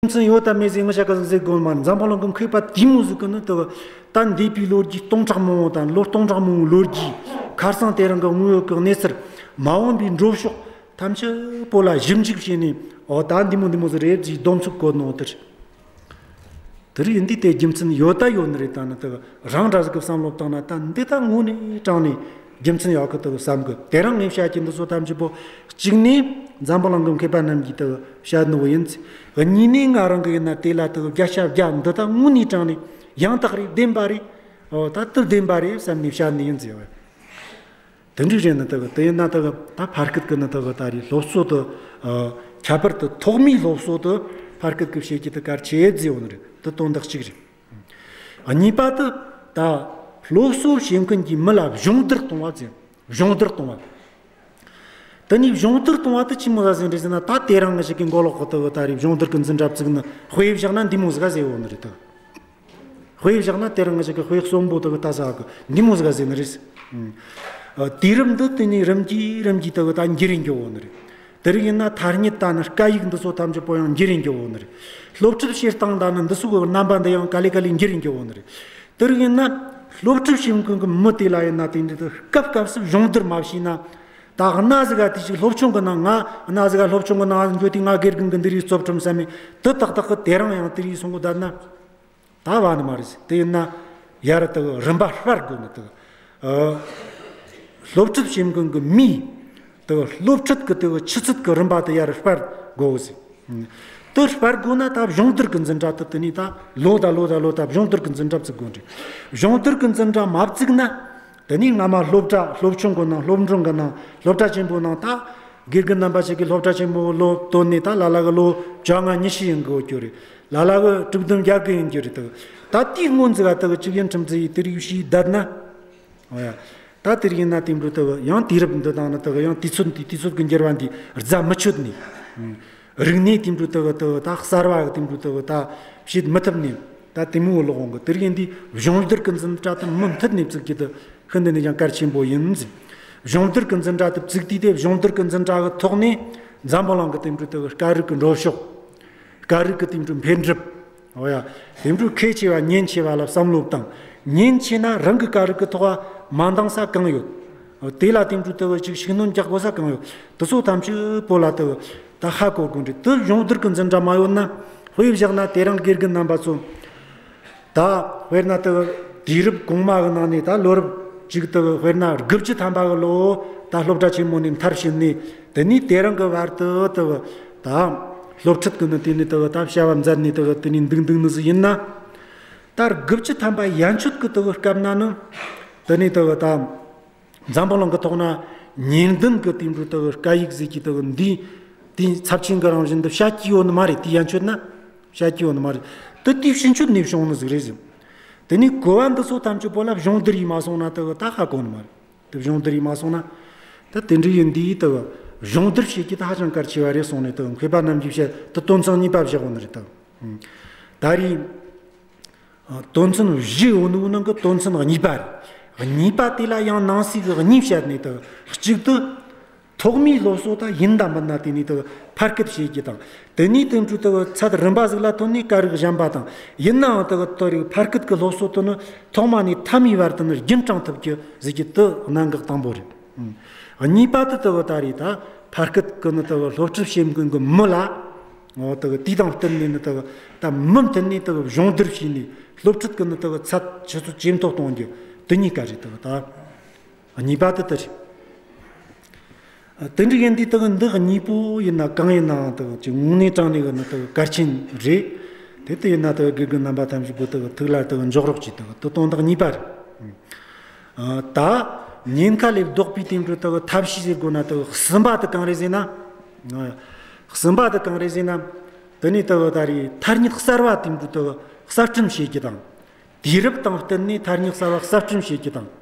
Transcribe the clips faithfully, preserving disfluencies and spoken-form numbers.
མཚན་ཡོད་དམ་མེད་ཟེར་ངི་ཤ་ག་ཟིག་ཟེར་དགོས་མ་རེད། འཛམ་བུ་གླིང་གི་མཁས་པ་དེ་མོ་ཟིག་གི་ནི་དེ་གི་ད་འདས་པའི་ལོ་རྒྱུས་སྟོང་ཕྲག་མང་བོ་དང་ལོ་སྟོང་ཕྲག་མང་བོའི་ལོ་རྒྱུས། ཁ་སང་དེ་རིང་གི་དངོས་ཡོད་ཀྱི་གནས་ཚུལ། མ་འོངས་པའི་འགྲོ་ཕྱོགས་ཐམས་ཅད་པོ་ལ་ཞིབ་འཇུག་བྱས་ནས། འོ་ད་འདི་མོ་འདི་མོ་ཟིག་རེད་ཅེས་སྡོམ་ཚིག་བཀོད་ནོ་དེ་རེད། དེ་རིགས་ཡིན་དུས་དེ་རྒྱུ་མཚན་ཡོད་ད་ཡོད་ནི་རེད། ད་ནི་དེ་རང་འདྲ་ཟིག་གི་བསམ་བློ་བཏང་ན་ད་འདི་ད་དངོས་གནས་དྲང་ནས་རྒྱུ་མཚན་ཡོད་གི་དེ་བསམ་གི། དེ་རིང་ངས་བཤད་ཀྱི་འདི་ཚོ་ཐམས་ཅད་པོ་གཅིག་ནས་འཛམ་བུ་གླིང་གི་མཁས་པ་རྣམས་ཀྱིས་དེ་བཤད་ནོ་ཡིན། གཉིས་ནས་ང་རང་གི་ཡིན་ན་དེ་ལ་དེ་བརྒྱ་ཆ་བརྒྱ་འདི་ད་དངོས་གནས་དྲང་ནས་ཡང་དག་རེད། བདེན་པ་རེད། འོ་ད་དེ་བདེན་པ་རེད་བསམ་ནས་བཤད་ནི་ཡིན་ཟེར་བ། དེ་འདྲ་རེད། ནི་དེ་གི་དེ་ཡིན་ན་དེ་གི་ད་ཕ་སྐད་གི་ནི་དེ་གི་ད་རེས་སློབ་གསོ་དེ། ཨ། ཁྱད་པར་དུ་ཐོག་མའི་སློབ་གསོ་དེ་ཕ་སྐད་གི་བྱེད་རྒྱུ་དེ་གལ་ཆེ་ཟེར་ཡོད་ནི་རེད། དེ་དོན་དག་གཅིག་རེད། གཉིས་པ་དེ་ད་སློབ་གསོ་བྱེད་མཁན་གྱི་མི་ལ་སྦྱོང་བརྡར་གཏོང་བ་ཟེར། སྦྱོང་བརྡར་གཏོང་བ། དེ་ནས་སྦྱོང་བརྡར་གཏོང་བ་དེ་ཅི་མོ་ཟིག་ཟེར་རེད་ཟེར་ན། ད་དེ་རིང་ངི་ཞིག་གི་མགོ་ལོག་གི་དེ་གི་ད་རེས་སྦྱོང་བརྡར་གི་འཛིན་གྲྭ་བཙུགས་ནི། དཔེ་བཞག་ན་འདི་མོ་ཟིག་ག་ཟེར་ཡོད་ནི་རེད་དེ། དཔེ་བཞག་ན་དེ་རིང་ངི་ཞིག་གི་དཔེ་གསོན་པོ་དེ་གི་ལྟ་ས་གི་འདི་མོ་ཟིག་ག་ཟེར་ནི་རེད། ཨ། དུས་རབས་འདི་དེ་ནས་རིམ་གྱིས་རིམ་གྱིས་དེ་གི་ད་འགྱུར་རེ་འགྱོ་ཡོད་ནི་རེད། དེ་རིགས་ཡིན་ན་ཐ་སྙད་ད་ནི་སྐད་ཡིག་འདི་ཚོ་ཐམས་ཅད་པོ་ཡང་འགྱུར་རེ་འགྱོ་ཡོད་ནི་རེད། སློབ་ཁྲིད་བྱེད་སྟངས་ད་ནི་འདི་ཚོ་གི་རྣམ་པ་འདི་ཡང་ག་ལེ་ག་ལེ་འགྱུར་རེ་འགྱོ་ཡོད་ནི་རེད། དེ་རིགས་ཡིན་ན་སློབ་ཁྲིད་བྱེད་མཁན་གི་མི་དེ་ལ་ཡིན་ན་དེ་འདྲ་དེ་སྐབས་སྐབས་སུ་སྦྱོང་བརྡར་མ་བྱས་ན། ད་གནའ་ཟིག་ག་དེ་ཅིག་སློབ་ཆུང་གི་ནང་། ང་གནའ་ཟིག་ག་སློབ་ཆུང་གི་ནང་འགྱོ་དུས་ང་དགེ་རྒན་གི་འདི་རིགས་རྩོབ་ཁྲིམས་བསམ་མེད་དེ་ཏག་ཏག་གི་དེ་རིང་ཡང་དེ་རིགས་སོང་གི་བསྡད་ན། ད་བ་ནི་མ་རེད། དེ་ཡིན་ན་ཡར་དུ་རིམ་པ་སྤར་དགོས་ནི་དེ། ཨ། སློབ་ཁྲིད་བྱེད་མཁན་གི་མིས་དེ་སློབ་ཁྲིད་གི་དེ་ཆུ་ཚད་གི་རིམ་པ་དེ་ཡར་སྤར་དགོས་ཟེར། དེ་སྤར་དགོས་ན་ད་སྦྱོང་བརྡར་གི་འཛིན་གྲྭ་དེ་དེ་ནས་ད་ལོ་ད་ལོ་ད་ལོ་ད་སྦྱོང་བརྡར་གི་འཛིན་གྲྭ་བཙུགས་དགོས་རེད། སྦྱོང་བརྡར་གི་འཛིན་གྲྭ་མ་བཙུགས་ན། དེ་ནས་སྔ་མ་སློབ་གྲྭ། སློབ་ཆུང་གི་ནང་། སློབ་འབྲིང་གི་ནང་། སློབ་གྲྭ་ཆེན་པོའི་ནང་། ད་དགེ་རྒན་རྣམ་པ་ཞིག་གིས་སློབ་གྲྭ་ཆེན་པོ་ལོ་བཏོན་ནས་ད་ལ་ལ་གི་ལོ་བཅོ་ལྔ་ཉི་ཤུ་ཡིན་དགོས་རྒྱུ་རེད། ལ་ལ་གི་དྲུག་བདུན་བརྒྱད་དགུ་ཡིན་རྒྱུ་རེད། ད་ད་དེའི་སྔོན་ཟིག་ག་དེ་གི་ཅིག་ཡིན་ཁྲིམས་ཟིག་ཡིས་དེ་རིགས་ཞིག་བསྡད་ན། འོ་ཡ། ད་དེ་རིགས་ཡིན་ན་དེ་འདྲ་དེ་གི་ཡང་དུས་རབས་འདི་དང་ནི་དེ་གི་ཡང་དུས་ཚོད་འདི། དུས་ཚོད་གི་འགྱུར་བ་འདི་རྫ་མི་ཆོད་ནས། རིག་གནས་དེ་འདྲ་དེ་གི་དེ་གི་ད་གསར་བ་གི་དེ་འདྲ་དེ་གི་ད་བྱེད་མི་ཐུབ་ནས། ད་དེ་མོ་ལོག་འོང་གི། དེ་རིགས་འདི་སྦྱོང་བརྡར་གི་འཛིན་གྲྭ་དེ་མུ་མཐུད་ནས་བཙུགས་རྒྱུ་དེ་ཤིན་ཏུ་ནས་ཀྱང་གལ་ཆེན་པོ་ཡིན་ཟེར། སྦྱོང་བརྡར་གི་འཛིན་གྲྭ་དེ་བཙུགས་དུས་དེ་སྦྱོང་བརྡར་གི་འཛིན་གྲྭ་གི་ཐོག་ནས་འཛམ་བུ་གླིང་གི་དེ་འདྲ་དེ་གི་སྐད་རིགས་གི་འགྲོ་ཕྱོགས། སྐད་རིགས་ཀྱི་དེ་འདྲའི་འཕེལ་འགྲིབ། འོ་ཡ། དེ་འདྲའི་གལ་ཆེ་བ་ཉེན་ཆེ་བ་ལ་བསམ་བློ་བཏང་། ཉེན་ཆེ་ན་རང་གི་སྐད་རིགས་ཀྱི་ཐོག་མ་འདང་ས་གང་ཡོད། དེ་ལ་དེ་འདྲའི་དེ་གི་ཅིག་ཤུགས་སྣོན་རྒྱག་དགོས་ས་གང་ཡོད། དེ་ཚོ་ཐམས་ཅད་པོ་ལ་དེ་གི་ད་ཧ་གོ་དགོས་རེད། དེ་སྦྱོང་བརྡར་གྱི་འཛིན་གྲྭ་མ་ཡོད་ན། དཔེ་བཞག་ན་དེ་རིང་དགེ་རྒན་རྣམ་པ་ཚོ། ད་དཔེར་ན་དེ་གི་དུས་རབས་གོང་མ་གི་ནང་ནས་ད་ལོ་རབས་ཅིག་དེ་གི་དཔེར་ན་དགུ་བཅུ་ཐམ་པ་གི་ལོ་ད་སློབ་གྲྭ་ཆེན་མོ་ནས་མཐར་ཕྱིན་ནས། དེ་ནས་དེ་རིང་གི་བར་དུ་དེ་གི་ད་སློབ་ཁྲིད་ཀྱི་ནི་དེ་ནས་དེ་གི་ད་བྱ་བ་མཛད་ནས་དེ་གི་དེ་ནས་འདུག་འདུག་ནི་ཟིག་ཡིན་ན། ད་དགུ་བཅུ་ཐམ་པ་ཡན་ཆོད་ཀྱི་དེ་གི་སྐབས་ན་ནི། དེ་ནས་དེ་གི་ད་འཛམ་བུ་གླིང་གི་ཐོག་ན་ཉེན་བདུན་གྱི་དེ་འདྲའི་དེ་གི་སྐད་ཡིག་ཟིག་གི་དེ་གི་འདི་དེའི་ཚབས་ཆེན་གྱི་རང་བཞིན་དེ་བཤད་ཀྱི་ཡོད་ནི་མ་རེད། དེ་ཡན་ཆོད་ན་བཤད་ཀྱི་ཡོད་ནི་མ་རེད། དེ་དེའི་ཕྱིན་ཆོད་ནས་བྱུང་ནི་ཟིག་རེད་ཟེར། དེ་ནས་གོ་བ་འདི་ཚོ་ཐམས་ཅད་པོ་ལ་སྦྱོང་བརྡར་ཡེ་མ་སོང་ན་དེ་གི་ད་ཧ་གོ་ནི་མ་རེད། དེ་སྦྱོང་བརྡར་ཡེ་མ་སོང་ན། ད་དེ་འདྲ་ཡིན་དུས་དེ་གི་སྦྱོང་བརྡར་བྱེད་རྒྱུ་ད་ཧ་ཅང་གལ་ཆེ་བ་རེད་གསུངས་ནས། དེ་གི་མཁས་པ་རྣམས་ཀྱིས་བཤད་དེ་དོན་ཚན་གཉིས་པ་བཞག་ཡོད་ནི་རེད་དེ། ད་རེས། ཨ། དོན་ཚན་བཞི་ཡོད་ནོ་ནང་གི་དོན་ཚན་གཉིས་པ་རེད། གཉིས་པ་དེ་ལ་ཡང་ནང་གསེས་ཀྱི་གཉིས་བཤད་ནས། དེ་གི་གཅིག་དེ་ཐོག་མའི་སློབ་གསོ་ད་ཡིན་དང་མིན་ན་དེ་ནས་དེ་གི་ཕ་སྐད་བྱེད་རྒྱུ་དང་། དེ་ནས་དེ་འདྲའི་དེ་གི་ཚད་རིམ་པ་ཟིག་ལ་ཐོན་ནས་སྐད་རིགས་གཞན་པ་དང་། ཡིན་ནའང་དེ་གི་དེ་རིགས་ཕ་སྐད་ཀྱི་སློབ་གསོ་དེ་ནི་ཐོག་མ་ནས་ཐ་མའི་བར་དུ་ནི་རྒྱུན་དྲང་ཐུབ་རྒྱུ་ཟེར་རྒྱུ་དེ་གནད་འགག་དང་པོ་རེད། ཨ། གཉིས་པ་དེ་དེ་གི་ད་རེས་ད་ཕ་སྐད་ཀྱི་ནི་དེ་གི་སློབ་ཁྲིད་བྱེད་མཁན་གྱི་མི་ལ། འོ། དེ་གི་དེ་དང་བསྟུན་ནས་ནི་དེ་གི་ད་མུ་མཐུད་ནས་དེ་གི་སྦྱོང་བརྡར་བྱས་ནས་སློབ་ཁྲིད་ཀྱི་ནི་དེ་གི་ཚད་ཆུ་ཚད་ཇེ་མཐོར་གཏོང་རྒྱུ། དེ་གཉིས་ཀ་རེད། དེ་གི་ད་གཉིས་པ་དེ་དེ་རེད། ཨ། དེ་འདྲ་ཡིན་དུས་དེ་གི་འདི་གཉིས་པོ་ཡིན་ན་གང་ཡིན་ནའང་དེ་གི་ཅིག་དངོས་གནས་དྲང་གནས་གི་ནི་དེ་གི་གལ་ཆེན་རེད། དེ་ལྟ་ཡིན་ན་དེ་གི་དགེ་རྒན་རྣམ་པ་ཐམས་ཅད་པོ་དེ་གི་ཐུགས་ལ་དེ་གི་འཇོག་རོགས་གྱིས། དེ་གི་དེ་དོན་དག་གཉིས་པ་རེད། ཨ། ད་ཉེན་ཁ་ལས་ལྡོག་པའི་དེ་འདྲ་དེ་གི་ཐབས་ཤེས་ཟེར་དགོས་ན། དེ་གི་གསུམ་པ་དེ་གང་རེད་ཟེར་ན། ཨ། གསུམ་པ་དེ་གང་རེད་ཟེར་ན། དེ་ནས་དེ་གི་ད་རེས་ཐ་སྙད་གསར་བ་དེ་འདྲ་དེ་གི་གསར་སྐྲུན་བྱེད་རྒྱུ་དང་། དུས་རབས་དང་བསྟུན་ནས་ཐ་སྙད་གསར་བ་གསར་སྐྲུན་བྱེད་རྒྱུ་དང་།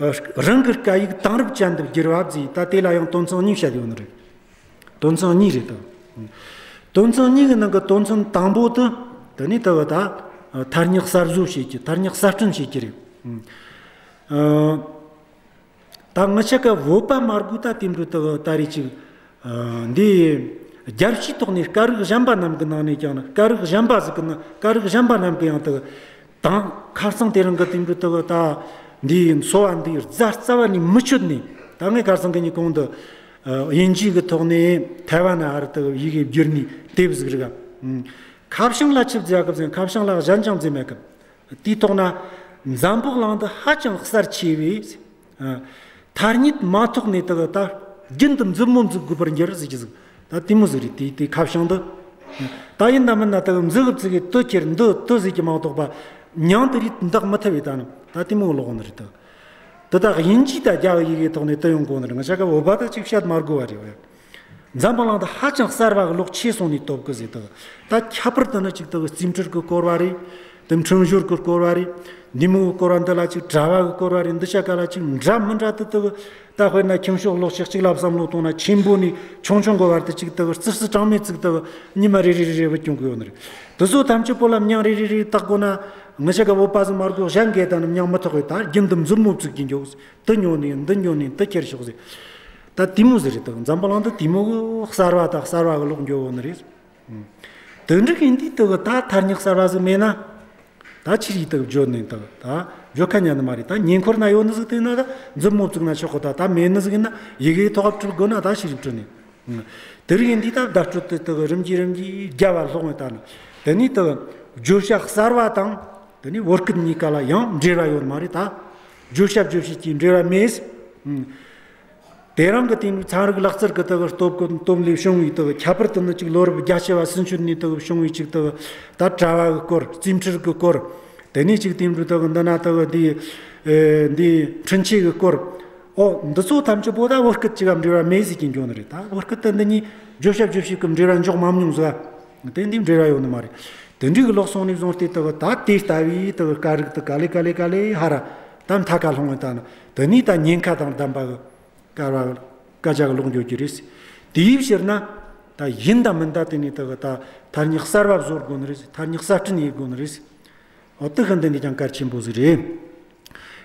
ཨ། རང་གི་སྐད་ཡིག་དེང་རབས་ཅན་དུ་བསྒྱུར་བ་ཟེར། ད་དེ་ལ་ཡང་དོན་ཚན་གཉིས་བཤད་ཡོད་ནི་རེད། དོན་ཚན་གཉིས་རེད་དོ། དོན་ཚན་གཉིས་ཀྱི་ནང་གི་དོན་ཚན་དང་པོ་དེ། དེ་ནས་དེ་གི་ད་ཐ་སྙད་གསར་བཟོ་བྱེད་རྒྱུ། ཐ་སྙད་གསར་སྐྲུན་བྱེད་རྒྱུ་རེད། ཨ། ད་ངི་ཆ་ག་བོད་པ་མ་དགོས་ད་དེ་འདྲ་དེ་གི་ད་རེས་ཅིག་ཨ། འདི་ རྒྱལ་སྤྱིའི་ཐོག་ནས་སྐད་རིགས་གཞན་པ་རྣམས་ཀྱི་ནང་ནས་ཀྱང་ནི། སྐད་རིགས་གཞན་པ་ཟིག་གི་ནི། སྐད་རིགས་གཞན་པ་རྣམས་ཀྱི་ཡང་དུ་དང་ཁ་རྩང་དེ་རིང་གི་དེང་དུས་དུ་ད་འདིའི་འཚོ་བ་འདིའི་རྫ་རྩ་བ་ནས་མི་ཆོད་ནས། ད་ངས་ཁ་རྩང་གི་ཉིན་གོང་དུ་ཨ་དབྱིན་ཇི་གི་ཐོག་ནས་ཐའེ་ཝན་ན་ཨ་རི་དུ་ཡི་གེ་བསྒྱུར་ནས་དེབ་ཟིག་རིག་ག་ཁ་བྱང་ལ་ཆིབས་རྒྱལ་ཁབ་ཟིན། ཁ་བྱང་ལ་གཞན་ཅང་ཟིན་མེད་གི། དེའི་ཐོག་ན་འཛམ་བུ་གླིང་འདི་ཧ་ཅང་གསར་ཆེ་བས། ཨ། ཐ་སྙད་མ་ཐོགས་ནས་དག་ད་རྒྱུན་དུ་མཛུབ་མོ་འཛུགས་དགོས་པར་འགྱུར་ཟེར་གྱི་ཟིག། ད་དེ་མོ་ཟིག་རེད། དེ་དེ་ཁ་བྱང་འདི། ད་ཡིན་ད་མིན་ན་དག་མཛུབ་གུ་བཙུགས་གི་དུ་ཁྱེར་འདི་དུ་ཟེར་གྱི་མ་གཏོགས་པ། མྱིང་དེ་རིགས་འདོགས་མི་ཐུབ་བས། ད་ནི་ད་དེ་མོ་ལོག་ནི་རེད་དོ། དེ་དག་དབྱིན་ཇི་དང་རྒྱ་ཡི་གེ་ཐོག་ནས་དུ་ཡོང་དགོས་ནི་རེད། ང་ཅག་གི་བོད་པ་དག་ཅིག་བཤད་མ་དགོས་པ་རེད་བས། འཛམ་བུ་གླིང་དུ་ཧ་ཅང་གསར་བ་གི་ལོག་ཆེ་སོང་ནས་སྟོབས་གི་ཟེར་དག། ད་ཁྱད་པར་དུ་ནི་ཅིག་དག་རྩིས་འཕྲུལ་གི་སྐོར་བ་རེད། དེ་འཕྲིན་སྦྱོར་གི་སྐོར་བ་རེད། འདི་མོ་གི་སྐོར་བ་འདི་ལ་ཅིག་དྲ་བ་གི་སྐོར་བ་རེད། འདི་ཆ་ག་ལ་ཅིག་འདྲ་མི་འདྲ་དུ་དག། ད་དཔེར་ན་ཁྱིམ་ཕྱོགས་ལོག་ཅིག་ཅིག་ལ་བསམ་བློ་གཏོང་ན། ཆེན་པོ་ནས་ཆུང་ཆུང་གི་བར་དུ་ཅིག་དག་རྩི་རྩི་གྲངས་མེད་ཅིག་དག་ཉི་མ་རེ་རེ་རེ་རེ་བུད་ཡོང་གི་ཡོད་ནི་རེད། དེ་ཚོ་ཐམས་ཅད་པོ་ལ་མྱིང་རེ་རེ་རེ་བཏགས་དགོས་ན། ང་ཅག་གི་བོད་པ་ཟིག་མ་དགོས། གཞན་གས་ད་ནི་མྱིང་མི་ཐོགས་བས། ད་རྒྱུན་དུ་མཛུབ་མོ་བཙུགས་ཀྱི་འགྱོ། དུ་ཉོ་ནས་འདི་ཉོ་ནས་འདི་ཁྱེར་ཤོག་ཟེར། ད་དེ་མོ་ཟིག་རེད་དོ། འཛམ་བུ་གླིང་འདི་དེ་མོ་གི་གསར་བ་དང་གསར་བ་གི་ལོག་འགྱོ་བོ་ནི་རེད། དེ་འདྲ་ཡིན་དུས་དུ་ད་ཐ་སྙད་གསར་བ་ཟིག་མེད་ན། ད་ཆི་རིགས་དུ་བརྗོད་ནས་དུ་ད་བརྗོད་ཁ་ཉན་ནི་མ་རེད། ད་ཉེ་འཁོར་ན་ཡོད་ནི་ཟིག་དེ་ན་ད་མཛུབ་མོ་བཙུགས་ན་ཆོག་གི། ད་ད་མེད་ནི་ཟིག་ཡིན་ན་ཡི་གེའི་ཐོག་བྲི་དགོས་ན་ད་ཆི་རིགས་བྲི་ནས། དེ་རིགས་ཡིན་དུས་ད་བརྡ་སྤྲོད་དེ་དུ་རིམ་གྱིས་རིམ་གྱིས་རྒྱ་བ་ལྷུང་བས། ད་ནི་དེ་ནས་དུ་བརྗོད་བྱ་གསར་བ་དང་དེ་ནས་བོད་སྐད་གཉིས་ཀ་ལ་ཡང་འབྲེལ་བ་ཡོད་མ་རེད། ད་བརྗོད་བྱ་རྗོད་བྱེད་ཀྱི་འབྲེལ་བ་མེད། དེ་རིང་གི་དེང་ཚན་རིག་ལག་རྩལ་གི་དག་སྟོབས་གི་སྟོབས་ལས་བྱུང་བའི་དག་ཁྱད་པར་དུ་ནི་ཅིག་ལོ་རབས་བརྒྱད་ཅུ་བ་ཚུན་ཆོད་ནས་དག་བྱུང་བའི་ཅིག་དག་ད་དྲ་བ་གི་སྐོར། རྩིས་འཕྲུལ་གི་སྐོར། དེ་ནས་ཅིག་དེང་དུས་དག་འདི་ན་དག་འདི་ཨེ་འདི་འཕྲིན་ཆས་གི་སྐོར། ཨོ་འདི་ཚོ་ཐམས་ཅད་པོ་ད་བོད་སྐད་ཅིག་ག་འབྲེལ་བ་མེད་ཟེར་གྱི་འགྱོ་ནི་རེད། ད་བོད་སྐད་དུ་འདི་གཉིས་བརྗོད་བྱ་རྗོད་བྱེད་གི་འབྲེལ་བ་འཇོག་མ་མྱོང་ཟིག། དེ་འདི་འབྲེལ་བ་ཡོད་ནི་མ་རེད། དེ་འདྲའི་གི་ལོག་སོང་ནས་བཟུང་སྟེ་དག་ད་དེ་ལྟ་བུའི་དག་སྐད་རིགས་དུ་ག་ལེ་ག་ལེ་ག་ལེ་ཧ་ར་ད་མཐའ་ཁ་ལྷུང་བས། ད་ནི་དེ་ནས་ད་ཉེན་ཁ་དང་ལྡན་པ་གི་སྐད་བ་སྐད་ཆ་གི་ལོག་འགྱོ་རྒྱུ་རེད། དེའི་ཕྱིར་ན་ད་ཡིན་ད་མིན་ད་དེ་ནས་དག་ད་ཐ་སྙད་གསར་བ་བཟོ་དགོས་ནི་རེད། ཐ་སྙད་གསར་སྐྲུན་ཡེད་དགོས་ནི་རེད། འོ་དེ་ཤིན་ཏུ་ནས་ཀྱང་གལ་ཆེན་པོ་ཟིག་རེད།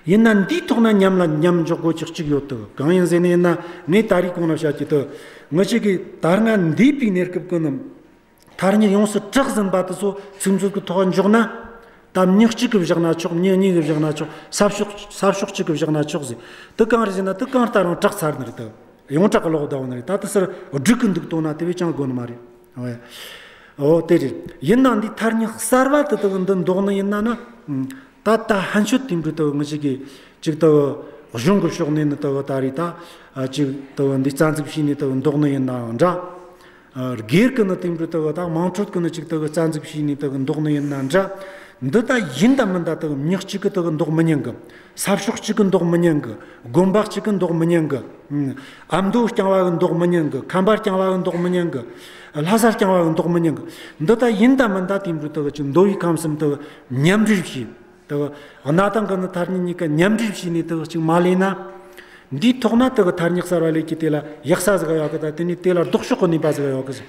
ཡིན་ན་འདིའི་ཐོག་ན་མཉམ་ལ་མཉམ་འཇོག་དགོས་ཀྱི་གཅིག་ཡོད་དོ། གང་ཡིན་ཟེར་ནས་ཡིན་ན། ངས་ད་རེས་གོང་ན་བཤད་ཀྱི་དོ། ངི་ཆོ་གིས་ད་སྔ་འདས་པའི་གནས་སྐབས་ཀྱི་ནི་ཐ་སྙད་ཡོངས་སུ་གྲགས་ཟིན་པ་དེ་ཚོ་ཚིག་མཛོད་ཀྱི་ཐོག་འཇོག་ན། ད་མྱི་གཅིག་གིས་བཞག་ན་ཆོག། མྱི་གཉིས་ཀྱིས་བཞག་ན་ཆོག། ས་ཕྱོགས་ས་ཕྱོགས་གཅིག་གིས་བཞག་ན་ཆོག་ཟེར། དེ་གང་རེད་ཟེར་ན། དེ་གང་ལྟར་ཡང་གྲགས་ཚར་ནི་རེད་དོ། ཡོངས་གྲགས་ཀྱི་ལོག་བསྡད་ནི་རེད། ད་དེ་སར་སྒྲིག་གི་འདུག་བཏང་ན་དེ་བས་ཀྱང་དགོས་ནི་མ་རེད། ཨོ་དེ་རེད། ཡིན་ནའང་འདི་ཐ་སྙད་གསར་བ་དེ་དག་འདི་འདོགས་ནི་ཡིན་ན་ན། ད་ད་ཕན་ཆོད་དེ་འདྲ་དག་ངི་ཆོ་གིས་ཅིག་དག་གཞུང་གི་ཕྱོགས་ནས་ནི་དག་ད་རེད། ད་ཅིག་དག་འདི་རྩ་འཛུགས་བྱས་ནས་དག་འདོགས་ནི་ཡིན་ནའང་འདྲ། སྒེར་གི་ནི་དེ་འདྲ་དག་ད་དམངས་ཁྲོད་གི་ནི་ཅིག་དག་རྩ་འཛུགས་བྱས་ནས་དག་འདོགས་ནི་ཡིན་ན་འདྲ། འདི་ད་ཡིན་ད་མིན་ད་དག་མྱི་གཅིག་གིས་དག་འདོགས་མི་ཉན་གི། ས་ཕྱོགས་གཅིག་གིས་འདོགས་མི་ཉན་གི། དགོན་པ་གཅིག་གིས་འདོགས་མི་ཉན་གི། ཨ་མདོ་རྐྱང་བ་གིས་འདོགས་མི་ཉན་གི། ཁམས་པ་རྐྱང་བ་གིས་འདོགས་མི་ཉན་གི། ལྷ་ས་རྐྱང་བ་གིས་འདོགས་མི་ཉན་གི། འདི་ད་ཡིན་ད་མིན་ད་དེ་འདྲ་དག་ཅིག་མདོ་དབུས་ཁམས་གསུམ་དག་མཉམ་འབྲེལ་བྱས། དག་གནའ་དེང་གི་ནི་ཐ་སྙད་གཉིས་ཀ་མཉམ་འབྲེལ་བྱས་ནས་དག་ཅིག་མ་ལས་ན། འདིའི་ཐོག་ན་དག་ཐ་སྙད་གསར་བ་ལས་ཀྱི་དེ་ལ་ཡག་ས་ཟིག་ཡོད་གི། ད་དེ་ནས་དེ་ལ་ལྡོག་ཕྱོགས་གི་ནུས་པ་ཟིག་ཡོད་གི་ཟེར།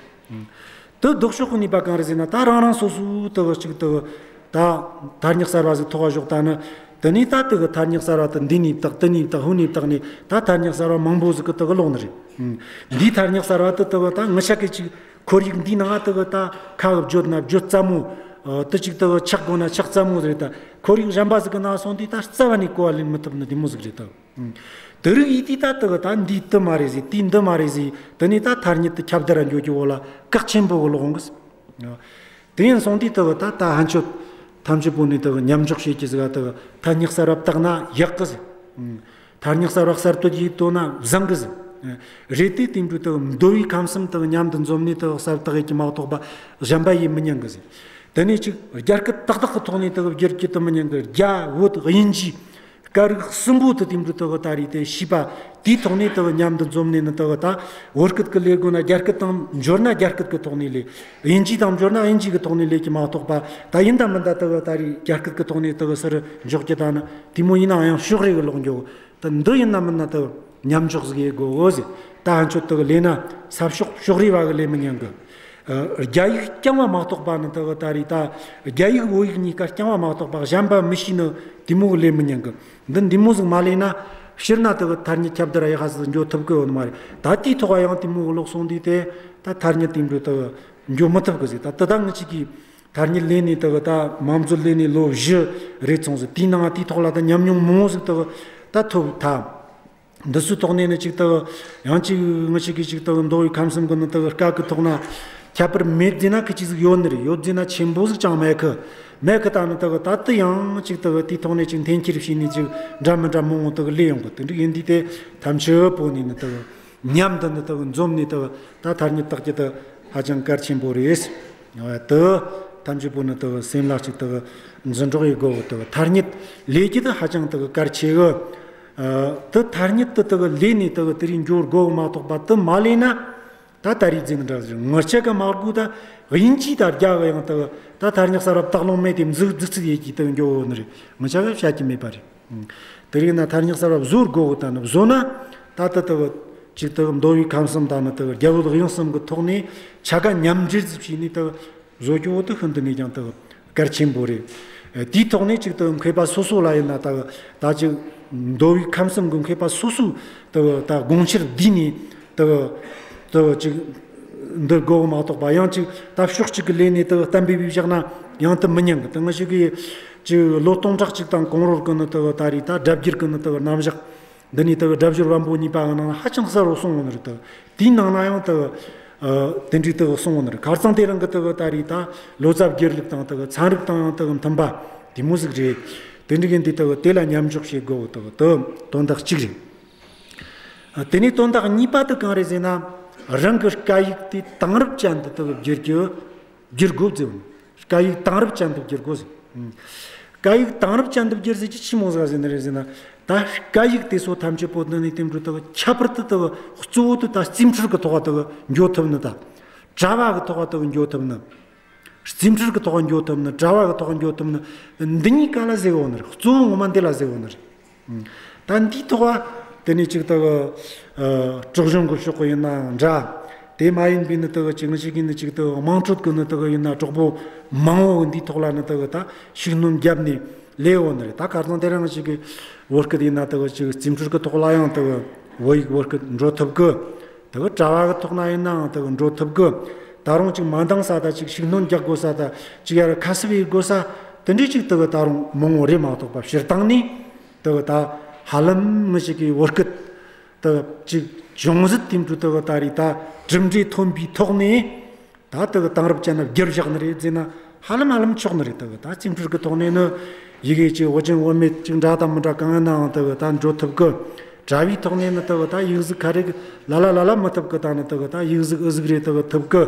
དེ་ལྡོག་ཕྱོགས་གི་ནུས་པ་གང་རེད་ཟེར་ན། ད་རང་རང་སོ་སོའི་དག་ཅིག་དག་ད་ཐ་སྙད་གསར་བ་ཟིག་ཐོགས་པ་ཞོག། ད་ནི་དེ་ནས་ད་དག་ཐ་སྙད་གསར་བ་དེ་འདི་ནས་བཏགས། དེ་ནས་བཏགས། ཧུ་ནས་བཏགས་ནས་ད་ཐ་སྙད་གསར་བ་མང་པོ་ཟིག་གི་དག་ལོག་ནི་རེད། འདིའི་ཐ་སྙད་གསར་བ་དེ་དག་ད་ངི་ཆོ་གིས་ཅིག་ཁོར་ཡུག་འདིའི་ནང་དག་ད་ཁ་གིས་བརྗོད་ན་བརྗོད་སླ་མོ། དེ་ཅིག་དག་ཆག་དགོས་ན་ཆག་སླ་མོ་རེད། ད་ཁོར་ཡུག་གཞན་པ་ཟིག་གི་ནང་སོང་དུས་ད་རྩ་བ་ནས་གོ་བ་ལེན་མི་ཐུབ་ནི་དེ་མོ་ཟིག་རེད་ད། དེ་རིགས་ཡིན་དུས་ད་དག་ད་འདི་དེ་མ་རེད་ཟེར། དེ་འདི་མ་རེད་ཟེར། དེ་ནས་ད་ཐ་སྙད་དེ་ཁྱབ་བརྡལ་འགྱོ་རྒྱུ་བོ་ལ་བཀག་ཆེན་པོ་གི་ལོག་འོང་གི། དེ་ཡིན་སོང་དུས་དག་ད་ད་ཕན་ཆོད་ཐམས་ཅད་པོ་ནས་དག་མཉམ་འཇོག་བྱེད་ཀྱི་ཟིག། དག་ཐ་སྙད་གསར་བ་བཏགས་ན་ཡག་གི་ཟེར། ཐ་སྙད་གསར་བ་གསར་གཏོད་ཡེད་ཐུབ་ན་བཟང་གི་ཟེར། རེད་དེ། དེ་འདྲ་དག་མདོ་དབུས་ཁམས་གསུམ་དག་མཉམ་དུ་འཛོམས་ནས་དག་གསར་བཏགས་ཡེད་ཀྱི་མ་གཏོགས་པ་གཞན་པ་ཡེད་མི་ཉན་གི་ཟེར། དེ་ནས་ཅིག་རྒྱ་སྐད་ཏག་ཏག་གི་ཐོག་ནས་དག་བསྒྱུར་རྒྱུ་དེ་མི་ཉན་གི། རྒྱ་བོད་དབྱིན་ཇི་སྐད་རིགས་གསུམ་པོ་དེ་དེ་འདྲ་དག་ད་རེད་དེ་ཤེས་པ། དེའི་ཐོག་ནས་དག་མཉམ་དུ་འཛོམས་ནས་ནི་དག་ད་བོད་སྐད་གི་ལས་དགོས་ན་རྒྱ་སྐད་དང་འབྱོར་ན་རྒྱ་སྐད་གི་ཐོག་ནས་ལས། དབྱིན་ཇི་དང་འབྱོར་ན་དབྱིན་ཇི་གི་ཐོག་ནས་ལས་ཀྱི་མ་གཏོགས་པ། ད་ཡིན་ད་མིན་ད་དག་ད་རེད་རྒྱ་སྐད་གི་ཐོག་ནས་དག་ཟུར་འཇོག་རྒྱུ་ད་ནི་དེ་མོ་ཡིན་ནའང་ཡང་ཕྱོགས་རེ་གི་ལོག་འགྱོ། ད་འདི་ཡིན་ན་མིན་ན་དག་མཉམ་འཇོག་ཟིག་ཡེད་དགོས་གོ་ཟེར། ད་ཕན་ཆོད་དག་ལས་ན་ས་ཕྱོགས་ཕྱོགས་རིས་བ་གིས་ལས་མི་ཉན་གི། ཨ། རྒྱ་ཡིག་རྐྱང་བ་མ་གཏོགས་པ་ནི་དག་ད་རེད། ད་རྒྱ་ཡིག་བོད་ཡིག་གཉིས་ཀ་རྐྱང་བ་མ་གཏོགས་པ་གཞན་པ་མི་ཤེས་ནི་དེ་མོ་གིས་ལས་མི་ཉན་གི། འདི་འདི་མོ་ཟིག་མ་ལས་ན་ སྤྱིར་ན་དེ་གི་ཐ་སྙད་ཁྱབ་བརྡལ་ཡག་ག་ཟིག་འགྱོ་ཐུབ་གི་ཡོད་ནི་མ་རེད། ད་དེའི་ཐོག་ཡང་དེ་མོ་ལོག་སོང་དུས་དེ་ད་ཐ་སྙད་དེ་འགྱོ་དེ་གི་འགྱོ་མི་ཐུབ་གི་ཟིག། ད་དེ་ད་ངེད་ཅག་གིས་ཐ་སྙད་ལས་ནས་དེ་གི་ད་མ་འཛོལ་ལས་ནས་ལོ་བཞི་རེ་སོང་ཟིག། དེའི་ནང་དེའི་ཐོག་ལ་ད་ཉམས་མྱོང་མང་བོ་ཟིག་དེ་གི་ད་ཐོབ་ཐལ། འདི་ཚོའི་ཐོག་ནས་ནི་ཅིག་དེ་གི་ཡང་ཅིག་ངེད་ཅག་གིས་ཅིག་དེ་གི་མདོ་དབུས་ཁམས་གསུམ་གི་ནི་དེ་གི་སྐད་གི་ཐོག་ན་ཁྱད་པར་མེད་ཟེར་ན་ཁི་ཅིག་ཟིག་ཡོད་ནི་རེད། ཡོད་ཟེར་ན་ཆེན་པོ་ཟིག་ཅང་མེད་གི། མེད་གི། ད་ནི་དེ་གི་ད་དེ་ཡང་ཅིག་དེ་གི་དེའི་ཐོག་ནས་ཅིག་འཐེན་འཁྱེར་བྱས་ནས་ཅིག་འདྲ་མི་འདྲ་མང་བོ་དེ་གི་ལས་ཡོང་གི། དེ་འདྲ་ཡིན་དུས་དེ་ཐམས་ཅད་པོ་ནས་ནི་དེ་གི་མཉམ་དུ་ནི་དེ་གི་འཛོམས་ནས་དེ་གི་ད་ཐ་སྙད་བཏགས་རྒྱུ་དེ་ཧ་ཅང་གལ་ཆེན་པོ་རེད། དེ་ཐམས་ཅད་པོ་ནི་དེ་གི་སེམས་ལ་ཅིག་དེ་གི་འཛིན་རོགས་ཡེད་དགོས་གི། དེ་གི་ཐ་སྙད་ལས་རྒྱུ་དེ་ཧ་ཅང་དེ་གི་གལ་ཆེ་གི། ཨ། དེ་ཐ་སྙད་དེ་དེ་གི་ལས་ནས་དེ་གི་དེ་རིགས་འགྱོ་དགོས་གི་མ་གཏོགས་པ་དེ་མ་ལས་ན། ད་ད་རེས་ཟེར་ནི་འདྲ་ཟིག། ངེད་ཅག་གི་མ་དགོས་ད་དབྱིན་ཇི་ད་རྒྱ་གི་ཡང་དེ་གི་ད་ཐ་སྙད་གསར་བ་བཏགས་ལོང་མེད་དེ་འཛུགས་འཛུགས་ཚུལ་ཡེད་ཀྱི་དེ་གི་འགྱོ་ནི་རེད། ངེད་ཅག་གི་བཤད་རྒྱུ་མེད་པ་རེད། དེ་རིགས་ན་ཐ་སྙད་གསར་བ་བཟོ་དགོས་གི། ད་ནི་བཟོ་ན་ད་དེ་དེ་གི་ཅིག་དེ་གི་མདོ་དབུས་ཁམས་གསུམ་ད་ནི་དེ་གི་རྒྱ་བོད་དབྱིན་གསུམ་གི་ཐོག་ནས་ཆ་ག་མཉམ་འབྲེལ་ཟིག་བྱས་ནས་དེ་གི་བཟོ་རྒྱུ་བོ་དེ་ཤིན་ཏུ་ནས་ཀྱང་དེ་གི་གལ་ཆེན་པོ་རེད། ཨ། དེའི་ཐོག་ནས་ཅིག་དེ་མཁས་པ་སོ་སོ་ལ་ཡིན་ན་ད་ད་ཅིག་མདོ་དབུས་ཁམས་གསུམ་གི་མཁས་པ་སོ་སོ་དེ་ད་དགོངས་འཆར་བསྡུས་ནས་དེ་དེ་ཅིག་འདི་དགོས་མ་གཏོགས་པ་ཡང་ཅིག་ད་ཕྱོགས་གཅིག་གི་ལས་ནས་དེ་གཏན་འབེབས་བཞག་ན་ཡང་དེ་མི་ཉན་གི། དེ་ང་ཞིག་གིས་ཅིག་ལོ་སྟོང་ཕྲག་གཅིག་དང་གོང་རོལ་གི་ནི་དེ་ད་རེས་ད་སྒྲ་བསྒྱུར་གི་ནི་དེ་རྣམ་གཞག། འདི་ནས་དེ་གི་སྒྲ་སྦྱོར་བམ་པོ་གཉིས་པ་གི་ནང་ན་ཧ་ཅང་གསལ་བོ་གསུངས་ཡོད་ནི་རེད། དེ་དེའི་ནང་ན་ཡང་དེ་གི་ཨ་དེ་འདྲའི་དེ་གི་གསུངས་ཡོད་ནི་རེད། ཁ་རྩང་དེ་རིང་གི་དེ་གི་ད་རེས་ད་ལོ་ཙཱ་བསྒྱུར་ལུགས་དང་དེ་གི་ཚན་རིག་དང་ཡང་དེ་གི་མཐུན་པ་དེ་མོ་ཟིག་རེད། དེ་འདྲ་གི་འདི་དེ་གི་དེ་ལ་མཉམ་འཇོག་བྱེད་དགོས་དེ་གི་དེ་དོན་དག་གཅིག་རེད། ཨ། དེ་ནས་དོན་དག་གཉིས་པ་དེ་གང་རེད་ཟེར་ན། རང་གི་སྐད་ཡིག་དེ་དེང་རབས་ཅན་དུ་དེ་གི་བསྒྱུར་རྒྱུ། བསྒྱུར་དགོས་ཟེར་བ། སྐད་ཡིག་དེང་རབས་ཅན་དུ་བསྒྱུར་དགོས་ཟེར། ཨང་། སྐད་ཡིག་དེང་རབས་ཅན་དུ་བསྒྱུར་ཟེར་གྱི་ཆི་མོ་ཟིག་ཟེར་ནི་རེད་ཟེར་ན། ད་སྐད་ཡིག་དེ་ཚོ་ཐམས་ཅད་པོ་འདི་ནས་དེ་འཕྲོ་དག་ཁྱད་པར་དུ་དག་གཙོ་བོ་དེ་ད་རྩིས་འཕྲུལ་གི་ཐོག་དག་འགྱོ་ཐུབ་ནི། ད་དྲ་བ་གི་ཐོག་དག་འགྱོ་ཐུབ་ནི། རྩིས་འཕྲུལ་གི་ཐོག་འགྱོ་ཐུབ་ནི། དྲ་བ་གི་ཐོག་འགྱོ་ཐུབ་ནི། འདི་གཉིས་ཀ་ལ་ཟེར་འོ་ནི་རེད། གཙོ་བོ་ངོ་མ་འདི་ལ་ཟེར་འོ་ནི་རེད། ད་འདིའི་ཐོག་བ་དེ་ནས་ཅིག་ད་གི་ཨ་སྲིད་གཞུང་གི་ཕྱོགས་གི་ཡིན་ནའང་འདྲ། དེ་མ་ཡིན་པའི་ནི་ད་གི་ཅིག་ང་ཅག་གི་ནི་ཅིག་ད་གི་དམངས་ཁྲོད་གི་ནི་ད་གི་ཡིན་ན་གྲོགས་པོ་མང་བོ་འདིའི་ཐོག་ལ་ནི་ད་གི་ད་ཤུགས་སྣོན་བརྒྱབ་ནས་ལས་འོ་ནི་རེད། ད་ཁ་སང་དེ་རིང་ཅིག་གི་བོད་སྐད་ཡིན་ན་ད་གི་ཅིག་རྩིས་འཕྲུལ་གི་ཐོག་ལ་ཡང་ད་གི་བོད་ཡིག་བོད་སྐད་འགྲོ་ཐུབ་གི། ད་གི་དྲ་བ་གི་ཐོག་ན་ཡིན་ནའང་ད་གི་འགྲོ་ཐུབ་གི། ད་རུང་ཅིག་མ་འདང་ས་ད་ཅིག་ཤུགས་སྣོན་རྒྱག་དགོས་ས། ད་ཅིག་ཡར་ཁ་གསབ་ཡེད་དགོས་ས་དེ་འདྲའི་ཅིག་ད་གི་ད་རུང་མང་བོ་རེད་མ་གཏོགས་པ། སྤྱིར་བཏང་ནས་ད་གི་ད་ཧ་ལམ་ང་ཅག་གི་བོད་སྐད་ད་ཅིག་ཅུང་ཟད་དེ་འཕྲོ་ད་གི་ད་རེས་ད་གྲུབ་འབྲས་ཐོན་པའི་ཐོག་ནས་ད་ད་གི་དེང་རབས་ཅན་ན་བསྒྱུར་བཞག་ནི་རེད་ཟེར་ན་ཧ་ལམ་ཧ་ལམ་ཆོག་ནི་རེད། ད་གི་ད་རྩིས་འཕྲུལ་གི་ཐོག་ནས་ནི་ཡི་གེ་ཅིག་དབུ་ཅན་དབུ་མེད་ཅིག་འདྲ་དང་མི་འདྲ་གང་ཡིན་ནའང་ད་གི་ད་འགྲོ་ཐུབ་གི། དྲ་བའི་ཐོག་ནས་ནི་ད་གི་ད་ཡིག་གཟུགས་ཁ་རེ་གི་ལ་ལ་ལ་ལ་མི་ཐུབ་གི། ད་ནི་ད་གི་ད་ཡིག་གཟུགས་ཨི་གཟུགས་རེ་ད་གི་ཐུབ་གི།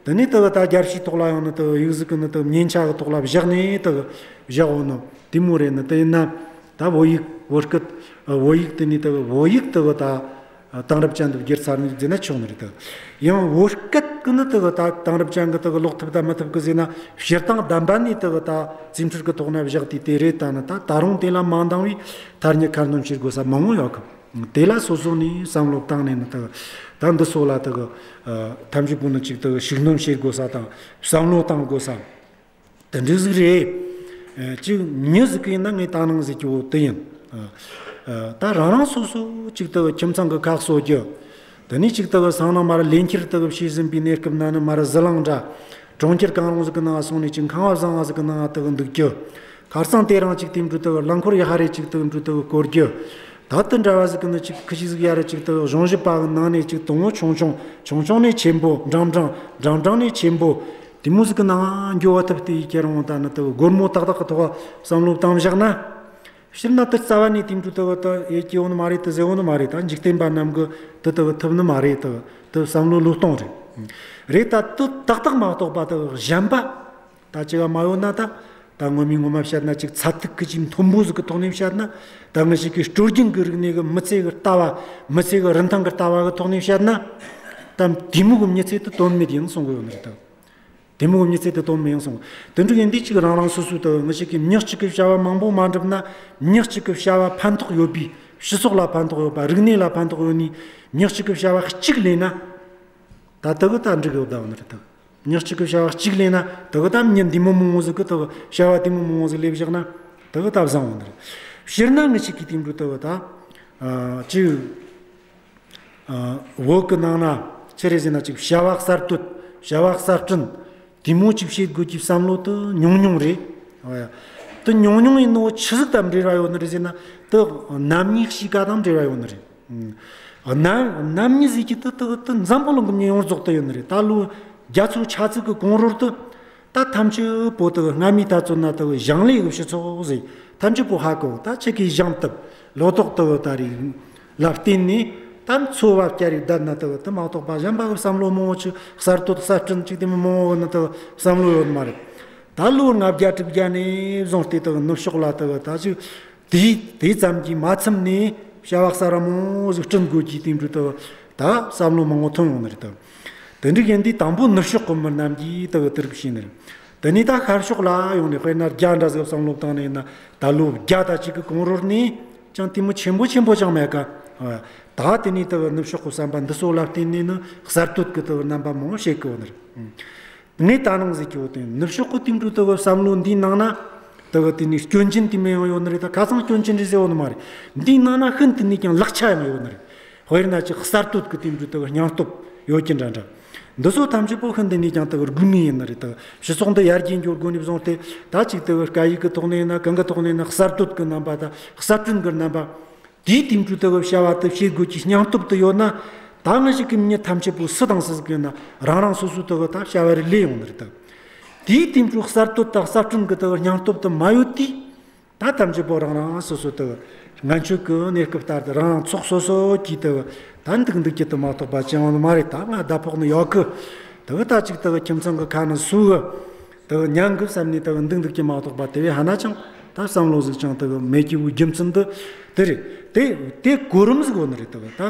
དེ་ནས་ད་གི་ད་རྒྱལ་སྤྱིའི་ཐོག་ལ་ཡང་ནི་ད་གི་ཡིག་གཟུགས་གི་ནི་ད་གི་མཉེན་ཆས་གི་ཐོག་ལ་བཞག་ནས་ད་གི་བཞག་འོ་ནོ་དེ་མོ་རེད། ནི་དེ་ཡིན་ན་ད་བོད་ཡིག་བོད་སྐད་བོད་ཡིག་དེ་ནས་ད་གི་བོད་ཡིག་ད་གི་ད་དེང་རབས་ཅན་དུ་བསྒྱུར་ཚར་ནས་ཟེར་ན་ཆོག་ནི་རེད། ད་ཡང་བོད་སྐད་གི་ནི་ད་གི་ད་དེང་རབས་ཅན་གི་ད་གི་ལོག་ཐུབ་ད་མི་ཐུབ་གི་ཟེར་ན། སྤྱིར་བཏང་བདམས་པ་ནས་ད་གི་ད་རྩིས་འཕྲུལ་གི་ཐོག་ན་བཞག་དུས་དེ་རེད། ད་ནི་ད་ད་རུང་དེ་ལ་མ་འདང་བའི་ཐ་སྙད་ཁ་སྣོན་བྱེད་དགོས་ས་མང་བོ་ཡོད་གི། དེ་ལ་སོ་སོ་ནས་བསམ་བློ་བཏང་ནས་ནི་ད་གི་ད་འདི་ཚོ་ལ་ད་གི་ཨ་ཐམས་ཅད་པོ་ནི་ཅིག་ད་གི་ཤུགས་སྣོན་བྱེད་དགོས་ས་དང་བསམ་བློ་བཏང་དགོས་ས། དེ་འདྲ་ཟིག་རེད། ཨ་ཅིག་མྱི་ཟིག་གི་ཡིན་ན་ངས་ད་ནང་ཟིག་གི་འོ་དེ་ཡིན། ཨ་ཨ་ད་རང་རང་སོ་སོ་ཅིག་ད་གི་ཁྱིམ་ཚང་གི་ཁ་གསོ་རྒྱུ། དེ་ནས་ཅིག་ད་གི་སང་ནངས་མར་ལས་འཁྱུར་ད་གི་བྱས་ཟིན་པའི་གནས་སྐབས་ན་ནི་མར་ཟི་ལིང་འདྲ་གྲོང་ཁྱེར་གང་རུང་ཟིག་གི་ནང་སོང་ནས་ཅིག་ཁང་བ་བཟང་བ་ཟིག་གི་ནང་ད་གི་འདུག་རྒྱུ། ཁ་སང་དེ་རིང་ཅིག་དེ་འཕྲོ་ད་གི་རླངས་འཁོར་ཡག་པ་རེ་ཅིག་དེ་འཕྲོ་ད་གི་བསྐོར་རྒྱུ། ད་དེ་འདྲ་བ་ཟིག་གི་ནི་ཅིག་ཁི་ཅིག་ཟིག་ཡ་རེ་ཅིག་ད་གི་གཞུང་ཞབས་པ་གི་ནང་ནས་ཅིག་དང་བོ་ཆུང་ཆུང་ཆུང་ཆུང་ནས་ཆེན་པོ། འབྲིང་འབྲིང་འབྲིང་འབྲིང་ནས་ཆེན་པོ། དེ་མོ་ཟིག་གི་ནང་འགྱོ་བ་ཐུབ་སྟེ་ཡི་ཁྱེད་རང་ད་ནི་ད་གི་སྒོར་མོ་ཏག་ཏག་གི་ཐོག་བསམ་བློ་བཏང་བཞག་ན། སྤྱིར་ན་དེ་རྩ་བ་ནས་དེ་འཕྲོ་ད་གི་ད་ཡེ་སྐྱེ་འོ་ནི་མ་རེད། དེ་ཟེར་འོ་ནི་མ་རེད། ད་འཇིག་རྟེན་པ་རྣམས་གི་དེ་ད་གི་ཐུབ་ནི་མ་རེད། ད་གི་དེ་བསམ་བློ་བློས་གཏོང་རེད། རེད། ད་དེ་ཏག་ཏག་མ་གཏོགས་པ་ད་གི་གཞན་པ་ད་ཅི་ག་མ་ཡོད་ན། ད་ད་ངོ་མའི་ངོ་མ་བཤད་ན་ཅིག་ཚད་ཐིག་གི་ཅིག་མཐོན་པོ་ཟིག་གི་ཐོག་ནས་བཤད་ན། ད་ང་ཅག་གི་སྲོལ་རྒྱུན་གི་རིག་གནས་གི་མི་ཚེ་གི་ལྟ་བ། མི་ཚེ་གི་རིན་ཐང་གི་ལྟ་བ་གི་ཐོག་ནས་བཤད་ན། ད་དེ་མོ་གི་མྱི་ཚེ་དེ་དོན་མེད་ཡིན་གསུང་གི་ཡོད་ནི་རེད། ད་དེ་མོ་གི་མྱི་ཚེ་དེ་དོན་མེད་ཡིན་གསུང་། དེ་འདྲ་ཡིན་དུས་ཅིག་རང་རང་སོ་སོ་ད་ང་ཅག་གི་མྱི་གཅིག་གི་བྱ་བ་མང་པོ་མ་འགྲུབ་ན། མྱི་གཅིག་གི་བྱ་བ་ཕན་ཐོགས་ཡོད་པའི། སྤྱི་ཚོགས་ལ་ཕན་ཐོགས་ཡོད་པ། རིག་གནས་ལ་ཕན་ཐོགས་ཡོད་ནི་མྱི་གཅིག་གི་བྱ་བ་གཅིག་ལས་ན། ད་དེ་གི་ད་འགྲིག་ཡོད་ད་ཡོད་ནི་རེད། ད་མྱི་གཅིག་གི་བྱ་བ་གཅིག་ལས་ན། དེ་གི་ད་མྱི་འདི་མོ་མང་བོ་ཟིག་གི་དེ་གི་བྱ་བ་དེ་མོ་མང་བོ་ཟིག་ལས་བཞག་ན། དེ་གི་ད་བཟང་བོ་ནི་རེད། སྤྱིར་ན་ང་ཅག་གི་དེ་འདྲ་དེ་གི་ད་ ཨ་ཅིག་ཨ་བོད་གི་ནང་ན་ཆི་རེད་ཟེར་ན། ཅིག་བྱ་བ་གསར་གཏོད། བྱ་བ་གསར་སྐྲུན། དེ་མོ་ཅིག་བྱེད་དགོས་ཀྱི་བསམ་བློ་དེ་ཉུང་ཉུང་རེད། ཨ་དེ་ཉུང་ཉུང་ཡིན་ནོ་ཆི་ཟིག་དང་འབྲེལ་བ་ཡོད་ནི་རེད་ཟེར་ན། དེ་རྣམ་གཉིས་གཤིས་ཀ་དང་འབྲེལ་བ་ཡོད་ནི་རེད། ཨ་རྣམ་རྣམ་གཉིས་ཟེར་གྱི་དེ་དེ་དེ་འཛམ་བུ་གླིང་གི་མྱི་ཡོངས་རྫོགས་དེ་ཡོད་ནི་རེད། ད་ལོ་བརྒྱ་ཚོ་ཆ་ཙིག་གི་གོང་རོལ་དུ། ད་ཐམས་ཅད་པོ་དེ་སྔ་མའི་ད་ཚོད་ན་དེ་ཞིང་ལས་གི་སྤྱི་ཚོགས་ཟེར། ཐམས་ཅད་པོ་ཧ་གོ། ད་ཁྱེད་ཀྱིས་ཞིང་བཏབ། ལོ་ཏོག་དེ་ད་རེས་ལ་བརྟེན་ནས་ད་འཚོ་བ་སྐྱེལ་རེས་བསྡད་ན། དེ་དེ་མ་གཏོགས་པ་གཞན་པ་གི་བསམ་བློ་མང་བོ་ཅིག་གསར་གཏོད་གསར་སྐྲུན་ཅིག་དེ་མོ་མང་བོ་ནི་དེ་བསམ་བློ་ཡོད་མ་རེད། ད་ལོ་ལྔ་བརྒྱ་དྲུག་བརྒྱ་ནས་བཟུང་སྟེ་དེ་ནུབ་ཕྱོགས་ལ་དེ་ད་ཅིག་དེ་དེ་ཙམ་གྱིས་མ་ཚིམ་ནས་བྱ་བ་གསར་བ་མང་བོ་ཟིག་སྐྲུན་དགོས་ཀྱི་དེ་འདྲ་དེ་ད་བསམ་བློ་མང་བོ་ཐོན་ཡོང་ནི་རེད་དེ། དེ་འདྲ་ཡིན་དུས་དང་པོ་ནུབ་ཕྱོགས་གི་མི་རྣམས་ཀྱིས་དེ་གི་དེ་རིགས་བྱས་ནི་རེད། དེ་ནས་ད་ཤར་ཕྱོགས་ལ་ཡོང་ནས་དཔེར་ན་རྒྱ་འདྲ་ཟིག་བསམ་བློ་བཏང་ནས་ཡིན་ན། ད་ལོ་བརྒྱ་དང་གཅིག་གི་གོང་རོལ་ནས་ཀྱང་དེ་མོ་ཆེན་པོ་ཆེན་པོ་ཅང་མེད་ཀ། ད་དེ་ནས་དེ་གི་ནུབ་ཕྱོགས་གི་བསམ་པ་འདི་ཚོ་ལ་བརྟེན་ནས་ནི་གསར་གཏོད་གི་དེ་གི་རྣམ་པ་མང་བོ་བྱེད་གི་ཡོད་ནི་རེད། ངས་ད་ནང་ཟིག་གི་འོ་དེ་ནུབ་ཕྱོགས་གི་དེ་འདྲ་དེ་གི་བསམ་བློ་འདིའི་ནང་ན་དེ་གི་དེ་ནས་སྐྱོན་ཅན་དེ་མོ་ཡང་ཡོད་ནི་རེད། ད་ཁ་སང་སྐྱོན་ཅན་རེད་ཟེར་བོ་ནི་མ་རེད། འདིའི་ནང་ན་ཤིན་ཏུ་ནས་ཀྱང་ལེགས་ཆ་ཡང་ཡོད་ནི་རེད། དཔེར་ན་ཅིག་གསར་གཏོད་ཀྱི་དེ་འདྲ་དེ་གི་སྙིང་སྟོབས་ཡོད་ཀྱི་འདྲ་འདྲ། འདི་ཚོ་ཐམས་ཅད་པོ་ཤིན་ཏུ་ནས་ཀྱང་དེ་གི་དགོས་ངེས་ཡིན་ནི་རེད། དེ་གི་སྤྱི་ཚོགས་འདི་ཡར་རྒྱས་འགྱོ་དགོས་ནས་བཟུང་སྟེ། ད་ཅིག་དེ་གི་སྐད་ཡིག་གི་ཐོག་ནས་ཡིན་ན། གང་གི་ཐོག་ནས་ཡིན་ན། གསར་གཏོད་ཀྱི་རྣམ་པ་དང་གསར་སྐྲུན་གྱི་རྣམ་པ་དེའི་དེ་འདྲ་དེ་གི་བྱ་བ་དེ་བྱེད་དགོས་ཀྱི་སྙིང་སྟོབས་དེ་ཡོད་ན། ད་ང་ཞིག་གི་མྱི་ཐམས་ཅད་པོ་སུ་དང་སུ་ཟིག་ཡིན་ན་རང་རང་སོ་སོ་དེ་གི་ད་བྱ་བ་རེ་ལས་ཡོང་ནི་རེད་དེ། དེའི་དེ་འདྲ་གསར་གཏོད་དང་གསར་སྐྲུན་གྱི་དེ་གི་སྙིང་སྟོབས་དེ་མ་ཡོད་དུས། ད་ཐམས་ཅད་པོ་རང་རང་སོ་སོ་དེ་གི་སྔན་ཆད་ཀྱི་གནས་སྐབས་ལྟར་དུ་རང་རང་ཚོགས་སོ་སོ་གྱིས་དེ་གི་ད་འདུག་འདུག་རྒྱུ་དེ་མ་གཏོགས་པ་ཅང་ཡོད་ནི་མ་རེད། ད་ང་ཟླ་ཕོགས་ནི་ཡོད་གི། དེ་གི་ད་ཅིག་དེ་གི་ཁྱིམ་ཚང་གི་ཁ་ནས་སུ་གི་དེ་གི་ཉན་གི་བསམ་ནས་དེ་གི་འདུག་འདུག་རྒྱུ་མ་གཏོགས་པ། དེ་བས་ཧ་ན་ཅང་ད་བསམ་བློ་ཟིག་ཅང་དེ་གི་མེད་རྒྱུ་བོའི་རྒྱུ་མཚན་འདི་དེ་རེད། དེ་དེ་གོ་རིམ་ཟིག་ཡོད་ནི་རེད། དེ་གི་ད་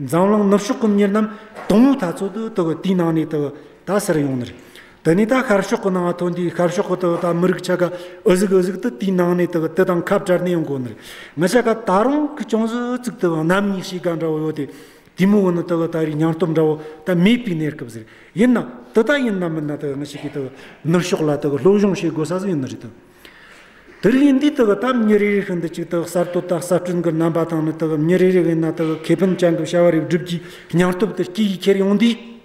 འཛམ་གླིང་ནུབ་ཕྱོགས་ཀྱི་མྱི་རྣམས་དང་པོ་ད་ཚོད་དུ་དེ་གི་དེའི་ནང་ནས་དེ་གི་ད་ཟེར་ཡོང་ནི་རེད། དེ་ནས་ད་ཤར་ཕྱོགས་ཀྱི་ནང་ཐོན་དུས། ཤར་ཕྱོགས་ཀྱི་དེ་གི་ད་མི་རིགས་ཆ་ག་འུ་ཟིག་འུ་ཟིག་དེ་དེའི་ནང་ནས་དེ་གི་དེ་དང་ཁ་བྲལ་ནས་ཡོང་གོ་ནི་རེད། ང་ཆ་ག་ད་རུང་གི་ཅུང་ཟད་ཙིག་དེ་གི་རྣམ་གཉིས་གཤིས་ཀ་འདྲ་བོ་ཡོད་དེ། དེ་མོ་བོ་ནི་དེ་གི་ད་རེས་སྙིང་སྟོབས་འདྲ་བོ་ད་མེད་པའི་གནས་སྐབས་ཟིག་རེད། ཡིན་ན་དེ་ད་ཡིན་ན་མིན་ན་དེ་གི་ང་ཞིག་གིས་དེ་གི་ནུབ་ཕྱོགས་ལ་དེ་གི་སློབ་སྦྱོང་བྱེད་དགོས་ས་ཟིག་ཡིན་ནི་རེད་དེ། དེ་རིགས་ཡིན་དུས་དེ་གི་ད་མྱི་རེ་རེ་ཤིན་ཏུ་ཅིག་དེ་གི་གསར་གཏོད་དང་གསར་སྐྲུན་གྱི་རྣམ་པ་དང་ནི། དེ་གི་མྱི་རེ་རེ་ཡིན་ན་དེ་གི་ཁེ་ཕན་ཅན་གྱི་བྱ་བ་རེ་བསྒྲུབ་རྒྱུའི་སྙིང་སྟོབས་དེ་སྐྱེས་ཡི་ཁྱེར་ཡོང་དུས།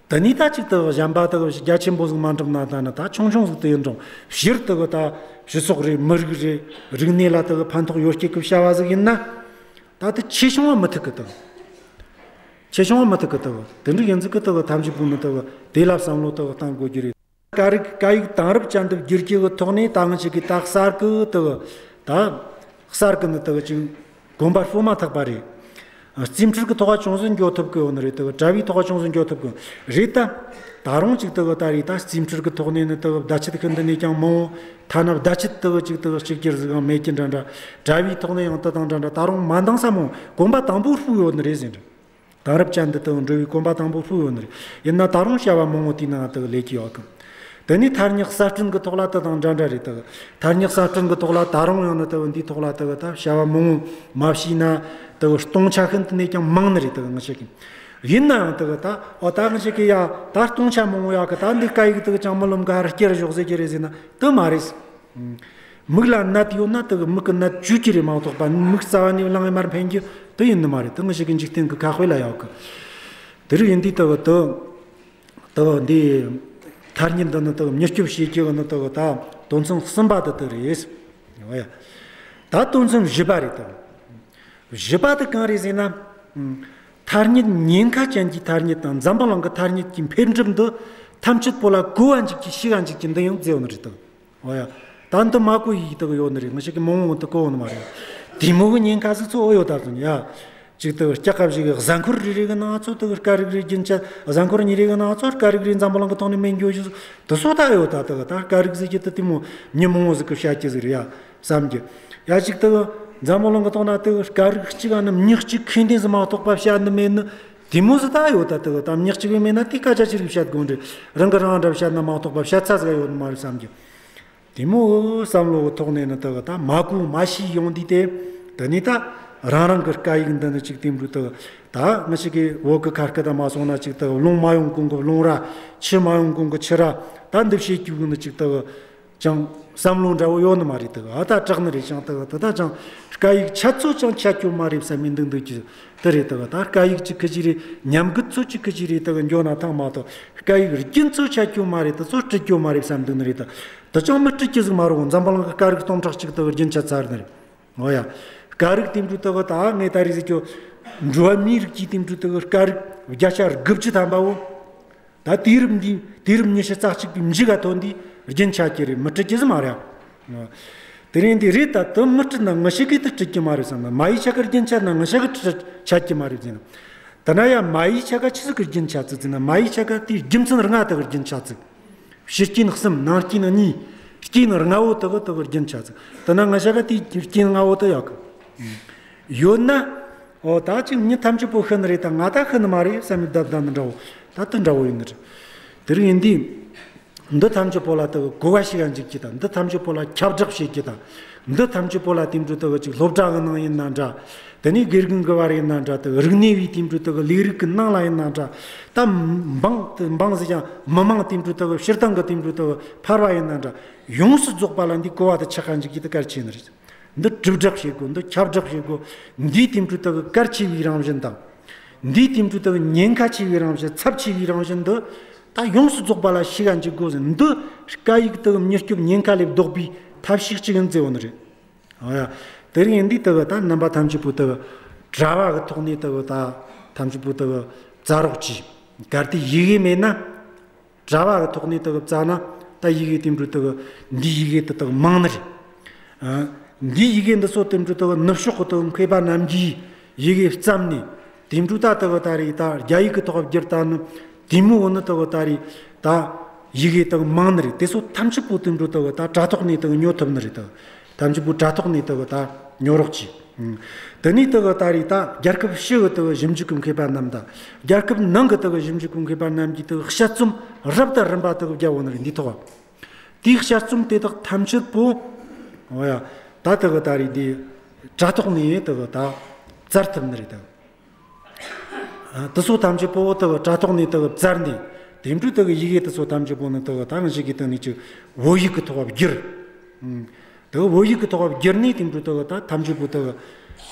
དེ་ནས་ད་ཅིག་དེ་གི་གཞན་པ་དེ་གི་རྒྱ་ཆེན་པོ་ཟིག་མ་འགྲུབ་ན། ད་ནི་ད་ཆུང་ཆུང་ཟིག་དེ་ཡིན་རུང་། སྤྱིར་དེ་གི་ད་སྤྱི་ཚོགས་རེ་མི་རིགས་རེ་རིག་གནས་ལ་དེ་གི་ཕན་ཐོགས་ཡོད་རྒྱུ་གི་བྱ་བ་ཟིག་ཡིན་ན། ད་དེ་ཆེ་ཆུང་བ་མི་ཐུག་གི། དེ་གི་ཆེ་ཆུང་བ་མི་ཐུག་གི། དེ་གི་དེ་འདྲ་ཡིན་ཟིག་གི་དེ་གི་ཐམས་ཅད་པོ་ནི་དེ་གི་དེ་ལ་བསམ་བློ་དེ་གི་གཏང་དགོས་རྒྱུ་རེད། སྐད་རིགས་སྐད་ཡིག་དེང་རབས་ཅན་དུ་བསྒྱུར་རྒྱུ་གི་ཐོག་ནས་ད་ང་ཅག་གིས་ད་གསར་གི་དེ་གི་ད་གསར་གི་ནི་དེ་གི་ཅིག་གོམ་པ་སྤོ་མ་ཐག་པ་རེད། རྩིས་འཕྲུལ་གི་ཐོག་ཅུང་ཟད་འགྱོ་ཐུབ་གི་ཡོད་ནི་རེད། དེ་གི་དྲ་བའི་ཐོག་ཅུང་ཟད་འགྱོ་ཐུབ་གི་རེད། ད་ད་རུང་ཅིག་དེ་གི་ད་རེས་ད་རྩིས་འཕྲུལ་གི་ཐོག་ནས་ནི་དེ་གི་བརྡ་ཆད་ཤིན་ཏུ་ནས་ཀྱང་མང་བོ། ཐ་ན་བརྡ་ཆད་དེ་གི་ཅིག་དེ་གི་གཅིག་གྱུར་ཟིག་ཡང་མེད་ཀྱི་འདྲ་འདྲ། དྲ་བའི་ཐོག་ནས་ཡང་དེ་དང་འདྲ་འདྲ། ད་རུང་མ་འདང་ས་མང་བོ། གོམ་པ་དང་པོ་སྤོས་ཡོད་ནི་རེད་ཟེར་འདྲ། དེང་རབས་ཅན་འདི་དང་འགྲོ་བའི་གོམ་པ་དང་པོ་སྤོས་ཡོད་ནི་རེད། ཡིན་ན་ད་རུང་བྱ་བ་མང་བོ་དེའི་ནང་དུ་ལས་ཀྱི་ཡོད་གི། དེ་ནས་ཐ་སྙད་གསར་སྐྲུན་གྱི་ཐོག་ལ་དེ་དང་འདྲ་འདྲ་རེད་དེ། ཐ་སྙད་གསར་སྐྲུན་གྱི་ཐོག་ལ་ད་རུང་ཡང་ནི་དེ་འདིའི་ཐོག་ལ་དེ་ད་བྱ་བ་མང་བོ་མ་བྱས་ན་དེ་སྟོང་ཆ་ཤིན་ཏུ་ནས་ཀྱང་མང་ནི་རེད་དེ། ང་ཅག་གིས་ཡིན་ནའང་དེ་ད་འོ་ད་ང་ཅག་གིས་ཡ་ད་སྟོང་ཆ་མང་བོ་ཡོད་གི། ད་འདི་སྐད་ཡིག་དེ་ཅང་མི་ལོ་ག་ཧར་བསྐྱུར་ཞོག་ཟེར་གྱི་རེད་ཟེར་ན་དེ་མ་རེད། མིག་ལ་ནད་ཡོད་ན་དེ་གི་མིག་གི་ནད་བཅོས་རྒྱུ་རེད་མ་གཏོགས་པ། མིག་རྩ་བ་ནས་བླངས་ཡས་མར་འཕེན་རྒྱུ་དེ་ཡིན་ནི་མ་རེད། དེ་ང་ཅག་གི་འཇིག་རྟེན་གི་ཁ་དཔེ་ལ་ཡོད་གི། དེ་རིགས་ཡིན་དུས་དེ་གི་དེ་དེ་འདི་ཐ་སྙད་འདི་ནི་དེ་གི་མྱུར་སྐྱོབ་བྱེད་རྒྱུ་གི་ནི་དེ་གི་ད་དོན་ཚན་གསུམ་པ་དེ་དེ་རེད། འོ་ཡ། ད་དོན་ཚན་བཞི་པ་རེད་དེ། བཞི་པ་དེ་གང་རེད་ཟེར་ན། ཨ་ཐ་སྙད་ཉེན་ཁ་ཅན་གྱི་ཐ་སྙད་དང་འཛམ་བུ་གླིང་གི་ཐ་སྙད་ཀྱི་འཕེལ་འགྲིབ་འདི་ཐམས་ཅད་པོ་ལ་གོ་བ་འཇུག་རྒྱུ་ཤེས་པ་འཇུག་རྒྱུ་འདི་ཡང་མཛད་ཡོད་ནི་རེད་དེ། འོ་ཡ། ད་འདི་མ་གོ་ཡི་དེ་གི་ཡོད་ནི་རེད། ང་ཅག་གིས་མང་བོ་འདི་གོ་ནི་མ་རེད། དེ་མོ་གི་ཉེན་ཁ་ཟིག་ཚོ་ཨེ་ཡོད་ད་དུང་ཡ། ཅིག་དེ་སྐྱ་ཀ་ཞིག་གི་གཟའ་འཁོར་རེ་རེ་གི་ནང་ཚོ་དེ་གི་སྐད་རིགས་རེ་རྒྱུན་ཆད། གཟའ་འཁོར་གཉིས་རེ་གི་ནང་ཚོ་སྐད་རིགས་རེ་འཛམ་བུ་གླིང་གི་ཐོག་ནས་མེད་འགྱོ་རྒྱུ་ཟིག་དེ་ཚོ་ད་ཨེ་ཡོད་ད། དེ་གི་ད་སྐད་རིགས་ཟེར་རྒྱུ་དེ་དེ་མོ་མྱི་མང་བོ་ཟིག་གིས་བཤད་རྒྱུ་ཟིག་རེད་ཡ། བསམ་གྱི། ཡ་ཅིག་དེ་འཛམ་བུ་གླིང་གི་ཐོག་ན་དེ་སྐད་རིགས་གཅིག་ག་ནི་མྱི་གཅིག་ཁེ་ནས་ཟིག་མ་གཏོགས་པ་བཤད་ནི་མེད་ནི་དེ་མོ་ཟིག་ད་ཡོད་ད། དེ་ད་མྱི་གཅིག་གི་མེད་ན་དེ་སྐད་ཆ་ཅི་རིགས་བཤད་དགོས་རེད། རང་གི་རང་འདྲ་བཤད་ན་མ་གཏོགས་པ་བཤད་ས་ཟིག་ཡོད་ནི་མ་རེད་བསམ་གྱི། དེ་མོ་བསམ་བློ་གི་ཐོག་ནས་ནི་དེ་ད་མ་གོ་མ་ཤེས་ཡོང་དུས་དེ། དེ་ནས་ད་རང་རང་གི་སྐད་ཡིག་འདི་ནི་ཅིག་དེ་འདྲ་དེ་ད་ང་ཅག་གི་བོད་གི་ཁ་སྐད་ད་མ་སོང་ན་ཅིག་དེ་རླུང་མ་ཡོང་གོང་གི་རླུང་ར། ཆུ་མ་ཡོང་གོང་གི་ཆུ་ར། ད་འདི་བྱེད་རྒྱུ་གི་ནི་ཅིག་དེ། ཅང་བསམ་བློ་འདྲ་བོ་ཡོད་ནི་མ་རེད། དེ་གི་ཨ་ད་དྲག་ནི་རེད། ཅང་དེ་གི་དེ་ད་ཅང་སྐད་ཡིག་ཆད་ཚོད་ཅང་ཆད་རྒྱུ་མ་རེད་བསམ་མི་འདུག་འདུག་གི་དེ་རེད། དེ་གི་ད་སྐད་ཡིག་ཅིག་གི་ཅི་རེད། ཉམས་རྒུད་ཚོད་ཅིག་གི་ཅི་རེད། དེ་གི་འགྱོ་ན་ཐང་མ་གཏོགས་སྐད་ཡིག་རྒྱུན་ཚོད་ཆད་རྒྱུ་མ་རེད། དེ་ཚོ་སྤྲུལ་རྒྱུ་མ་རེད་བསམ་འདུག་ནི་རེད། དེ་དེ་ཅང་མི་སྤྲུལ་གི་ཟིག་མ་རེད། འཛམ་བུ་གླིང་གི་སྐད་རིགས་སྟོང་ཕྲག་གཅིག་དེ་གི་རྒྱུན་ཆད་ཚར་ནི་རེད། འོ་ཡ། སྐད་རིགས་དེ་འདྲ་དེ་གི་ད་ངས་ད་རེས་ཟེར་རྒྱུ། འགྲོ་བ་མིའི་རིགས་ཀྱི་དེ་འདྲ་དེ་གི་སྐད་རིགས་བརྒྱ་ཆ་དགུ་བཅུ་ཐམ་པ་བོ། ད་དུས་རབས་འདི་དུས་རབས་ཉི་ཤུ་རྩ་གཅིག་པའི་མཇུག་ག་ཐོན་དུས་རྒྱུན་ཆད་ཀྱི་རེད། མི་སྤྲུལ་གི་ཟིག་མ་རེད། དེ་རིང་འདི་རེད། ད་དེ་མི་སྤྲུལ་ན་ངི་ཤི་གི་དེ་སྤྲུལ་གི་མ་རེད་བསམ་ན། མ་ཡི་ཆ་ག་རྒྱུན་ཆད་ན་ངི་ཤ་གི་སྤྲུལ་ཆད་གི་མ་རེད་ཟེར་ན། དེ་ན་ཡ་མ་ཡི་ཆ་ག་ཆི་ཟིག་གི་རྒྱུན་ཆད་ཟིག་ཟེར་ན། མ་ཡི་ཆ་ག་དེའི་རྒྱུ་མཚན་ལྔ་དེ་གི་རྒྱུན་ཆད་ཟིག། ཕྱི་རྐྱེན་གསུམ། ནང་རྐྱེན་གཉིས། རྐྱེན་ལྔ་བོ་དེ་གི་དེ་གི་རྒྱུན་ཆད་ཟིག། དེ་ན་ངི་ཤ་ག་དེའི་རྐྱེན་ལྔ་བོ་དེ་ཡོད་གི། ཡོད་ན། འོ་ད་ཅིག་མྱི་ཐམས་ཅད་པོ་ཤི་ནི་རེད། ད་ང་ད་ཤི་ནི་མ་རེད་བསམ་མི་བསྡད་བསྡད་ནི་འདྲ་བོ། ད་དེ་འདྲ་བོ་ཡིན་ནི་རེད། དེ་རིང་ཡིན་དུས། འདི་ཐམས་ཅད་པོ་ལ་དེ་གི་གོ་བ་ཞིག་ག་འཇུག་རྒྱུ་དང་། འདི་ཐམས་ཅད་པོ་ལ་ཁྱབ་བསྒྲགས་བྱེད་རྒྱུ་དང་། འདི་ཐམས་ཅད་པོ་ལ་དེ་འདྲ་དེ་གི་ཅིག་སློབ་གྲྭ་གི་ནང་ཡིན་ན་འདྲ། དེ་ནས་དགེ་རྒན་གི་བར་ཡིན་ན་འདྲ། དེ་གི་རིག་གནས་པའི་དེ་འདྲ་དེ་གི་ལས་རིགས་གི་ནང་ལ་ཡིན་ན་འདྲ། ད་འབངས་དེ་འབངས་ཟེར་ཀྱང་མི་མང་དེ་འདྲ་དེ་གི་སྤྱིར་བཏང་གི་དེ་འདྲ་དེ་གི་ཕལ་བ་ཡིན་ན་འདྲ། ཡོངས་སུ་རྫོགས་པ་ལ་འདི་གོ་བ་དེ་ཆགས་ག་འཇུག་རྒྱུ་དེ་གལ་ཆེ་ནི་རེད། འདི་དྲིལ་བསྒྲགས་བྱེད་དགོས། འདི་ཁྱབ་བསྒྲགས་བྱེད་དགོས། འདིའི་དེ་འདྲ་དེ་གི་གལ་ཆེ་བའི་རང་བཞིན་དང་། འདིའི་དེ་འདྲ་དེ་གི་ཉེན་ཁ་ཆེ་བའི་རང་བཞིན། ཚབས་ཆེ་བའི་རང་བཞིན་འདི་ད་ཡོངས་སུ་རྫོགས་པ་ལ་ཤེས་ག་འཇུག་དགོས་ཟེར། འདི་སྐད་ཡིག་དེ་གི་མྱུར་སྐྱོབ་ཉེན་ཁ་ལས་ལྡོག་པའི་ཐབས་ཤེས་གཅིག་ཡིན་ཟེར་བ་ནི་རེད། འོ་ཡ། དེ་རིང་འདི་དེ་གི་ད་རྣམ་པ་ཐམས་ཅད་པོ་དེ་གི་དྲ་བ་གི་ཐོག་ནས་དེ་གི་ད་ཐམས་ཅད་པོ་དེ་གི་བཙལ་རོགས་གྱིས། གལ་ཏེ་ཡི་གེ་མེད་ན། དྲ་བ་གི་ཐོག་ནས་དེ་གི་བཙལ་ན་ད་ཡི་གེ་དེ་འདྲ་དེ་གི་འདིའི་ཡི་གེ་དེ་དག་མང་ནི་རེད། ཨ། འདིའི་ཡི་གེ་འདི་ཚོ་དེ་འདྲ་དེ་གི་ནུབ་ཕྱོགས་གི་དེ་གི་མཁས་པ་རྣམས་ཀྱིས་ཡི་གེ་བརྩམས་ནས་དེ་འདྲ་ད་དེ་གི་ད་རེས་ད་རྒྱ་ཡིག་གི་ཐོག་བསྒྱུར་ད་ནི་དེ་མོ་བོ་ནི་དེ་གི་ད་རེས་ད་ཡི་གེ་དེ་གི་མང་ནི་རེད། དེ་ཚོ་ཐམས་ཅད་པོ་དེ་འདྲ་དེ་གི་ད་དྲ་ཐོག་ནས་དེ་གི་ཉོ་ཐུབ་ནི་རེད། དེ་གི་ཐམས་ཅད་པོ་དྲ་ཐོག་ནས་དེ་གི་ད་ཉོ་རོགས་གྱིས། ཨང་། དེ་ནས་དེ་གི་ད་རེས་ད་རྒྱལ་ཁབ་ཕྱི་གི་དེ་གི་ཞིབ་འཇུག་གི་མཁས་པ་རྣམས་དང་། རྒྱལ་ཁབ་ནང་གི་དེ་གི་ཞིབ་འཇུག་གི་མཁས་པ་རྣམས་ཀྱིས་དེ་གི་དཔྱད་རྩོམ་རབ་དང་རིམ་པ་དེ་གི་བརྒྱབ་ཡོད་ནི་རེད། འདིའི་ཐོག་དེའི་དཔྱད་རྩོམ་དེ་དག་ཐམས་ཅད་པོ། འོ་ཡ། ད་དེ་གི་ད་རེས་འདི་དྲ་ཐོག་ནས་དེ་གི་ད་བཙལ་ཐུབ་ནི་རེད། དེ་གི་ཨ། དེ་ཚོ་ཐམས་ཅད་པོ་དེ་གི་དྲ་ཐོག་ནས་དེ་གི་བཙལ་ནས། དེ་འདྲ་དེ་གི་ཡི་གེ་དེ་ཚོ་ཐམས་ཅད་པོ་ནི་དེ་གི་ད་ང་ཞིག་གིས་དེ་ནས་ཅིག་བོད་ཡིག་གི་ཐོག་བསྒྱུར། ཨང་། དེ་གི་བོད་ཡིག་གི་ཐོག་བསྒྱུར་ནས་དེ་འདྲ་དེ་གི་ད་ཐམས་ཅད་པོ་དེ་གི་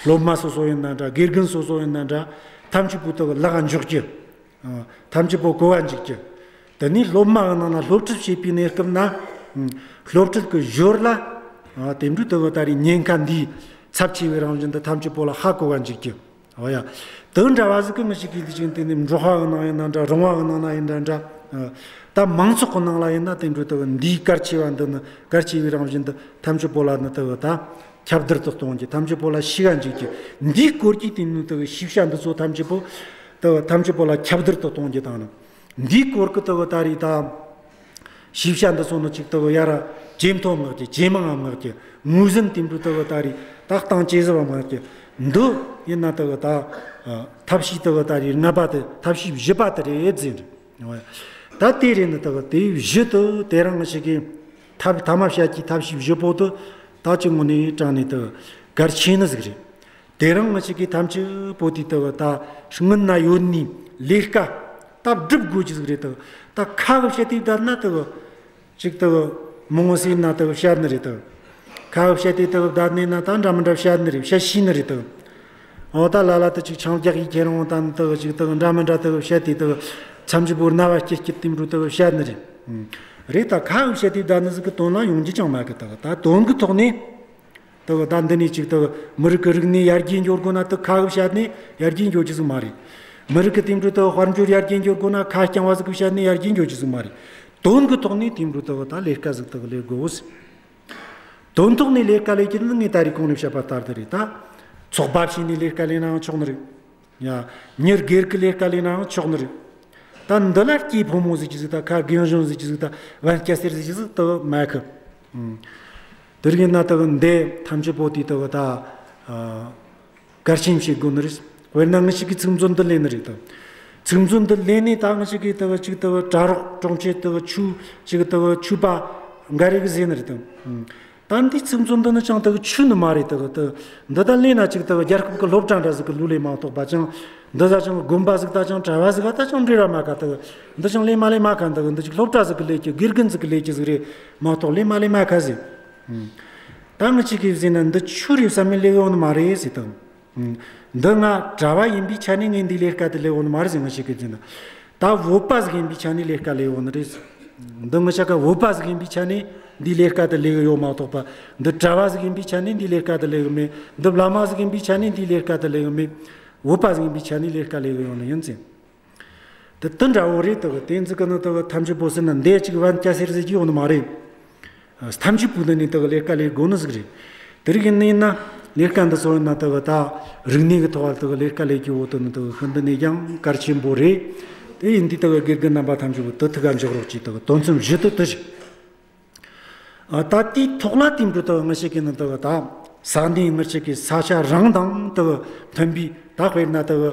སློབ་མ་སོ་སོ་ཡིན་ན་འདྲ། དགེ་རྒན་སོ་སོ་ཡིན་ན་འདྲ། ཐམས་ཅད་པོ་དེ་གི་ལག་འཇོག་རྒྱུ། ཨ། ཐམས་ཅད་པོ་གོ་བ་འཇུག་རྒྱུ། དེ་ནས་སློབ་མ་གི་ནང་ན་སློབ་ཁྲིད་བྱེད་པའི་གནས་སྐབས་ན། ཨང་། སློབ་ཁྲིད་ཀྱི་ཞོར་ལ། ཨ། དེ་འདྲ་དེ་གི་ད་རེས་ཉེན་ཁ་འདིའི་ཚབས་ཆེ་བའི་རང་བཞིན་འདི་ཐམས་ཅད་པོ་ལ་ཧ་གོ་བ་འཇུག་རྒྱུ། འོ་ཡ། དེ་འདྲ་བ་ཟིག་གི་ང་ཞིག་གིས་འདི་ཅིག་དེ་ནས་འབྲོག་པ་གི་ནང་ཡིན་ན་འདྲ། རོང་བ་གི་ནང་ན་ཡིན་ན་འདྲ། ཨ། ད་མང་ཚོགས་གི་ནང་ལ་ཡིན་ན་དེ་འདྲ་དེ་གི་འདིའི་གལ་ཆེ་བ་འདི་ནི། གལ་ཆེ་བའི་རང་བཞིན་འདི་ཐམས་ཅད་པོ་ལ་ནི་དེ་གི་ད་ཁྱབ་བརྡལ་དུ་གཏོང་རྒྱུ། ཐམས་ཅད་པོ་ལ་ཤེས་ག་འཇུག་རྒྱུ། འདིའི་སྐོར་གྱི་དེ་ནི་དེ་གི་ཤེས་བྱ་འདི་ཚོ་ཐམས་ཅད་པོ་དེ་གི་ཐམས་ཅད་པོ་ལ་ཁྱབ་བརྡལ་དུ་གཏོང་རྒྱུ་དང་ནི། འདིའི་སྐོར་གྱི་དེ་གི་ད་རེས་ད་ཤེས་བྱ་འདི་ཚོ་ནི་ཅིག་དེ་གི་ཡར་ཇེ་མཐོ་མངག་རྒྱུ། ཇེ་མང་ང་མངག་རྒྱུ། ངོས་ཟིན་དེ་འདྲ་དེ་གི་ད་རེས་ད་གཏིང་ཇེ་ཟབ་མངག་རྒྱུ། འདི་ཡིན་ན་དེ་གི་ད་ཨ་ཐབས་ཤེས་དེ་གི་ད་རེས་ལྔ་པ་དེ། ཐབས་ཤེས་བཞི་པ་དེ་རེད་ཟེར། ད་དེ་རེད་ནི་དེ་གི་དེ་བཞི་དེ་དེ་རིང་ང་ཞིག་གིས་ཐབས་ཐ་མ་བཤད་ཀྱི་ཐབས་ཤེས་བཞི་པོ་དེ་ད་ཅིག་དངོས་གནས་དྲང་ནས་དེ་གལ་ཆེ་ནི་ཟིག་རེད། དེ་རིང་ང་ཞིག་གིས་ཐམས་ཅད་པོ་དེ་དེ་གི་ད་སྔུན་ན་ཡོད་ནི་ལས་ཀ་ད་སྒྲུབ་དགོས་ཀྱི་ཟིག་རེད། དེ་ད་ཁ་གིས་བཤད་དེ་བསྡད་ན་དེ་གི་ཅིག་དེ་གི་མི་ངོ་ཟེར་ན་དེ་གི་བཤད་ནི་རེད། དེ་གི་ཁ་གིས་བཤད་དེ་དེ་གི་བསྡད་ནས་ན་ད་འདྲ་མི་འདྲ་བཤད་ནི་རེད། བཤད་ཤེས་ནི་རེད། དེ་གི་འོ་ད་ལ་ལ་དེ་ཅིག་ཆང་རྒྱག་གི་ཁྱེད་རང་ད་ནི་དེ་གི་ཅིག་དེ་གི་འདྲ་མི་འདྲ་དེ་གི་བཤད་དེ་དེ་གི་ཐམས་ཅད་པོ་རྣ་བ་སྐྱིད་སྐྱིད་དེ་འདྲ་དེ་གི་བཤད་ནི་རེད། ཨང་། རེད། ད་ཁ་གིས་བཤད་དེ་བསྡད་ནི་ཟིག་གི་དོན་ལ་ཡོང་རྒྱུ་ཅང་མེད་གི། དེ་གི་ད་དོན་གི་ཐོག་ནས་དེ་གི་ད་འདི་ནས་ཅིག་དེ་གི་མི་རིགས་གི་རིག་གནས་ཡར་རྒྱས་འགྱོ་དགོས་ན་དེ་ཁ་གིས་བཤད་ནས་ཡར་རྒྱས་འགྱོ་རྒྱུ་ཟིག་མ་རེད། མི་རིགས་གི་དེ་འདྲ་དེ་གི་དཔལ་འབྱོར་ཡར་རྒྱས་འགྱོ་དགོས་ན་ཁ་རྐྱང་བ་ཟིག་གིས་བཤད་ནས་ཡར་རྒྱས་འགྱོ་རྒྱུ་ཟིག་མ་རེད། དོན་གི་ཐོག་ནས་དེ་འདྲ་དེ་གི་ད་ལས་ཀ་ཟིག་དེ་གི་ལས་དགོས། དོན་ཐོག་ནས་ལས་ཀ་ལས་རྒྱུ་ནི་ངས་ད་རེས་གོང་ནས་བཤད་པ་ལྟར་དུ་རེད། ད་ཚོགས་པ་བྱས་ནས་ལས་ཀ་ལས་ནའང་ཆོག་ནི་རེད། ཡ། མྱི་སྒེར་གྱི་ལས་ཀ་ལས་ནའང་ཆོག་ནི་རེད། ད་འདི་ལ་སྐྱེས་ཕོ་མོ་ཟེར་རྒྱུ་ཟིག་དང་། ཁ་རྒན་གཞོན་ཟེར་རྒྱུ་ཟིག་དང་། བན་སྐྱ་སེར་ཟེར་རྒྱུ་ཟིག་དེ་མེད་གི། ཨང་། དེ་རིགས་ཡིན་ན་དེ་གི་འདི་ཐམས་ཅད་པོ་དེ་དེ་གི་ད་ཨ་གལ་ཆེན་བྱེད་དགོས་ནི་རེད། དཔེར་ན་ང་ཞིག་གིས་ཚིག་མཛོད་འདི་ལེན་ནི་རེད་དོ། ཚིག་མཛོད་འདི་ལེན་ནས་ད་ང་ཞིག་གིས་དེ་གི་ཅིག་དེ་གི་གྲྭ་རོགས་གྲོང་ཁྱེར་དེ་གི་ཆོས་ཅིག་དེ་གི་ཆོས་པ་འགའ་རེ་གིས་ཟེར་ནི་རེད་དོ། ཨང་། ད་འདི་ཚིག་མཛོད་འདི་ནི་ཅང་དེ་གི་ཆོས་ནི་མ་རེད། དེ་གི་དེ་འདི་ད་ལེན་ན་ཅིག་དེ་གི་རྒྱལ་ཁབ་ཀྱི་སློབ་གྲྭ་འདྲ་ཟིག་གི་ལོ་ལས་མ་གཏོགས་པ་ཅང་ འདི་ད་ཅང་དགོན་པ་ཟིག་ད་ཅང་གྲྭ་བ་ཟིག་ད་ཅང་འབྲེལ་བ་མེད་ཀ་ད། འདི་ཅང་ལས་མ་ལས་མེད་ཀ་འདུག་འདི་ཅིག་སློབ་གྲྭ་ཟིག་གི་ལས་ཀྱི་དགེ་རྒན་ཟིག་གི་ལས་ཀྱི་ཟིག་རེད་མ་གཏོགས་ལས་མ་ལས་མེད་ཀ་ཟིག་ད་ང་ཅག་གིས་ཟེར་ན་འདི་ཆོས་རེད་བསམ་མི་ལས་ཡོད་ནི་མ་རེད་ཟེར་དང་། འདི་ང་གྲྭ་བ་ཡིན་པའི་ཆ་ནས་ངས་འདི་ལས་ཀ་དེ་ལས་ཡོད་ནི་མ་རེད་ཟེར། ང་ཅག་གིས་ཟེར་ན། ད་བོད་པ་ཟིག་ཡིན་པའི་ཆ་ནས་ལས་ཀ་ལས་ཡོད་ནི་རེད། འདི་ང་ཅག་ག་བོད་པ་ཟིག་ཡིན་པའི་ཆ་ནས་འདི་ལས་ཀ་དེ་ལས་གི་ཡོད་མ་གཏོགས་པ། འདི་གྲྭ་བ་ཟིག་ཡིན་པའི་ཆ་ནས་འདི་ལས་ཀ་དེ་ལས་གི་མེད། འདི་བླ་མ་ཟིག་ཡིན་པའི་ཆ་ནས་འདི་ལས་ཀ་དེ་ལས་གི་མེད། བོད་པ་ཟིག་ཡིན་པའི་ཆ་ནས་ལས་ཀ་ལས་གི་ཡོད་ནི་ཡིན་ཟེར། དེ་དེ་འདྲ་བོ་རེད། དེ་གི་དེ་ཚོ་གི་ནི་དེ་གི་ཐམས་ཅད་པོ་ཟེར་ན་འདི་གཅིག་བན་སྐྱ་སེར་ཟེར་གྱི་ཡོད་ནི་མ་རེད། ཐམས་ཅད་པོ་འདི་ནས་དེ་གི་ལས་ཀ་ལས་དགོས་ནི་ཟིག་རེད། དེ་རིགས་ཡིན་ནི་ཡིན་ན་ལས་ཀ་འདི་ཚོ་ཡིན་ན་དེ་གི་ད་རིག་གནས་ཀྱི་ཐོག་ལ་དེ་གི་ལས་ཀ་ལས་རྒྱུ་བོ་དེ་ནི་དེ་གི་ཤིན་ཏུ་ནས་ཀྱང་གལ་ཆེན་པོ་རེད། དེ་ཡིན་དུས་དེ་གི་དགེ་རྒན་རྣམ་པ་ཐམས་ཅད་པོ་དེ་ཐུགས་ཀ་འཇོག་རོགས་གྱིས། དེ་གི་དོན་ཚན་བཞི་དེ་དེ་རེད། ཨ། ད་དེའི་ཐོག་ལ་དེ་འདྲ་དག་ང་ཅག་གི་ནི་དག་ད་ས་གནས་ང་ཅག་གི་ས་ཆ་རང་དང་དག་མཐུན་པའི། ད་དཔེར་ན་དག་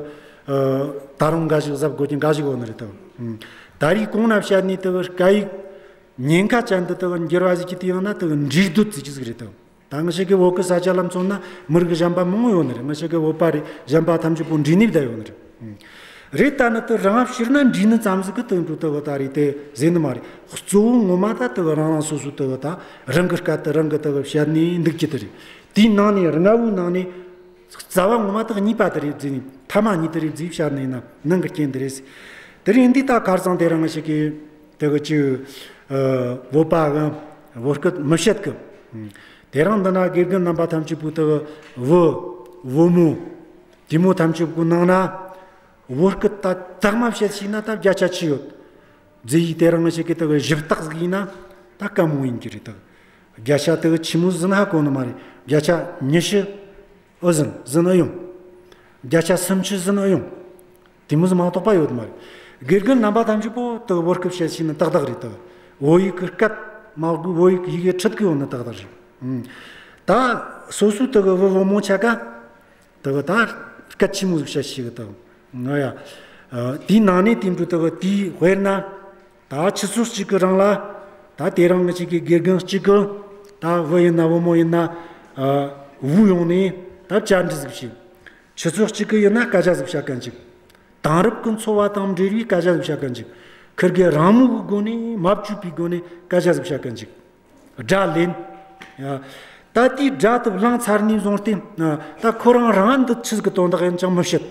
ཨ། ད་རུང་འགའ་ཞིག་གཟབ་དགོས་ཀྱི་འགའ་ཞིག་ཡོད་ནི་རེད་དག་ཨུམ། ད་རེས་གོང་ན་བཤད་ནི་དག་སྐད་ཡིག་ཉེན་ཁ་ཅན་དུ་དག་འགྱུར་བ་ཟིག་གི་དེ་ཡང་ན་དག་འདྲེས་སྡོད་ཟིག་གི་ཟིག་རེད་དག་ད་ང་ཅག་གི་བོད་གི་ས་ཆ་ལ་མཚོན་ན་མི་རིགས་གཞན་པ་མང་བོ་ཡོད་ནི་རེད། ང་ཅག་གི་བོད་པ་རེད། གཞན་པ་ཐམས་ཅད་པོ་འདྲེས་ནས་བསྡད་ཡོད་ནི་རེད། རེད། ད་ནི་དེ་རང་ཕྱིར་ན་འདྲེས་ནི་ཙམ་ཟིག་གི་དོན་དུ་དེ་གི་ད་རེད་དེ་ཟེར་ནི་མ་རེད། གཙོ་བོ་ངོ་མ་ད་དེ་གི་རང་རང་སོ་སོ་དེ་གི་ད་རང་གི་སྐད་དེ་རང་གི་དེ་གི་བཤད་ནས་འདུག་རྒྱུ་དེ་རེད། དེའི་ནང་ནས་ལྔ་བོའི་ནང་ནས་རྩ་བ་ངོ་མ་དེ་གི་གཉིས་པ་དེ་རེད་ཟེར་ནས། ཐ་མ་གཉིས་དེ་རེད་ཟེར་བཤད་ནི་ཡིན་ན་ནང་གི་རྐྱེན་དེ་རེད་ཟེར། དེ་རེད། འདི་ད་ཁར་སང་དེ་རིང་ཞིག་གི་དེ་གི་ཅིག་ཨ། བོད་པ་གི་བོད་སྐད་མི་བཤད་གི། དེ་རིང་འདི་ན་དགེ་རྒན་རྣམ་པ་ཐམས་ཅད་པོ་དེ་གི་བུ་བུ་མོ་དེ་མོ་ཐམས་ཅད་པོ་ནང་ན། བོད་སྐད་ད་དག་མ་བཤད་ཤེས་ན་ད་བརྒྱ་ཆ་ཆི་ཡོད་ཟེར་ཡིས། དེ་རིང་ཞིག་གི་དེ་གི་ཞིབ་བརྟག་ཟིག་ཡིན་ན་ད་དཀའ་མོ་ཡིན་གྱི་རེད། དེ་གི་བརྒྱ་ཆ་དེ་གི་ཆི་མོ་ཟིན་ཧ་གོ་ནི་མ་རེད། བརྒྱ་ཆ་ཉི་ཤུ་ཨེ་ཟིན་ཟིན་ཨེ་ཡོང་། བརྒྱ་ཆ་སུམ་ཅུ་ཟིན་ཨེ་ཡོང་། དེ་མོ་ཟིག་མ་གཏོགས་པ་ཡོད་མ་རེད། དགེ་རྒན་རྣམ་པ་ཐམས་ཅད་པོ་དེ་གི་བོད་སྐད་བཤད་ཤེས་ནི་ཏག་ཏག་རེད། དེ་གི་བོད་ཡིག་གི་སྐད་མ་དགོས། བོད་ཡིག་ཡི་གེ་ཁྲིད་གི་ཡོད་ནི་ཏག་ཏག་རེད། ཨང་། ད་སོ་སོ་དེ་གི་བུ་བུ་མོ་ཆ་ག་དེ་གི་ད་སྐད་ཆི་མོ་ཟིག་བཤད་ཤེས་གི། དེ་གི་ང་ཡ། ཨ། དེའི་ནང་ནས་དེ་འདྲ་དེ་གི་དེའི་དཔེར་ན། ད་ཆུ་ཚོད་གཅིག་གི་རིང་ལ་ད་དེ་རིང་ང་ཅག་གི་དགེ་རྒན་གཅིག་གི་ད་བུ་ཡིན་ན་བུ་མོ་ཡིན་ན། ཨ། བུ་ཡོང་ནས་ད་བཅར་འདྲི་ཟིག་བྱས། ཆུ་ཚོད་གཅིག་གི་ཡིན་ན་སྐད་ཆ་ཟིག་བཤད་མཁན་ཅིག་དེང་རབས་ཀྱི་འཚོ་བ་དང་འབྲེལ་བའི་སྐད་ཆ་ཟིག་བཤད་མཁན་ཅིག་ཁིར་གི་རང་མོས་ཀྱི་སྒོ་ནས་མ་བཅོས་པའི་སྒོ་ནས་སྐད་ཆ་ཟིག་བཤད་མཁན་ཅིག་སྒྲ་ལེན། ཡ། ད་དེའི་སྒྲ་དེ་བླངས་ཚར་ནས་བཟུང་སྟེ། ད་ཁོ་རང་རང་འདི་ཆི་ཟིག་གི་དོན་དག་ཡིན་ཅང་མི་བཤད།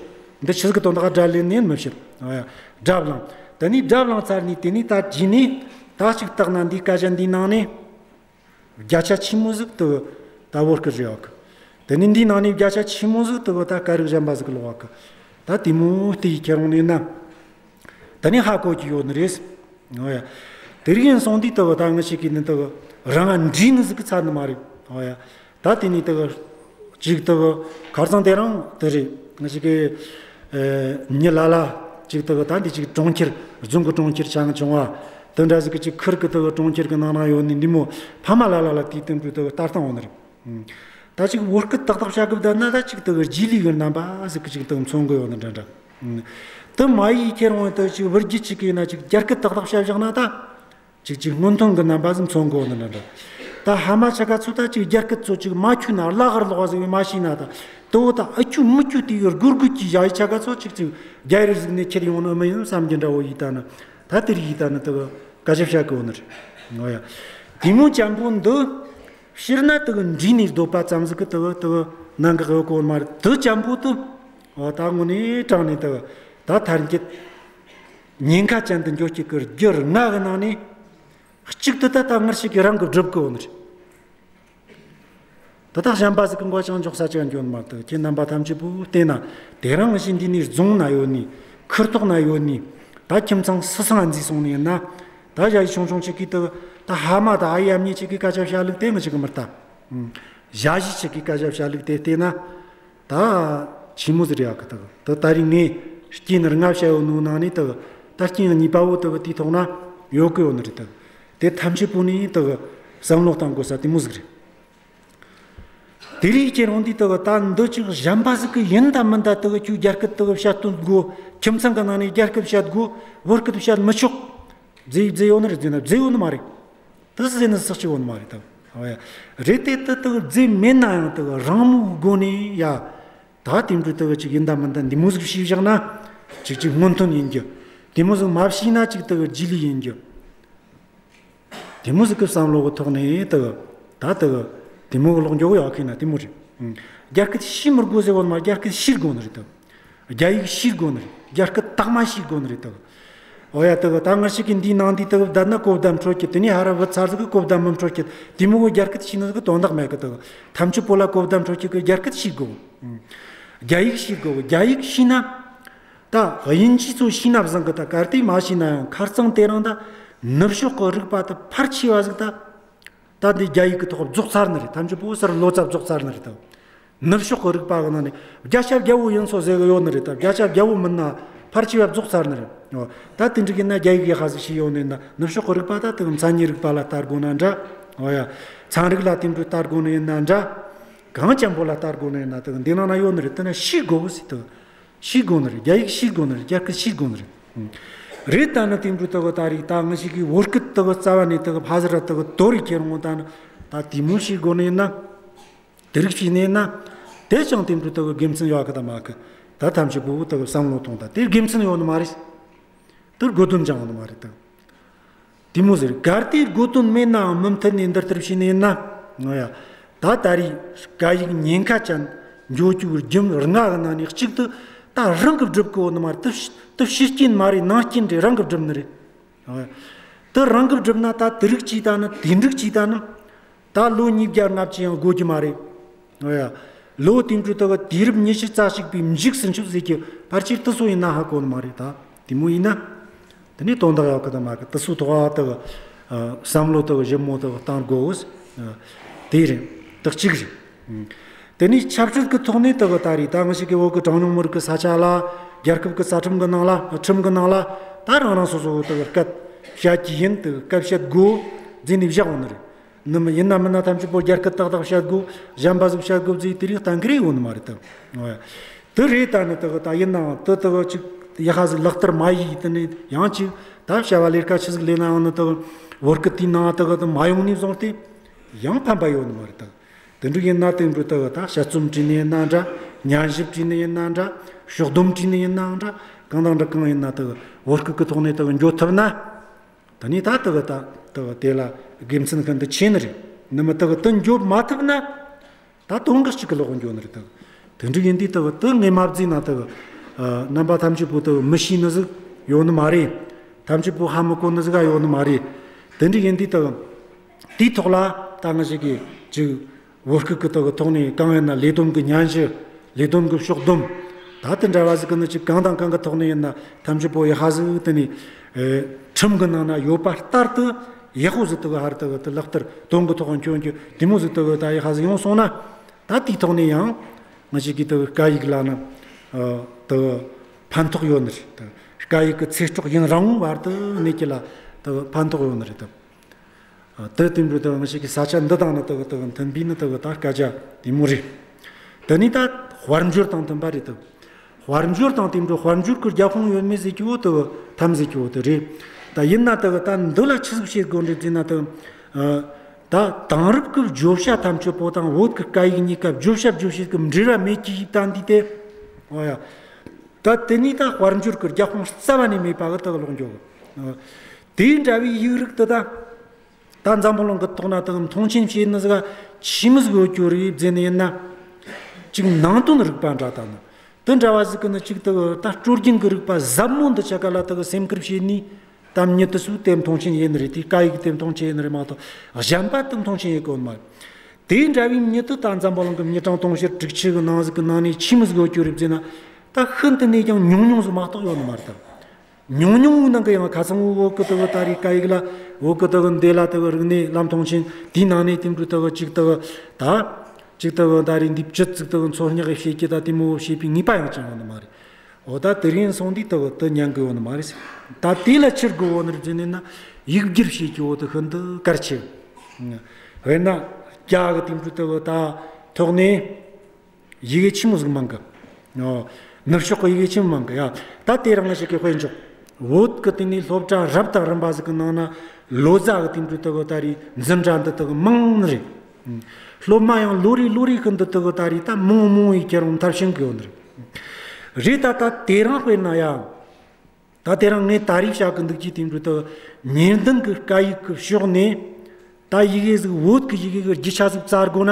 འདི་ཆི་ཟིག་གི་དོན་དག་སྒྲ་ལེན་ནས་མི་བཤད། ཡ། སྒྲ་བླངས། དེ་ནས་སྒྲ་བླངས་ཚར་ནས་དེ་ནས་ད་རྗེས་ནས་ད་ཅིག་བརྟག་ན་འདིའི་སྐད་ཆ་འདིའི་ནང་ནས། བརྒྱ་ཆ་ཆི་མོ་ཟིག་དེ་ད་བོད་སྐད་རེད་བ་གི། དེ་ནས་འདིའི་ནང་ནས་བརྒྱ་ཆ་ཆི་མོ་ཟིག་དེ་ད་སྐད་རིགས་གཞན་པ་ཟིག་གི་ལོག་བ་གི། ད་དེ་མོ་དེ་ཡི་ཁྱེར་འོང་ནས་ན། ད་ནི་ཧ་གོ་གི་ཡོད་ནི་རེད། འོ་ཡ། དེ་རིགས་ཡིན་སོང་དུས་དེ་ད་ང་ཅག་གི་ནི་དེ་རང་ང་འདྲེས་ནི་ཟིག་གི་ཚར་ནི་མ་རེད། འོ་ཡ། ད་དེ་ནས་དེ་གཅིག་དེ་ཁར་སང་དེ་རིང་དེ་རེད། ང་ཅག་གི་ཨ་མྱི་ལ་ལ་གཅིག་དེ་ད་འདི་གཅིག་གྲོང་ཁྱེར། རྫོང་གི་གྲོང་ཁྱེར་ཆུང་ཆུང་བ་དེ་འདྲ་ཟིག་གི་གཅིག་ཁིར་གི་དེ་གྲོང་ཁྱེར་གི་ནང་ན་ཡོད་ནི་འདི་མོ་ཕ་མ་ལ་ལ་ལ་དེའི་སྟེང་དུ་དེ་ལྟ་སྟངས་ཡོད་ནི་རེད། ད་གཅིག་བོད་སྐད་ཏག་ཏག་བཤད་གི་བསྡད་ན་ད་གཅིག་དེ་རྗེས་ལུས་གི་རྣམ་པ་ཟིག་གི་གཅིག་དེ་མཚོན་གི་ཡོད་ནི་འདྲ་འདྲ། དེ་མ་ཡིས་ཁྱེར་འོང་དེ་གཅིག་བུ་རྒྱུད་གཅིག་གི་ཡིན་ན་གཅིག་རྒྱ་སྐད་ཏག་ཏག་བཤད་བཞག་ན་ད། ཅིག་ཅིག་སྔོན་ཐོན་གྱི་རྣམ་པ་ཟིག་མཚོན་གོ་ནི་འདྲ་འདྲ། ད་ཕ་མ་ཆ་ག་ཚོ་ད་ཅིག་རྒྱ་སྐད་ཚོ་ཅིག་མ་ཁྱོད་ན་བརླག་གར་ལོག་ཟིག་མ་ཤེས་ན་ད། དེ་བོ་ད་ཨ་ཁྱོད་མི་ཁྱོད་དེ་ཡོད་སྒུར་སྒུར་གྱི་ཡ་ཡི་ཆ་ག་ཚོ་ཅིག་ཅིག་རྒྱ་རིགས་ཟིག་ནས་ཁྱེར་ཡོང་ནི་མི་ཡིན་བསམ་གྱི་འདྲ་བོ་ཡིས་ད་ནི། ད་དེ་རིགས་ཡིས་ད་ནི་དེ་སྐད་ཆ་བཤད་གོ་ནི་རེད། འོ་ཡ། དེ་མོ་ཅན་པོ་འདི་ཕྱིར་ན་དེ་འདྲེས་ནས་སྡོད་པ་ཙམ་ཟིག་གི་དེ་དེ་ནང་གི་གཡོ་གོ་མ་རེད། དེ་ཅན་པོ་དེ་འོ་ད་དངོས་གནས་དྲང་ནས་དེ་ད་ཐར་འགྱེད། ཉེན་ཁ་ཅན་དུ་འགྱོ་རྒྱུ་གི་རྒྱུ་ལྔ་གི་ནང་ནས་གཅིག་དེ་ད་ད་ངར་ཞིག་གི་རང་གི་སྒྲུབ་གི་ཡོད་ནི་རེད། དེ་དག་གཞན་པ་ཟིག་གི་མགོ་ཅང་འཇོག་ས་ཅང་འཇོག་མ་ཐུབ། ཁྱེད་རྣམ་པ་ཐམས་ཅད་པོ་བལྟས་ན་དེ་རིང་ཞིག་འདི་ནས་རྫོང་ན་ཡོད་ནི། ཁུལ་ཐོག་ན་ཡོད་ནི། ད་ཁྱིམ་ཚང་སུ་སང་འཛིས་སོང་ནི་ཡིན་ན། ད་ཞ་ཡི་ཆུང་ཆུང་ཅིག་གིས་དེ་ད་ཕ་མ་ད་ཨ་ཡེ་ཨ་མྱེས་ཅིག་གིས་སྐད་ཆ་བཤད་ལུགས་དེ་ང་ཅག་གིས་མི་ལྟ། ཞ་ཡི་ཅིག་གིས་སྐད་ཆ་བཤད་ལུགས་དེ་བལྟས་ན། ད་ཆི་མོ་ཟིག་རེད་ཨ་གི། ད་ད་ད་རིང་ངས་རྐྱེན་ལྔ་བཤད་ཡོད་ནོ་ནང་ནས་ད་ད་རྐྱེན་གཉིས་པ་བོ་ད་དེའི་ཐོག་ན་ཡོད་གི་ཡོད་ནི་རེད། ད་དེ་ཐམས་ཅད་པོ་ནི་ད་བསམ་བློ་གཏང་དགོས་ས་དེ་མོ་ཟིག་རེད། དེ་རིགས་ཀྱི་རང་དུས་ད་ད་འདི་ཅིག་གཞན་པ་ཟིག་གི་ཡིན་ད་མིན་ད་ད་ཁྱོད་རྒྱ་སྐད་ད་བཤད་དོན་དགོས། ཁྱིམ་ཚང་གི་ནང་ནས་རྒྱ་སྐད་བཤད་དགོས། བོད་སྐད་བཤད་མི་ཆོག་ཟེར་ཟེར་ཡོད་ནི་རེད་ཟེར་ན་ཟེར་ཡོད་ནི་མ་རེད། དེ་ཟེར་ནི་ཟེར་གི་ཡོད་ནི་མ་རེད་ད། ཨ་ཡ། རེད་དེ་ད་ད་ཟེར་མེད་ན་ཡང་ད་རང་མོས་སྒོ་ནས་ཡ། ད་དེ་འདྲ་དག་ཅིག་ཡིན་ད་མིན་ད་འདི་མོ་ཟིག་ཤེས་བཞག་ན་ཅིག་ཅིག་སྔོན་ཐོན་ཡིན་རྒྱུ། དེ་མོ་ཟིག་མ་ཤེས་ན་ཅིག་དག་རྗེས་ལུས་ཡིན་རྒྱུ། དེ་མོ་ཟིག་གི་བསམ་བློ་གི་ཐོག་ནས་དག་ད་དག་དེ་མོ་གི་ལོག་འགྱོ་གི་ཡོད་མཁན་ན་དེ་མོ་རེད། ཨང་། རྒྱ་སྐད་ཤེས་མི་དགོས་ཟེར་བ་ནི་མ། རྒྱ་སྐད་ཤེས་དགོས་ནི་རེད་དག་རྒྱ་ཡིག་ཤེས་དགོས་ནི་རེད། རྒྱ་སྐད་དག་མ་ཤེས་དགོས་ནི་རེད་དག་འོ་ཡ། དག་ད་ང་ཞིག་གི་འདིའི་ནང་འདི་དག་བསྡད་ན་གོ་བརྡ་འཕྲོད་ཀྱི། དེ་ནས་ཧ་ར་བུད་ཚར་ཟིག་གི་གོ་བརྡ་མི་འཕྲོད་ཀྱི། དེ་མོ་གི་རྒྱ་སྐད་ཤེས་ནི་ཟིག་གི་དོན་དག་མེད་གི། དག་ཐམས་ཅད་པོ་ལ་གོ་བརྡ་འཕྲོད་ཀྱི་གི་རྒྱ་སྐད་ཤེས་དགོས། ཨང་། རྒྱ་ཡིག་ཤེས་དགོས། རྒྱ་ཡིག་ཤེས་ན། ད་དབྱིན་ཇི་ཚོ་ཤེས་ན་བཟང་གི། ད་གལ་ཏེ་མ་ཤེས་ན་ཡང་ཁ་རྩང་དེ་རིང་ད་ནུབ་ཕྱོགས་གི་རིག་པ་དེ་ཕལ་ཆེ་བ་ཟིག་ད། ད་འདི་རྒྱ་ཡིག་གི་ཐོག་རྫོགས་ཚར་ནི་རེད། ཐམས་ཅད་པོ་སར་ལོ་ཙཱ་རྫོགས་ཚར་ནི་རེད་དོ། ནུབ་ཕྱོགས་གི་རིག་པ་གི་ནང་ནས་བརྒྱ་ཆ་བརྒྱ་བོ་ཡིན་སོ་ཟེར་གི་ཡོད་ནི་རེད་དོ། བརྒྱ་ཆ་བརྒྱ་བོ་མིན་ན་ཕལ་ཆེ་བ་རྫོགས་ཚར་ནི་རེད། འོ། ད་དེ་འདྲ་ཡིན་ན་རྒྱ་ཡིག་ཡག་པ་ཟིག་ཤེས་ཡོད་ནི་ཡིན་ན། ནུབ་ཕྱོགས་གི་རིག་པ་ད་དེ་མཚན་ཉིད་རིག་པ་ལ་ལྟ་དགོས་ན་འདྲ། འོ་ཡ། ཚན་རིག་ལ་དེ་འདྲ་ལྟ་དགོས་ནི་ཡིན་ན་འདྲ། གང་ཅན་པོ་ལ་ལྟ་དགོས་ནི་ཡིན་ན་དེ་འདི་ནང་ན་ཡོད་ནི་རེད། དེ་ན་ཤེས་དགོས་གི་ཟེར་དོ། ཤེས་དགོས་ནི་རེད། རྒྱ་ཡིག་ཤེས་དགོས་ནི་རེད། རྒྱ་སྐད་ཤེས་དགོས་ནི་རེད། ཨང་། རེད། ད་ནི་དེ་འདྲ་དག་ད་རེད། ད་ང་ཞིག་གིས་བོད་སྐད་དག་རྩ་བ་ནས་དག་ཕ་ཟི་ར་དག་དོ་རེ་ཁྱེར་འོང་། ད་ནི་ད་དེ་མོ་ཤེས་དགོས་ནི་ཡིན་ན། དེ་རིགས་ཤེས་ནི་ཡིན་ན། དེ་ཅང་དེ་འདྲ་དག་དགེ་མཚན་ཡོད་གི་ད་མེད་གི། ད་ཐམས་ཅད་པོ་དག་བསམ་བློ་ཐོངས། ད་དེ་དགེ་མཚན་ཡོད་ནི་མ་རེད། དེར་དགོས་དོན་ཅང་ཡོད་ནི་མ་རེད་ད། དེ་མོ་ཟེར། གལ་ཏེ་དགོས་དོན་མེད་ནའང་མུ་མཐུད་ནས་འདི་ལྟར་བྱས་ནས་ཡིན་ན། ང་ཡ། ད་ད་རེས་སྐད་ཡིག་ཉེན་ཁ་ཅན་འགྱོ་རྒྱུའི་རྒྱུ་ལྔ་གི་ནང་ནས་གཅིག་དེ་ད་རང་གིས་སྒྲུབ་གི་ཡོད་ནི་མ་རེད། དེ་དེ་ཕྱི་རྐྱེན་མ་རེད། ནང་རྐྱེན་རེད། རང་གིས་སྒྲུབ་ནི་རེད། ང་ཡ། དེ་རང་གིས་སྒྲུབ་ན་ད་དེ་རིགས་ཅིག་ད་ནི། དེ་འགྲིག་ཅིག་ད་ནི། ད་ལོ་ཉིས་བརྒྱ་ལྔ་བཅུ་ཡང་དགོས་རྒྱུ་མ་རེད། ཨོ་ཡ། ལོ་དེ་འདྲ་དག་དུས་རབས་ཉི་ཤུ་རྩ་གཅིག་པའི་མཇུག་སུ་འཇུག་ཟེར་གི། ཕལ་ཆེར་དེ་ཚོ་ཡིན་ན་ཧ་གོ་ནི་མ་རེད་ད། དེ་མོ་ཡིན་ན། དེ་ནས་དོན་དག་ཡོད་གི་ད་མེད་གི། དེ་ཚོའི་ཐོག་དག་ཨ། བསམ་བློ་དག་ཞིབ་མོ་དག་བཏང་དགོས། ཨ། དེ་རེད། དེ་གཅིག་རེད། ཨ། དེ་ནས་ཆབ་སྲིད་ཀྱི་ཐོག་ནས་དག་ད་རེས་ད་ང་ཞིག་གི་བོད་ཀྱི་གྲངས་ཉུང་མི་རིགས་ཀྱི་ས་ཆ་ལ། རྒྱལ་ཁབ་ཀྱི་རྩ་ཁྲིམས་ཀྱི་ནང་ལ། ཁྲིམས་ཀྱི་ནང་ལ་ད་རང་རང་སོ་སོ་དག་སྐད་བཤད་ཀྱི་ཡིན། དག་སྐད་བཤད་དགོས་ཟེར་ནས་བཞག་ཡོད་ནི་རེད། ནི་མི་ཡིན་ན་མིན་ན་ཐམས་ཅད་པོ་རྒྱ་སྐད་ཏག་ཏག་བཤད་དགོས། གཞན་པ་ཟིག་བཤད་དགོས་ཟེར་དེ་རིགས་གཏན་འཁེལ་ཡོད་ནི་མ་རེད་ད། འོ་ཡ། དེ་རེད། ད་ནི་དག་ད་ཡིན་ནའང་དེ་དག་ཅིག་ཡག་པ་ཟིག་ལག་བསྟར་མ་ཡེད་དེ་ནས་ཡང་ཅིག་ད་བྱ་བ་ལས་ཀ་ཆི་ཟིག་ལས་ནའང་ནི་དག་བོད་སྐད་དེའི་ནང་དག་དེ་མ་ཡོང་ནས་བཟུང་སྟེ་ཡང་ཕན་པ་ཡོད་ནི་མ་རེད་ད། དེ་འདྲ་ཡིན་ན་དེ་འདྲ་དག་ད་དཔྱད་རྩོམ་བྲིས་ནི་ཡིན་ན་འདྲ། སྙན་ཞུ་བྲིས་ནི་ཡིན་ན་འདྲ། ཕྱོགས་བསྡོམས་བྲིས་ནི་ཡིན་ནའང་འདྲ། གང་དང་འདྲ་གང་ཡིན་ན་དག་བོད་སྐད་ཀྱི་ཐོག་ནས་དག་འགྱོ་ཐུབ་ན། ད་ནི་ད་དག་ད་དག་དེ་ལ་དགེ་མཚན་ཤིན་ཏུ་ཆེ་ནི་རེད། ནི་མི་དག་དེ་འགྱོ་མ་ཐུབ་ན། ད་དོན་ག་གཅིག་གི་ལོག་འགྱོ་ནི་རེད་དག་དེ་འདྲ་ཡིན་དུས་དག་དེ་ངས་མ་བརྩིས་ན་དག་ཨ། རྣམ་པ་ཐམས་ཅད་པོ་དག་མི་ཤེས་ནི་ཟིག་ཡོད་ནི་མ་རེད། ཐམས་ཅད་པོ་ཧ་མི་གོ་ནི་ཟིག་ག་ཡོད་ནི་མ་རེད། དེ་འདྲ་ཡིན་དུས་དག་དེའི་ཐོག་ལ་ད་ང་ཞིག་གིས་ཅིག་བོད་སྐད་ཀྱི་དག་ཐོག་ནས་གང་ཡིན་ན་ལས་དོན་གྱི་སྙན་ཞུ། ལས་དོན་གྱི་ཕྱོགས་བསྡོམས། ད་དེ་འདྲ་བ་ཟིག་གི་ནི་ཅིག་གང་དང་གང་གི་ཐོག་ནས་ཡིན་ན་ཐམས་ཅད་པོ་ཡག་པ་ཟིག་དེ་ནས། ཨེ། ཁྲིམས་ཀྱི་ནང་ན་ཡོད་པ་ལྟར་དུ་ཡག་པོ་ཟིག་དག་ཧར་དག་དེ་ལག་བསྟར་དོན་གྱི་ཐོག་འཁྱོལ་རྒྱུ་དེ་མོ་ཟིག་དག་ད་ཡག་པ་ཟིག་ཡོང་སོང་ན། ད་དེའི་ཐོག་ནས་ཡང་ང་ཞིག་གིས་དག་སྐད་ཡིག་ལ་ནི། ཨ། དག་ཕན་ཐོགས་ཡོད་ནི་རེད། དག་སྐད་ཡིག་གི་ཚེ་སྲོག་ཡུན་རིང་བོའི་བར་དུ་གནས་རྒྱུ་ལ་དག་ཕན་ཐོགས་ཡོད་ནི་རེད་དག་ཨ། དེ་དེ་འདྲ་དག་ང་ཞིག་གི་ས་ཆ་འདི་དང་ནི་དག་དག་མཐུན་པའི་ནི་དག་ད་སྐད་ཆ་དེ་མོ་རེད། དེ་ནས་ད་དཔལ་འབྱོར་དང་མཐུན་པ་རེད་དག་དཔལ་འབྱོར་དང་དེ་འདྲ་དཔལ་འབྱོར་གྱི་རྒྱབ་དཔུང་ཡོད་མེད་ཟེར་རྒྱུ་བོ་དག་ཐམ་ཟེར་རྒྱུ་བོ་དེ་རེད། ད་ཡིན་ན་དག་ད་འདི་ལ་ཆི་ཟིག་བྱེད་དགོས་རེད་ཟེར་ན་དག་ཨ། ད་དེང་རབས་ཀྱི་བརྗོད་བྱ་ཐམས་ཅད་པོ་དང་བོད་ཀྱི་སྐད་ཡིག་གཉིས་ཀ་བརྗོད་བྱ་བརྗོད་བྱེད་ཀྱི་འབྲེལ་བ་མེད་ཀྱི་ཡིན་ད་འདི་དེ། འོ་ཡ། ད་དེ་ནས་ད་དཔལ་འབྱོར་གྱི་རྒྱབ་དཔུང་རྩ་བ་ནས་མེད་པ་གི་དག་ལོག་འགྱོ་གི། ཨ། དེ་འདྲ་བའི་ཡིག་རིགས་དེ་ད། ད་འཛམ་བུ་གླིང་གི་ཐོག་ན་དག་མཐོང་ཆེན་བྱེད་ནི་ཟིག་ཆི་མོ་ཟིག་ཡོད་རྒྱུ་རེད་ཟེར་ནི་ཡིན་ན། གཅིག་ནང་དོན་རིག་པ་འདྲ་ད་ནི། དེ་འདྲ་བ་ཟིག་གི་ནི་གཅིག་དག་ད་སྲོལ་རྒྱུན་གྱི་རིག་པ་ཟབ་མོ་འདི་ཆ་ག་ལ་དག་སེམས་ཁུར་བྱེད་ནི། ད་མྱི་དེ་ཚོས་དེ་མཐོང་ཆེན་ཡེད་ནི་རེད། དེ་སྐད་ཡིག་དེ་མཐོང་ཆེན་ཡེད་ནི་རེད་མ་གཏོགས་གཞན་པ་དེ་མཐོང་ཆེན་ཡེད་གོ་ནི་མ་རེད། དེ་འདྲ་བའི་མྱི་དེ་ད་འཛམ་བུ་གླིང་གི་མྱི་གྲངས་དུང་ཕྱུར་དྲུག་ཅུ་གི་ནང་ཟིག་གི་ནང་ནས་ཆི་མོ་ཟིག་ཡོད་རྒྱུ་རེད་ཟེར་ན། ད་ཤིན་ཏུ་ནས་ཀྱང་ཉུང་ཉུང་ཟིག་མ་གཏོགས་ཡོད་ནི་མ་རེད་ད། ཉུང་ཉུང་ནང་གི་ཡང་ཁ་ཚང་བོ་བོད་གི་དག་ད་རེས་སྐད་ཡིག་ལ། བོད་གི་དག་འདི་ལ་དག་རིག་གནས་ལ་མཐོང་ཆེན། དེའི་ནང་ནས་དེ་འདྲ་དག་གཅིག་དག་ད། གཅིག་དག་ད་རེས་འདི་བཅུད་ཅིག་དག་འཚོལ་སྙེག་བྱེད་ཀྱི་ད་དེ་མོ་བྱེད་པའི་ངེས་པ་ཡང་ཅང་ཡོད་ནི་མ་རེད། འོ་ད་དེ་རིང་སོང་དུས་དག་དེ་ཉན་གི་ཡོད་ནི་མ་རེད། ད་དེ་ལ་ཆི་དགོས་ཡོད་ནི་རེད་ཟེར་ནས་ན། ཡིག་སྒྱུར་བྱེད་རྒྱུ་བོ་དེ་ཤིན་ཏུ་གལ་ཆེ། དཔེར་ན་རྒྱ་གི་དེ་འདྲ་དག་ད་ཐོག་ནས། ཡི་གེ་ཆི་མོ་ཟིག་མང་གི། ཨོ། ནུབ་ཕྱོགས་ཀྱི་ཡི་གེ་ཆི་མོ་མང་གི་ཡ། ད་དེ་རིང་ང་ཞིག་གི་དཔེ་འཇོག་བོད་ཀྱི་དེ་ནས་སློབ་གྲྭ་རབ་དང་རིམ་པ་ཟིག་གི་ནང་ན་ལོ་ཙཱ་གི་དེ་འདྲ་དག་ད་རེས་འཛིན་གྲྭ་འདི་དག་མང་ནི་རེད། སློབ་མ་ཡང་ལོ་རེ་ལོ་རེ་ཁྱེར་འདུག་ཏུ་གི་ད་རེས་ད་མང་མང་བའི་ཁྱེར་འོང་མཐར་ཕྱིན་གི་ཡོད་ནི་རེད། རེད་ད་ད་དེ་རིང་དཔེར་ན་ཡ། ད་དེ་རིང་ངས་ད་རེས་བཤད་གི་འདུག་ཅི་དེ་འདྲ་ད་ཉེར་བདུན་གི་སྐད་ཡིག་གི་ཕྱོགས་ནས་ད་ཡི་གེ་ཟིག་བོད་གི་ཡི་གེ་གི་རྒྱུ་ཆ་ཟིག་བཙལ་དགོས་ན།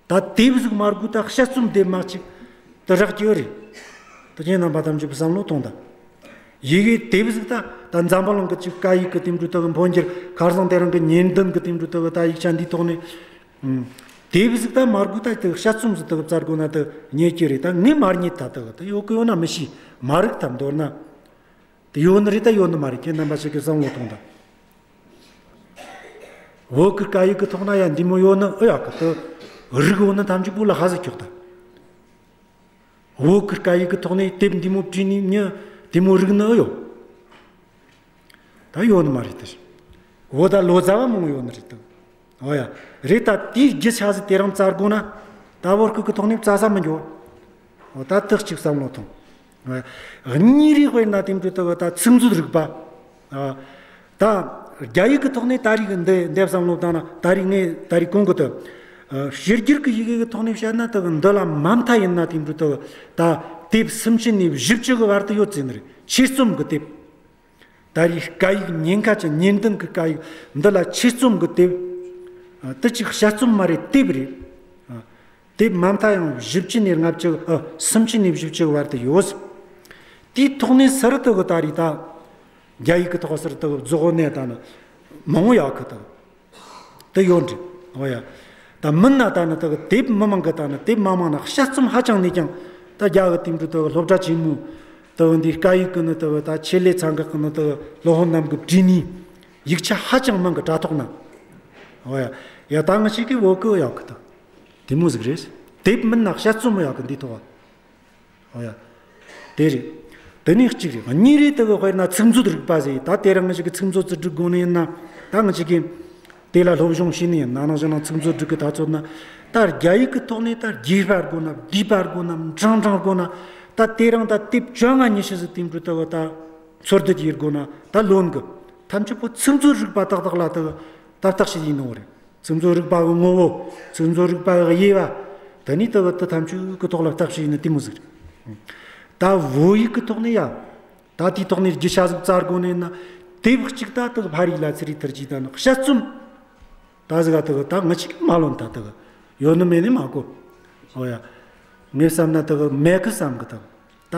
ད་དེབ་ཟིག་མ་དགོས་ད་དཔྱད་རྩོམ་དེབ་མ་གཅིག་ད་རག་གི་རེད། ད་ཁྱེད་རྣམ་པ་ཐམས་ཅད་བསམ་བློ་ཐོངས་ད། ཡི་གེ་དེབ་ཟིག་ད་ད་འཛམ་བུ་གླིང་གི་ཅིག་སྐད་ཡིག་གི་དེ་འདྲ་ད་གི་འཕོ་འགྱུར་ཁ་སང་དེ་རིང་གི་ཉེར་བདུན་གི་དེ་འདྲ་ད་གི་ད་ཡིག་ཆ་འདིའི་ཐོག་ནས། ཨང་། དེབ་ཟིག་ད་མ་དགོས་ད་དེ་དཔྱད་རྩོམ་ཟིག་ད་གི་བཙལ་དགོས་ན་ད་རྙེད་ཀྱི་རེད། ད་ངས་མ་རྙེད་ད་ད་གི་ད་ཡོད་གི་ཡོད་ན་མི་ཤེས། མ་རིག་ད་མདོར་ན། དེ་ཡོད་ནི་རེད་ད་ཡོད་ནི་མ་རེད། ཁྱེད་རྣམ་པ་ཞིག་གིས་བསམ་བློ་ཐོངས་ད། བོད་ཀྱི་སྐད་ཡིག་གི་ཐོག་ན་ཡ་འདི་མོ་ཡོད་ནི་ཨེ་ཡོད་གི་ད། རིག་ཡོད་ནི་ཐམས་ཅད་པོ་ལ་ཧ་ཟིག་ཁྱོག་ད། བོད་ཀྱི་སྐད་ཡིག་གི་ཐོག་ནས་དེབ་འདི་མོ་བྲིས་ནི་མྱི་དེ་མོ་རིག་ནི་ཨེ་ཡོད། ད་ཡོད་ནི་མ་རེད་ད། བོད་ད་ལོ་ཙཱ་བ་མང་ཡོད་ནི་རེད་ད། ཨོ་ཡ། རེད་ད་དེའི་རྒྱུ་ཆ་ཟིག་དེ་རིང་བཙལ་དགོས་ན། ད་བོད་སྐད་གི་ཐོག་ནས་བཙལ་ས་མི་འགྱོ། ཨོ་ད་དེ་གཅིག་བསམ་བློ་ཐོངས། ཨོ་ཡ། གཉིས་རེ་དཔེར་ན་དེ་འདྲ་ད་གི་ད་ཚིག་མཛོད་རིག་པ། ཨ། ད་རྒྱ་ཡིག་གི་ཐོག་ནས་ད་རེས་གི་འདི་འདི་བསམ་བློ་བཏང་ན་ད་རེས་ངས་ད་རེས་གོང་གི་ད། ཨ། ཕྱི་རྒྱལ་གི་ཡི་གེ་གི་ཐོག་ནས་བཤད་ན་ད་གི་འདི་ལ་མ་མཐའ་ཡིན་ན་དེ་འདྲ་ད་གི་ད་དེབ་སུམ་ཅུ་ནས་བཞི་བཅུ་གི་བར་དུ་ཡོད་ཟེར་ནི་རེད། ཆེད་རྩོམ་གི་དེབ། ད་རེས་སྐད་ཡིག་ཉེན་ཁ་ཅན་ཉེར་བདུན་གི་སྐད་ཡིག་འདི་ལ་ཆེད་རྩོམ་གི་དེབ། ཨ། དེ་ཅིག་དཔྱད་རྩོམ་མ་རེད། དེབ་རེད། ཨ། དེབ་མ་མཐའ་ཡང་བཞི་བཅུ་ནས་ལྔ་བཅུ། ཨ། སུམ་ཅུ་ནས་བཞི་བཅུ་བར་དུ་ཡོད། དེའི་ཐོག་ནས་ཟུར་དུ་གི་ད་རེས་ད་རྒྱ་ཡིག་གི་ཐོག་ཟུར་དུ་གི་རྫོགས་ནས་ད་ནི་མང་བོ་ཡོད་གི་ད། དེ་ཡོད་འདྲི། འོ་ཡ། ད་མིན་ན་ད་ནི་དེ་གི་དེབ་མི་མང་གི་ད་ནི་དེབ་མ་མང་ན་དཔྱད་རྩོམ་ཧ་ཅང་ནས་ཀྱང་ད་རྒྱ་གི་དེ་འདྲ་དེ་གི་སློབ་གྲྭ་ཆེན་མོ་དེ་གི་འདི་སྐད་ཡིག་གི་ནི་དེ་གི་ད་ཆེད་ལས་ཚན་ཁག་གི་ནི་དེ་གི་སློབ་དཔོན་རྣམས་གི་བྲིས་ནི་ཡིག་ཆ་ཧ་ཅང་མང་གི་དྲ་ཐོག་ན། འོ་ཡ། ཡ་ད་ང་ཞིག་གི་བོད་གི་ཡོད་གི་ད། དེ་མོ་ཟིག་རེད། དེབ་མིན་ན་དཔྱད་རྩོམ་ཡོད་གི་འདི་ཐོག་ཨོ་ཡ། དེ་རེད། དེ་ནས་གཅིག་རེད། གཉིས་རེད། དེ་གི་དཔེར་ན་ཚིག་མཛོད་རིག་པ་ཟེར། ད་དེ་རིང་ང་ཅག་གི་ཚིག་མཛོད་ཅིག་སྒྲིག་དགོས་ནི་ཡིན་ན། ད་ང་ཅག་གིས་དེ་ལ་སློབ་སྦྱོང་བྱས་ནི་ཡིན་ན། ནང་བཞིན་ཚིག་མཛོད་སྒྲིག་གི་ད་ཚོད་ན། ད་རྒྱ་ཡིག་གི་ཐོག་ནས་ད་རྒྱས་པ་དགོས་ན། བསྡུས་པ་དགོས་ན། འབྲིང་འབྲིང་དགོས་ན། ད་དེ་རིང་ད་དེབ་བཅོ་ལྔ་ཉི་ཤུ་ཟིག་དེ་འདྲ་ད་གི་ད་འཚོལ་སྡུད་ཡེད་དགོས་ན། ད་ལོན་གི། ཐམས་ཅད་པོ་ཚིག་མཛོད་རིག་པ་ཏག་ཏག་ལ་ད་གི་ད་བརྟག་དཔྱད་ཡེད་ནོ་རེད། ཚིག་མཛོད་རིག་པ་གི་ངོ་བོ། ཚིག་མཛོད་རིག་པ་གི་དབྱེ་བ། དེ་ནས་ད་གི་དེ་ཐམས་ཅད་གི་ཐོག་ལ་བརྟག་དཔྱད་ཡེད་ན་དེ་མོ་ཟིག་རེད། ད་བོད་ཡིག་གི་ཐོག་ནས་ཡ། ད་དེའི་ཐོག་ནས་རྒྱུ་ཆ་ཟིག་བཙལ་དགོས་ནི་ཡིན་ན། དེབ་གཅིག་ད་ད་གི་ཕ་རི་ལ་ཚི་རི་ཐར་གྱི་ད་ནི་དཔྱད་རྩོམ། ད་ཟིག་ག་ད་གི་ད་ང་ཅག་མ་ལོན་ད་ད་གི་ཡོད་ནི་མེད་ནི་མ་གོ། ཨོ་ཡ། ངས་བསམ་ན་ད་གི་མེད་གི་བསམ་གི་ད། ད་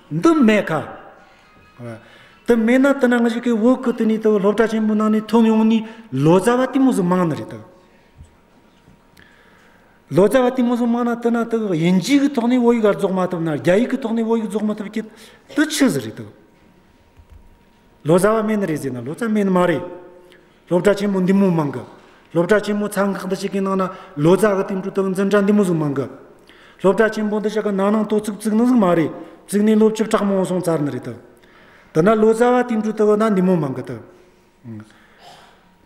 འདི་མེད་ཁ། ཨོ་ཡ། དེ་མེད་ན་དེ་ན་ང་ཅག་གི་བོད་གི་དེ་ནས་ད་གི་སློབ་གྲྭ་ཆེན་པོ་ནང་ནས་ཐོན་ཡོང་ནི་ལོ་ཙཱ་བ་དེ་མོ་ཟིག་མང་ནི་རེད་ད། ལོ་ཙཱ་བ་དེ་མོ་ཟིག་མང་ན་དེ་ན་དེ་གི་དབྱིན་ཇི་གི་ཐོག་ནས་བོད་ཡིག་ག་རྫོགས་མ་ཐུབ་ན། རྒྱ་ཡིག་གི་ཐོག་ནས་བོད་ཡིག་རྫོགས་མ་ཐུབ་ཀྱི་དེ་ཆི་ཟིག་རེད་ད། ལོ་ཙཱ་བ་མེད་ནི་རེད་ཟེར་ན་ལོ་ཙཱ་མེད་ནི་མ་རེད། སློབ་གྲྭ་ཆེན་མོ་འདི་མོ་མང་གི། སློབ་གྲྭ་ཆེན་མོ་ཚན་ཁག་འདི་ཞིག་གི་ནང་ན་ལོ་ཙཱ་གི་དེ་འདྲ་དེ་འཛིན་གྲྭ་འདི་མོ་ཟིག་མང་གི། སློབ་གྲྭ་ཆེན་པོ་འདི་ཞིག་གི་ན་ནིང་དོ་ཚིགས་བཙུགས་ནི་ཟིག་མ་རེད། བཙུགས་ནས་ལོ་བཅུ་ཕྲག་མང་སོང་ཚར་ནི་རེད་ད། དེ་ན་ལོ་ཙཱ་བ་དེ་འདྲ་དེ་ན་འདི་མོ་མང་གི་ད།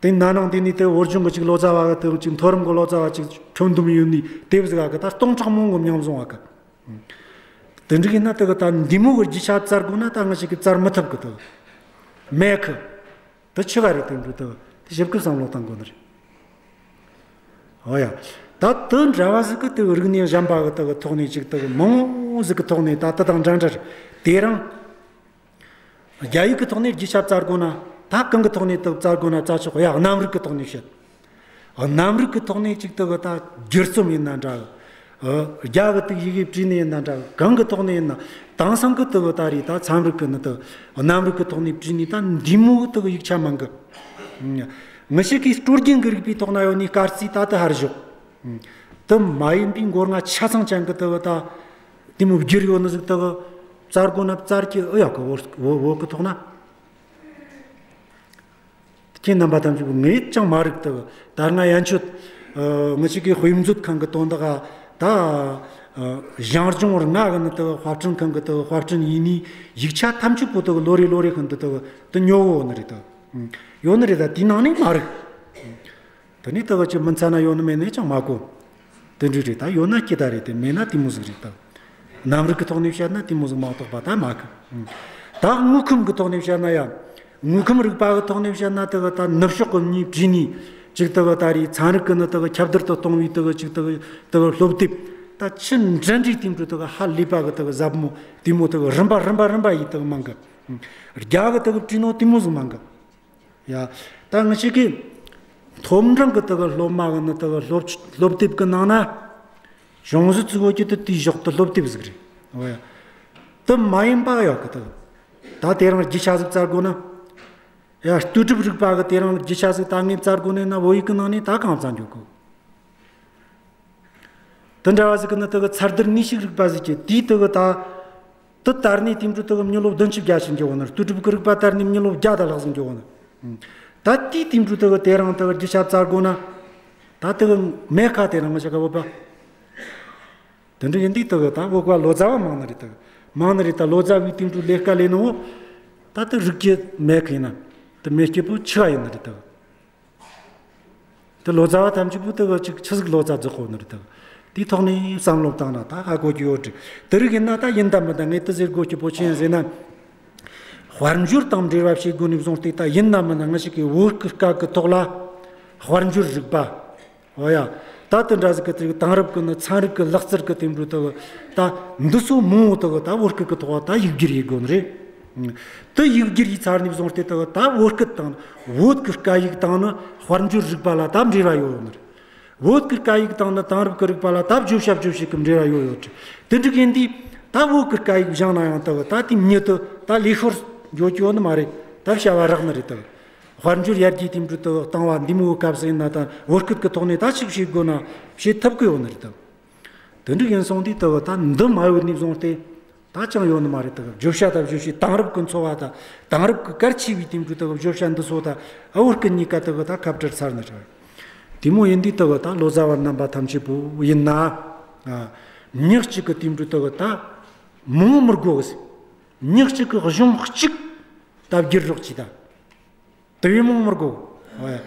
དེ་ན་ནིང་དེ་ནས་དེ་བོད་ལྗོངས་གི་ཅིག་ལོ་ཙཱ་བ་གི་དེ་ཅིག་མཐོ་རིམ་གི་ལོ་ཙཱ་བ་ཅིག་ཁྱོན་བསྡོམས་ཡོད་ནི་དེབ་ཟིག་ག་གི་ད་སྟོང་ཕྲག་མང་གི་མཉམ་བཟུང་བ་གི། དེ་འདྲ་ཡིན་ན་དེ་གི་ད་འདི་མོ་གི་རྒྱུ་ཆ་བཙལ་དགོས་ན་ད་ང་ཅག་གིས་བཙལ་མི་ཐུབ་གི་དེ་མེད་གི། དེ་ཆི་ག་རེད། དེ་འདྲ་དེ་དེ་ཞིབ་གི་བསམ་བློ་གཏང་དགོས་ནི་རེད། ཨོ་ཡ། ད་དེ་འདྲ་བ་ཟིག་གི་དེ་རིག་གནས་གཞན་པ་གི་དེ་གི་ཐོག་ནས་ཅིག་དེ་གི་མང་བོ་ཟིག་གི་ཐོག་ནས་ད་དེ་དང་འདྲ་འདྲ་རེད། དེ་རིང་རྒྱ་ཡིག་གི་ཐོག་ནས་རྒྱུ་ཆ་བཙལ་དགོས་ན། ད་གང་གི་ཐོག་ནས་དེ་བཙལ་དགོས་ན་བཙལ་ཆོག་ཡ། གནམ་རིག་གི་ཐོག་ནས་བཤད། གནམ་རིག་གི་ཐོག་ནས་ཅིག་དེ་གི་ད་བསྒྱུར་རྩོམ་ཡིན་ན་འདྲ་གི། ཨ། རྒྱ་གི་དེ་ཡི་གེ་བྲིས་ནི་ཡིན་ན་འདྲ་གི། གང་གི་ཐོག་ནས་ཡིན་ན། དེང་སང་གི་དེ་གི་ད་རེས་ད་ཚན་རིག་གི་ནི་དེ་གནམ་རིག་གི་ཐོག་ནས་བྲིས་ནི་ད་འདི་མོ་གི་དེ་གི་ཡིག་ཆ་མང་གི། ང་ཅག་གི་སྲོལ་རྒྱུན་གི་རིག་པའི་ཐོག་ན་ཡོད་ནི་སྐར་རྩིས་ད་དེ་ཧར་ཞོག། དེ་མ་ཡིན་པའི་མགོ་རྔ་ཆ་ཚང་ཅན་གི་དེ་གི་ད་དེ་མོ་བསྒྱུར་ཡོད་ནི་ཟིག་དེ་གི་བཙལ་དགོས་ན་བཙལ་གི་ཨེ་ཡོད་གི། བོད་བོད་བོད་གི་ཐོག་ན། ཁྱེད་རྣམ་པ་ཐམས་ཅད་ངས་ཅང་མ་རིག་ད། ད་སྔ་ཡན་ཆོད། ཨ། ང་ཅག་གི་དཔེ་མཛོད་ཁང་གི་དོན་དག་ད། ཨ། ཞིང་ལྗོངས་ལྔ་གི་ནི་ད་དཔར་སྐྲུན་ཁང་གི་ད་དཔར་སྐྲུན་ཡིན་ནི་ཡིག་ཆ་ཐམས་ཅད་པོ་ད་ལོ་རེ་ལོ་རེ་གི་ནི་ད་ད་ཉོ་གོ་ནི་རེད་ད། ཡོད་ནི་རེད་ད། དེའི་ནང་ནས་མ་རིག། དེ་ནས་ད་གི་ཅི་མི་ཚ་ན་ཡོད་ནི་མེད་ནི་ཅང་མ་གོ། དེ་འདྲ་རེད་ད། ཡོད་ན་སྐྱིད་ད་རེད་དེ། མེད་ན་དེ་མོ་ཟིག་རེད་ད། གནམ་རིག་གི་ཐོག་ནས་བཤད་ན་དེ་མོ་ཟིག་མ་གཏོགས་པ་ད་མ་གི། ད་དངོས་ཁམས་གི་ཐོག་ནས་བཤད་ན་ཡང་། དངོས་ཁམས་རིག་པ་གི་ཐོག་ནས་བཤད་ན་དེ་གི་ད་ནུབ་ཕྱོགས་གི་མྱི་བྲིས་ནི། ཅིག་དག་ད་རེས་ཚན་རིག་གི་ནི་དག་ཁྱབ་བརྡལ་དུ་གཏོང་བའི་དག་ཅིག་དག་དག་སློབ་དེབ། ད་ཆི་འདྲ་འདྲའི་དེ་འདྲ་དག་ཧ་ལས་པ་གི་དག་ཟབ་མོ་དེ་མོ་དག་རིམ་པ་རིམ་པ་རིམ་པ་ཡིས་དག་མང་གི། རྒྱ་གི་དག་བྲིས་ནོ་དེ་མོ་ཟིག་མང་གི། ཡ། ད་ང་ཅག་གི་མཐོ་འབྲིང་གི་དག་སློབ་མ་གི་ནི་དག་སློབ་སློབ་དེབ་གི་ནང་ན། གཞུང་བཟོ་བཙུགས་ཡོད་ཀྱི་དེ་དེའི་ཞོག་ཏུ་སློབ་དེབ་ཟིག་རེད། འོ་ཡ། དེ་མ་ཡིན་པ་ཡོད་གི་དག་ད་དེ་རིང་རྒྱུ་ཆ་ཟིག་བཙལ་དགོས་ན། ཡ། ལྟོས་གྲུབ་རིག་པ་གི་དེ་རིང་རྒྱུ་ཆ་ཟིག་ད་ངས་བཙལ་དགོས་ནས་ན་བོད་ཡིག་གི་ནང་ནས་ད་གང་བཙལ་འགྱོ་གི། དེ་འདྲ་བ་ཟིག་གི་ནི་དག་ཚད་བསྡུར་ནུས་ཤུགས་རིག་པ་ཟིག་གི་དེའི་དག་ད། དེ་དར་ནས་དེ་འདྲ་དག་མྱི་ལོ་བདུན་ཅུ་བརྒྱད་ཅུ་འགྱོ་བ་ནི། ལྟོས་གྲུབ་ཀྱི་རིག་པ་དར་ནས་མྱི་ལོ་བརྒྱ་དང་ལྷག་ཟིག་འགྱོ་བ་ནི། ད་དེའི་དེ་འདྲ་དག་དེ་རིང་དག་རྒྱུ་ཆ་བཙལ་དགོས་ན། ད་དག་མེད་ཁ། དེ་རིང་ང་ཅག་ག་བོད་པ། དེ་འདྲ་ཡིན་དུས་དག་ད་བོད་པ་ལོ་ཙཱ་བ་མང་ནི་རེད་དག་མང་ནི་རེད། ད་ལོ་ཙཱ་བའི་དེ་འདྲ་ལས་ཀ་ལས་ནོ། ད་དེ་རིག་རྒྱུ་མེད་ཁ་ཡིན་ན། དེ་མེད་རྒྱུ་པོ་ཆི་བ་ཡིན་ནི་རེད་དག་དེ་ལོ་ཙཱ་བ་ཐམས་ཅད་པོ་དེ་ག་ཅིག་ཆི་ཟིག་ལོ་ཙཱ་རྫོགས་གོ་ནི་རེད་དག་དེའི་ཐོག་ནས་བསམ་བློ་བཏང་ན་ད་ཧ་གོ་རྒྱུ་ཡོད་རེད། དེ་རིགས་ཡིན་ན་ད་ཡིན་དམ་མིན་དམ་ངས་དེ་ཟེར་དགོས་རྒྱུ་པོ་ཆི་ཡིན་ཟེར་ན། དཔལ་འབྱོར་དང་འབྲེལ་བ་བྱེད་དགོས་ནས་བཟུང་སྟེ། ད་ཡིན་ན་མིན་ན་ང་ཅག་གི་བོད་ཀྱི་སྐད་ཀྱི་ཐོག་ལ་དཔལ་འབྱོར་རིག་པ། འོ་ཡ། ད་དེ་འདྲ་ཟིག་གི་དེ་དེང་རབས་ཀྱི་ནི་ཚན་རིག་གི་ལག་རྩལ་གི་དེ་འདྲ་དག་ད་འདི་ཚོ་མང་བོ་དག་ད་བོད་སྐད་གི་ཐོག་ད་ཡིག་སྒྱུར་ཡེད་དགོས་ནི་རེད། དེ་ཡིག་སྒྱུར་ཡེད་ཚར་ནས་བཟུང་སྟེ་དག་ད་བོད་སྐད་དང་བོད་ཀྱི་སྐད་ཡིག་དང་ནི་དཔལ་འབྱོར་རིག་པ་ལ་ད་འབྲེལ་བ་ཡོད་ནི་རེད། བོད་ཀྱི་སྐད་ཡིག་དང་ནི་དེང་རབས་ཀྱི་རིག་པ་ལ་ད་བརྗོད་བྱ་རྗོད་བྱེད་ཀྱི་འབྲེལ་བ་ཡོད་ཡོད་རེད། དེ་འདྲ་ཡིན་དུས་ད་བོད་ཀྱི་སྐད་ཡིག་སྦྱངས་ན་ཡང་དག་ད་དེ་མྱི་དེ་ད་ལས་ཤོར་འགྱོ་རྒྱུ་ཡོད་ནི་མ་རེད། ད་བྱ་བ་རག་ནི་རེད་དག་དཔལ་འབྱོར་ཡར་རྒྱས་དེ་འདྲ་དག་བཏང་བ་འདི་མོའི་སྐབས་སུ་ཡིན་ན་ད་བོད་སྐད་ཀྱི་ཐོག་ནས་ད་ཅིག་བྱེད་དགོས་ན་བྱེད་ཐུབ་ཀྱི་ཡོད་ནི་རེད་དག་དེ་འདྲ་ཡིན་སོང་དུས་དག་ད་འདི་མ་ཡོད་ནས་བཟུང་སྟེ་ད་ཅང་ཡོད་ནི་མ་རེད་དག་བརྗོད་བྱ་ད་བརྗོད་བྱའི་དེང་རབས་ཀྱི་འཚོ་བ་ད་དེང་རབས་ཀྱི་གལ་ཆེ་བའི་དེ་འདྲ་དག་བརྗོད་བྱ་འདི་ཚོ་ད་ཨ་བོད་སྐད་གཉིས་ཀ་དག་ད་ཁ་བྲལ་ཚར་ནི་རེད། དེ་མོ་ཡིན་དུས་དག་ད་ལོ་ཙཱ་བ་རྣམ་པ་ཐམས་ཅད་པོ་ཡིན་ན། ཨ། མྱི་གཅིག་གི་དེ་འདྲ་དག་ད་མང་མི་དགོས། མྱི་གཅིག་གི་གཞུང་གཅིག་ད་བསྒྱུར་རོགས་གྱིས་ད། དེ་བས་མང་མི་དགོས། ཨོ་ཡ།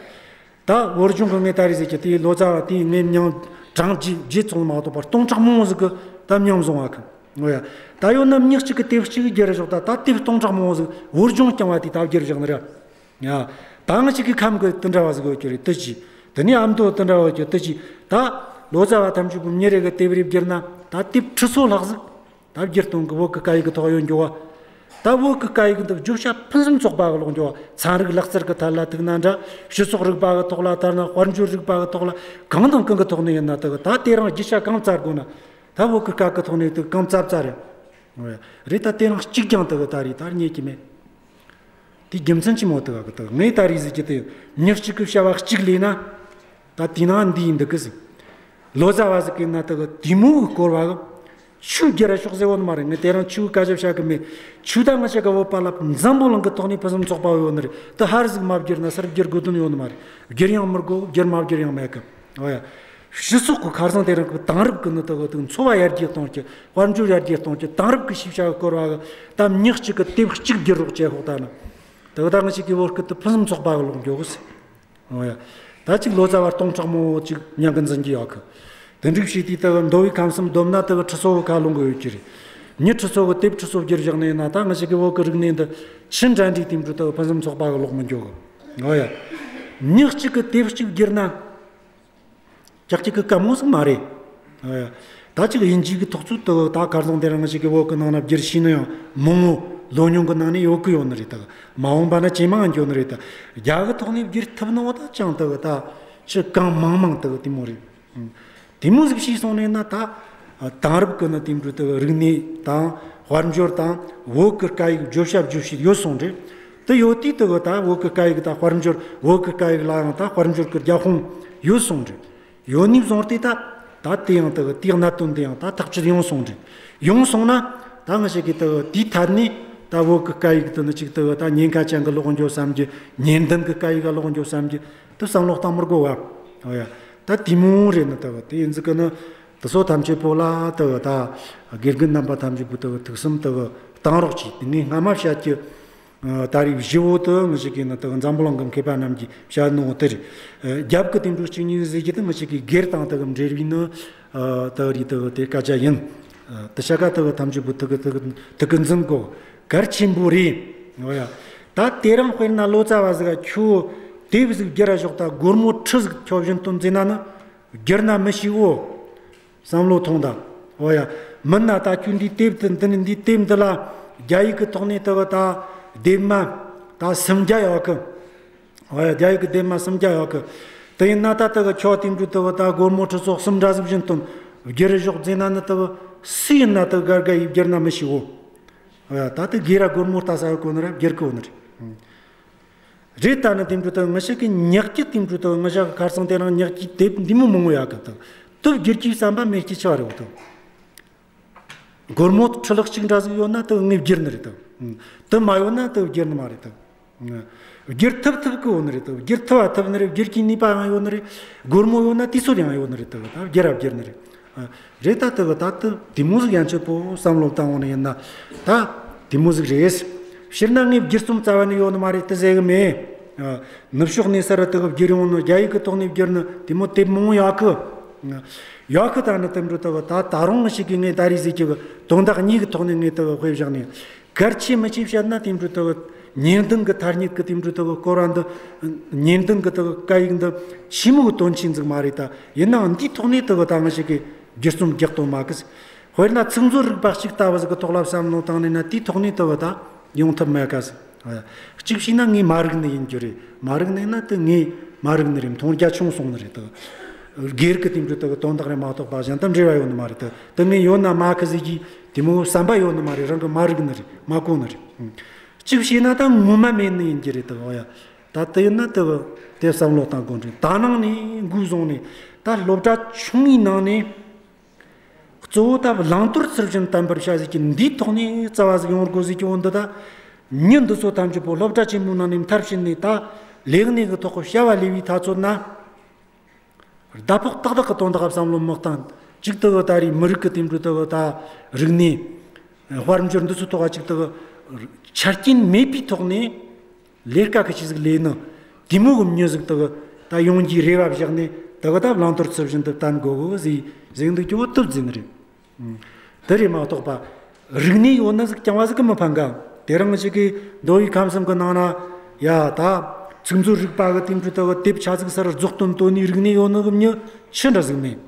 ད་བོད་ལྗོངས་གི་ངས་ད་རེས་ཟེར་གྱི་དེའི་ལོ་ཙཱ་བ་དེའི་ངས་མྱིང་གྲངས་བརྗེད་བརྗེད་སོང་མ་གཏོགས་པར་སྟོང་ཕྲག་མང་བོ་ཟིག་གི་ད་མྱིང་བཟུང་བ་གི། ཨོ་ཡ། ད་ཡོད་ན་མྱི་གཅིག་གི་དེབ་གཅིག་བསྒྱུར་ཞོག་ད་ད་དེབ་སྟོང་ཕྲག་མང་བོ་ཟིག་བོད་ལྗོངས་རྐྱང་བ་དེ་ད་བསྒྱུར་བཞག་ནི་རེད། ཡ། ད་ང་ཅག་གི་ཁམས་གི་དེ་འདྲ་བ་ཟིག་ཡོད་ཀྱི་རེད་དེ་གཅིག་དེ་ནས་ཨ་མདོ་དེ་འདྲ་བ་ཡོད་ཀྱི་དེ་གཅིག་ད་ལོ་ཙཱ་བ་ཐམས་ཅད་པོ་མྱི་རེ་གི་དེབ་རེ་བསྒྱུར་ན་ད་དེབ་ཁྲི་ཚོ་ལྷག་ཟིག་ད་བསྒྱུར་གཏོང་གི་བོད་ཀྱི་སྐད་ཡིག་གི་ཐོག་ཡོད་འགྱོ་བ། ད་བོད་ཀྱི་སྐད་ཡིག་འདི་བརྗོད་བྱ་ཕུན་སུམ་ཚོགས་པ་གི་ལོག་འགྱོ་བ། ཚན་རིག་ལག་རྩལ་གྱི་ཐད་ལ་ཐུག་ན་འདྲ། སྤྱི་ཚོགས་རིག་པ་གི་ཐོག་ལ་ཐར་ན། དཔལ་འབྱོར་རིག་པ་གི་ཐོག་ལ་གང་དང་གང་གི་ཐོག་ནས་ཡིན་ན་ད་གི་ད་དེ་རིང་རྒྱུ་ཆ་གང་བཙལ་དགོས་ན་ད་བོད་ཀྱི་སྐད་ཀྱི་ཐོག་ནས་དེ་གང་བཙལ་བཙལ་རེད། རེད། ད་དེ་རིང་གཅིག་ཀྱང་དེ་གི་ད་རེད་ད་རྙེད་ཀྱི་མེད། དེ་རྒྱུ་མཚན་ཅི་མོ་དེ་ག་གི་དེ་ངས་ད་རེས་ཟེར་གྱི་དེ་མྱི་གཅིག་གི་བྱ་བ་གཅིག་ལས་ན། ད་དེ་ན་འདི་ཡིན་འདུག་གི་ཟིག་ལོ་ཙཱ་བ་ཟིག་གི་ན་དེ་གི་དེ་མོ་གི་སྐོར་བ་གི་ཆོས་བསྒྱུར་ར་ཤོག་ཟེར་བོ་ནི་མ་རེད། ངས་དེ་རིང་ཆོས་བཀའ་རྒྱ་བྱ་གི་མེད། ཆོས་ད་ང་ཅག་གི་བོད་པ་ལ་འཛམ་བུ་གླིང་གི་ཐོག་ནས་ཕུན་སུམ་ཚོགས་པ་ཡོད་ནི་རེད། དེ་ཧར་ཟིག་མ་བསྒྱུར་ན་སར་བསྒྱུར་དགོས་དོན་ཡོད་ནི་མ་རེད། བསྒྱུར་ཡང་མི་དགོས། བསྒྱུར་མ་བསྒྱུར་ཡང་མེད་གི། ཨོ་ཡ། སྤྱི་ཚོགས་ཀྱི་ཁ་སང་དེ་རིང་གི་དེང་རབས་ཀྱི་ནི་དག་དེ་འཚོ་བ་ཡར་རྒྱས་གཏོང་རྒྱུ། དཔལ་འབྱོར་ཡར་རྒྱས་གཏོང་རྒྱུ། དེང་རབས་ཀྱི་ཤེས་བྱ་གི་སྐོར་བ་གི་ད་མྱི་གཅིག་གི་དེབ་གཅིག་བསྒྱུར་རོགས་བྱས་ཤོག་ད་ནི། དེ་གི་ད་ང་ཅག་གི་བོད་སྐད་དེ་ཕུན་སུམ་ཚོགས་པ་གི་ལོག་འགྱོ་གི་ཟེར། ཨོ་ཡ། ད་ཅིག་ལོ་ཙཱ་བ་སྟོང་ཕྲག་མང་བོ་ཅིག་མྱིང་གི་འཛིན་གྱི་ཡོད་གི། དེ་འགྲིག་བྱས་དུས་དེ་གི་མདོ་དབུས་ཁམས་གསུམ་བསྡོམས་ན་དེ་གི་ཁྲི་ཚོ་གི་ཁ་ལོངས་གི་ཡོད་ཀྱི་རེད། མྱི་ཁྲི་ཚོ་གི་དེབ་ཁྲི་ཚོ་བསྒྱུར་བཞག་ནི་ཡིན་ན་ད་ང་ཅག་གི་བོད་གི་རིག་གནས་འདི་ཆི་འདྲ་འདྲའི་དེ་འདྲ་དེ་གི་ཕུན་སུམ་ཚོགས་པ་གི་ལོག་མི་འགྱོ་གི། ཨོ་ཡ། མྱི་གཅིག་གི་དེབ་གཅིག་བསྒྱུར་ན། ཀྱག་ཀྱག་གི་དཀའ་མོ་ཟིག་མ་རེད། ཨ། ད་ཅིག་དབྱིན་ཇི་གི་ཐོག་ཚུད་དུ་ད་ཁ་སང་དེ་རིང་ང་ཅག་གི་བོད་གི་ནང་ན་བསྒྱུར་ཤེས་ནི་ཡང་མང་བོ་ལོ་ཉུང་གི་ནང་ནས་ཡོད་གི་ཡོད་ནི་རེད། ད་མ་འོངས་པ་ན་ཇེ་མང་འགྱོ་ནི་རེད། ད་རྒྱ་གི་ཐོག་ནས་བསྒྱུར་ཐུབ་ནི་བོ་ད་ཅང་ད་གི་ད་ཅི་གང་མང་མང་ད་གི་དེ་མོ་རེད། ཨང་། དེ་མོ་ཟིག་ཤེས་སོང་ནས་ན་ད་དེང་རབས་གི་ནི་དེ་འདྲ་ད་གི་རིག་གནས་དང་དཔལ་འབྱོར་དང་བོད་གི་སྐད་ཡིག་བརྗོད་བྱ་རྗོད་བྱེད་ཡོད་སོང་རེད། དེ་ཡོད་དུས་དེ་གི་ད་བོད་གི་སྐད་ཡིག་དང་དཔལ་འབྱོར། བོད་གི་སྐད་ཡིག་ལ་ཡང་ད་དཔལ་འབྱོར་གི་རྒྱབ་དཔུང་ཡོད་སོང་རེད། ཡོད་ནི་བཟུང་སྟེ་ད་ད་དེ་ཡང་དེ་གི་དེའི་གནད་དོན་དེ་ཡང་ད་ཐག་གཅོད་ཡོང་སོང་རེད། ཡོང་སོང་ན་ད་ང་ཅག་གི་དེ་གི་དེའི་ཐད་ནས་ད་བོད་གི་སྐད་ཡིག་དེ་ནི་ཅིག་དེ་གི་ད་ཉེན་ཁ་ཅན་གི་ལོག་འགྱོ་བསམ་རྒྱུ། ཉེན་ལྡན་གི་སྐད་ཡིག་ག་ལོག་འགྱོ་བསམ་རྒྱུ་དེ་བསམ་བློ་གཏང་མི་དགོས་བ། ཨོ་ཡ། ད་དེ་མོ་རེད་ནི། དེ་གི་དེ་ཡིན་ཟིག་གི་ནི་དེ་ཚོ་ཐམས་ཅད་པོ་ལ་དེ་གི་ད་དགེ་རྒན་རྣམ་པ་ཐམས་ཅད་པོ་དེ་གི་ཐུགས་བསམ་དེ་གི་གཏང་རོགས་གྱིས། དེ་ངས་སྔ་མ་བཤད་རྒྱུ། ཨ། ད་རེས་བཞི་བོ་དེ་ང་ཅག་གི་ནི་དེ་གི་འཛམ་བུ་གླིང་གི་མཁས་པ་རྣམས་ཀྱིས་བཤད་ནོ་དེ་རེད། ཨ། རྒྱབ་གི་དེ་འདྲ་གཅིག་གཉིས་ཟེར་རྒྱུ་དེ་ང་ཅག་གི་སྒེར་དང་དེ་གི་འབྲེལ་བའི་ནི། ཨ། དེ་རེད། དེ་གི་དེ་སྐད་ཆ་ཡིན། ཨ། དེ་བྱ་དགའ་དེ་གི་ཐམས་ཅད་པོ་དེ་གི་དེ་གི་དེ་གི་འཛིན་དགོས། གལ་ཆེན་པོ་རེད། འོ་ཡ། ད་དེ་རིང་དཔེར་ན་ལོ་ཙཱ་བ་ཟིག་ག་ཁྱོད་ དེབ་ཟིག་བསྒྱུར་ར་ཞོག་ད་སྒོར་མོ་ཁྲི་ཟིག་ཁྱོ་བཞིན་དོན་ཟེར་ན་ནི་བསྒྱུར་ན་མི་ཤེས་འོ། བསམ་བློ་ཐོངས་དང་། འོ་ཡ། མིན་ན་ད་ཁྱོད་འདི་དེབ་དེ་འདི་ནི་འདི་དེབ་འདི་ལ་རྒྱ་ཡིག་གི་ཐོག་ནས་དེ་གི་ད་དེབ་མ་ད་སུམ་བརྒྱ་ཡོད་གི། འོ་ཡ། རྒྱ་ཡིག་གི་དེབ་མ་སུམ་བརྒྱ་ཡོད་གི། དེ་ཡིན་ན་ད་དེ་གི་ཁྱོ་དེ་འདྲ་དེ་གི་ད་སྒོར་མོ་ཁྲི་ཚོ་གསུམ་འདྲ་ཟིག་བཞིན་དོན་བསྒྱུར་ཞོག་ཟེར་ན་ནི་དེ་གི་སུ་ཡིན་ན་དེ་གི་དགའ་དགའ་ཡིས་བསྒྱུར་ན་མི་ཤེས་འོ། འོ་ཡ། ད་དེ་སྒེར་ར་སྒོར་མོ་ལྟ་ས་ཡོད་གོ་ནི་ར་བསྒྱུར་གི་འོ་ནི་རེད། རེད། ད་ནི་དེ་འདྲ་དག་ང་ཞིག་གི་ཉག་གི་དེ་འདྲ་དག་ང་ཞིག་གི་ཁར་སང་དེ་རིང་ཉག་གི་དེབ་འདི་མོ་མང་བོ་ཡོད་གི། དག་དེབ་བསྒྱུར་གྱི་བསམ་པ་མེད་ཀྱི་ཆ་རེད་འོ་དག་སྒོར་མོ་ཁྲི་ལྷག་གཅིག་འདྲ་ཟིག་ཡོད་ན་དག་ངས་བསྒྱུར་ནི་རེད་དག་དེ་མ་ཡོད་ན་དག་བསྒྱུར་ནི་མ་རེད་དག་བསྒྱུར་ཐུབ་ཐུབ་གི་ཡོད་ནི་རེད་དག་བསྒྱུར་ཐུབ་བ་ཐུབ་ནི་རེད། བསྒྱུར་གྱི་ནུས་པ་ཡང་ཡོད་ནི་རེད། སྒོར་མོ་ཡོད་ན་དུས་ཚོད་ཡང་ཡོད་ནི་རེད་དག་ད་བསྒྱུར་ར་བསྒྱུར་ནི་རེད། རེད། ད་དེ་གི་ད་དེ་དེ་མོ་ཟིག་ཡན་ཆད་པོ་བསམ་བློ་བཏང་འོང་ནི་ཡིན་ན་ད་དེ་མོ་ཟིག་རེད། སྤྱིར་ན་ངས་བསྒྱུར་རྩོམ་རྩ་བ་ནས་ཡོད་ནི་མ་རེད་དེ་ཟེར་གི་མེད། ནུབ་ཕྱོགས་ནས་གསར་དུ་དེ་གི་བསྒྱུར་ཡོང་ནི། རྒྱ་ཡིག་གི་ཐོག་ནས་བསྒྱུར་ནི་དེ་མོ་དེབ་མང་བོ་ཡོད་གི། ཡོད་གི། ད་ནི་དེ་འདྲ་དེ་གི་ད་ད་རུང་ཞིག་གི་ངས་ད་རེས་ཟིག་གི་དོན་དག་གཉིས་གི་ཐོག་ནས་ངས་དེ་གི་དཔེ་བཞག་ནས། གལ་ཆེ་མི་ཆེ་བཤད་ན་དེ་འདྲ་དེ་གི་ཉེར་བདུན་གི་ཐ་སྙད་གི་དེ་འདྲ་དེ་གི་སྐོར་བ་འདི། ཉེར་བདུན་གི་དེ་གི་སྐད་ཡིག་འདི་ཆི་མོ་གི་དོན་ཆེན་ཟིག་མ་རེད། ད་ཡིན་ནའང་འདིའི་ཐོག་ནས་དེ་གི་ད་ང་ཞིག་གི་བསྒྱུར་རྩོམ་རྒྱག་དོན་མེད་གི། དཔེར་ན་ཚིག་མཛོད་རིག་པ་གཅིག་ལྟ་བུ་ཟིག་གི་ཐོག་ལ་བསམ་བློ་བཏང་ནས་ན་དེའི་ཐོག་ནས་དེ་གི་ད་ཡོང་ཐབས་མེད་ག་ཟིག་གཅིག་བྱས་ན་ངས་མ་རིག་ནི་ཡིན་རྒྱུ་རེད། མ་རིག་ནི་ཡིན་ན་དེ་ངས་མ་རིག་ནི་རེད། མཐོང་རྒྱ་ཆུང་སོང་ནི་རེད། དེ་སྒེར་གི་དེ་འདྲ་དེ་གི་དོན་དག་རེད་མ་གཏོགས་པ་གཞན་དང་འབྲེལ་བ་ཡོད་ནི་མ་རེད། དེ་དེ་ངས་ཡོད་ན་མ་གི་ཟིག་གིས་དེ་མོ་བསམ་པ་ཡོད་ནི་མ་རེད། རང་གི་མ་རིག་ནི་རེད། མ་གོ་ནི་རེད། གཅིག་བྱས་ན་ད་ངོ་མ་མེད་ནི་ཡིན་རྒྱུ་རེད། དེ་འོ་ཡ། ད་དེ་ཡིན་ན་དེ་དེ་བསམ་བློ་བཏང་དགོས་རེད། ད་ནང་ནས་འགོ་བཟུང་ནས་ད་སློབ་གྲྭ་ཆུང་ངུའི་ནང་ནས་གཙོ་བོ་ད་བླང་དོར་ཚུལ་བཞིན་བསྟན་པར་བྱ་ཟེར་གྱི་འདིའི་ཐོག་ནས་རྩ་བ་ཟིག་ཡོང་དགོས་ཟེར་གྱི་འོ་འདི། ད་མྱི་འདི་ཚོ་ཐམས་ཅད་པོ་སློབ་གྲྭ་ཆེན་མོའི་ནང་ནས་མཐར་ཕྱིན་ནས་ད་ལས་གནས་ཀྱི་ཐོག་གི་བྱ་བ་ལས་པའི་ཐ་ཚོད་ན། ཟླ་ཕོགས་ཏག་ཏག་གི་དོན་དག་བསམ་བློ་མི་བཏང་། གཅིག་དེ་གི་ད་རེས་མི་རིགས་ཀྱི་དེ་འདྲ་དེ་གི་ད་རིག་གནས་དཔལ་འབྱོར་འདི་ཚོའི་ཐོག་ག་གཅིག་དེ་གི་ཆ་རྐྱེན་མེད་པའི་ཐོག་ནས་ལས་ཀ་གི་ཆི་ཟིག་ལས་ནི་དེ་མོ་གི་མྱི་ཟིག་དེ་གི་ད་ཡོང་རྒྱུའི་རེ་བ་བཞག་ནས་དེ་གི་ད་བླང་དོར་ཚུལ་བཞིན་དུ་བསྟན་དགོས་གི་ཟེ་ཟེ་འདུག་ཀྱི་འོ་དེ་ཟེ་ནི་རེད། དེ་རེད་མ་གཏོགས་པ། རིག་གནས་ཡོད་ན་ཟིག་རྐྱང་བ་ཟིག་གི་མི་ཕན་ག། དེ་རིང་ཞིག་གི་མདོ་དབུས་ཁམས་གསུམ་གི་ནང་ན་ཡ་ད་ཚིག་མཛོད་རིག་པ་གི་དེ་འདྲ་དེ་གི་དེབ་ཆ་ཟིག་སར་རྫོགས་དོན་དོན་ནི་རིག་གནས་ཡོད་ནི་གི་མྱི་ཆི་འདྲ་ཟིག་མེད།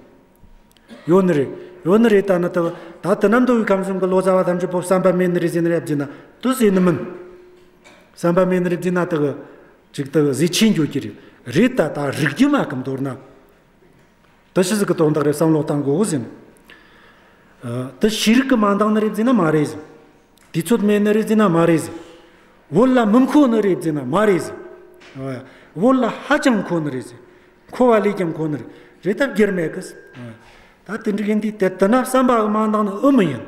ཡོད་ནི་རེད། ཡོད་ནི་རེད། ད་ནི་དེ་ད་དེ་ན་མདོ་དབུས་ཁམས་གསུམ་གི་ལོ་ཙཱ་བ་ཐམས་ཅད་པོ་བསམ་པ་མེད་ནི་རེད་ཟེ་ནི་རེད་ཟེ་ན་དེ་ཟེ་ནི་མིན། བསམ་པ་མེད་ནི་རེད་ཟེ་ན་དེ་གི་ཅིག་དེ་གི་ཟེ་ཆེ་འགྱོ་གི་རེད། རེད། ད་ད་རིག་རྒྱུ་མ་གི་མདོར་ན། དེ་ཆི་ཟིག་གི་དོན་དག་རེད། བསམ་བློ་བཏང་དགོས་ཟེར། ཨ། དེ་ཤེས་རིག་གིས་མ་འདང་ནི་རེད་ཟེར་ན་མ་རེད་ཟེར། དུས་ཚོད་མེད་ནི་རེད་ཟེར་ན་མ་རེད་ཟེར། བོད་ལ་མི་མཁོ་ནི་རེད་ཟེར་ན་མ་རེད་ཟེར། ཨ། བོད་ལ་ཧ་ཅང་མཁོ་ནི་རེད་ཟེར། མཁོ་བ་ལས་ཀྱང་མཁོ་ནི་རེད། རེད། ད་བསྒྱུར་མེད་གི་ཟེར། ཨ། ད་དེ་འདྲ་ཡིན་དུས་དེ་དེ་ན་བསམ་པ་གིས་མ་འདང་ནི་ཨེ་མི་ཡིན།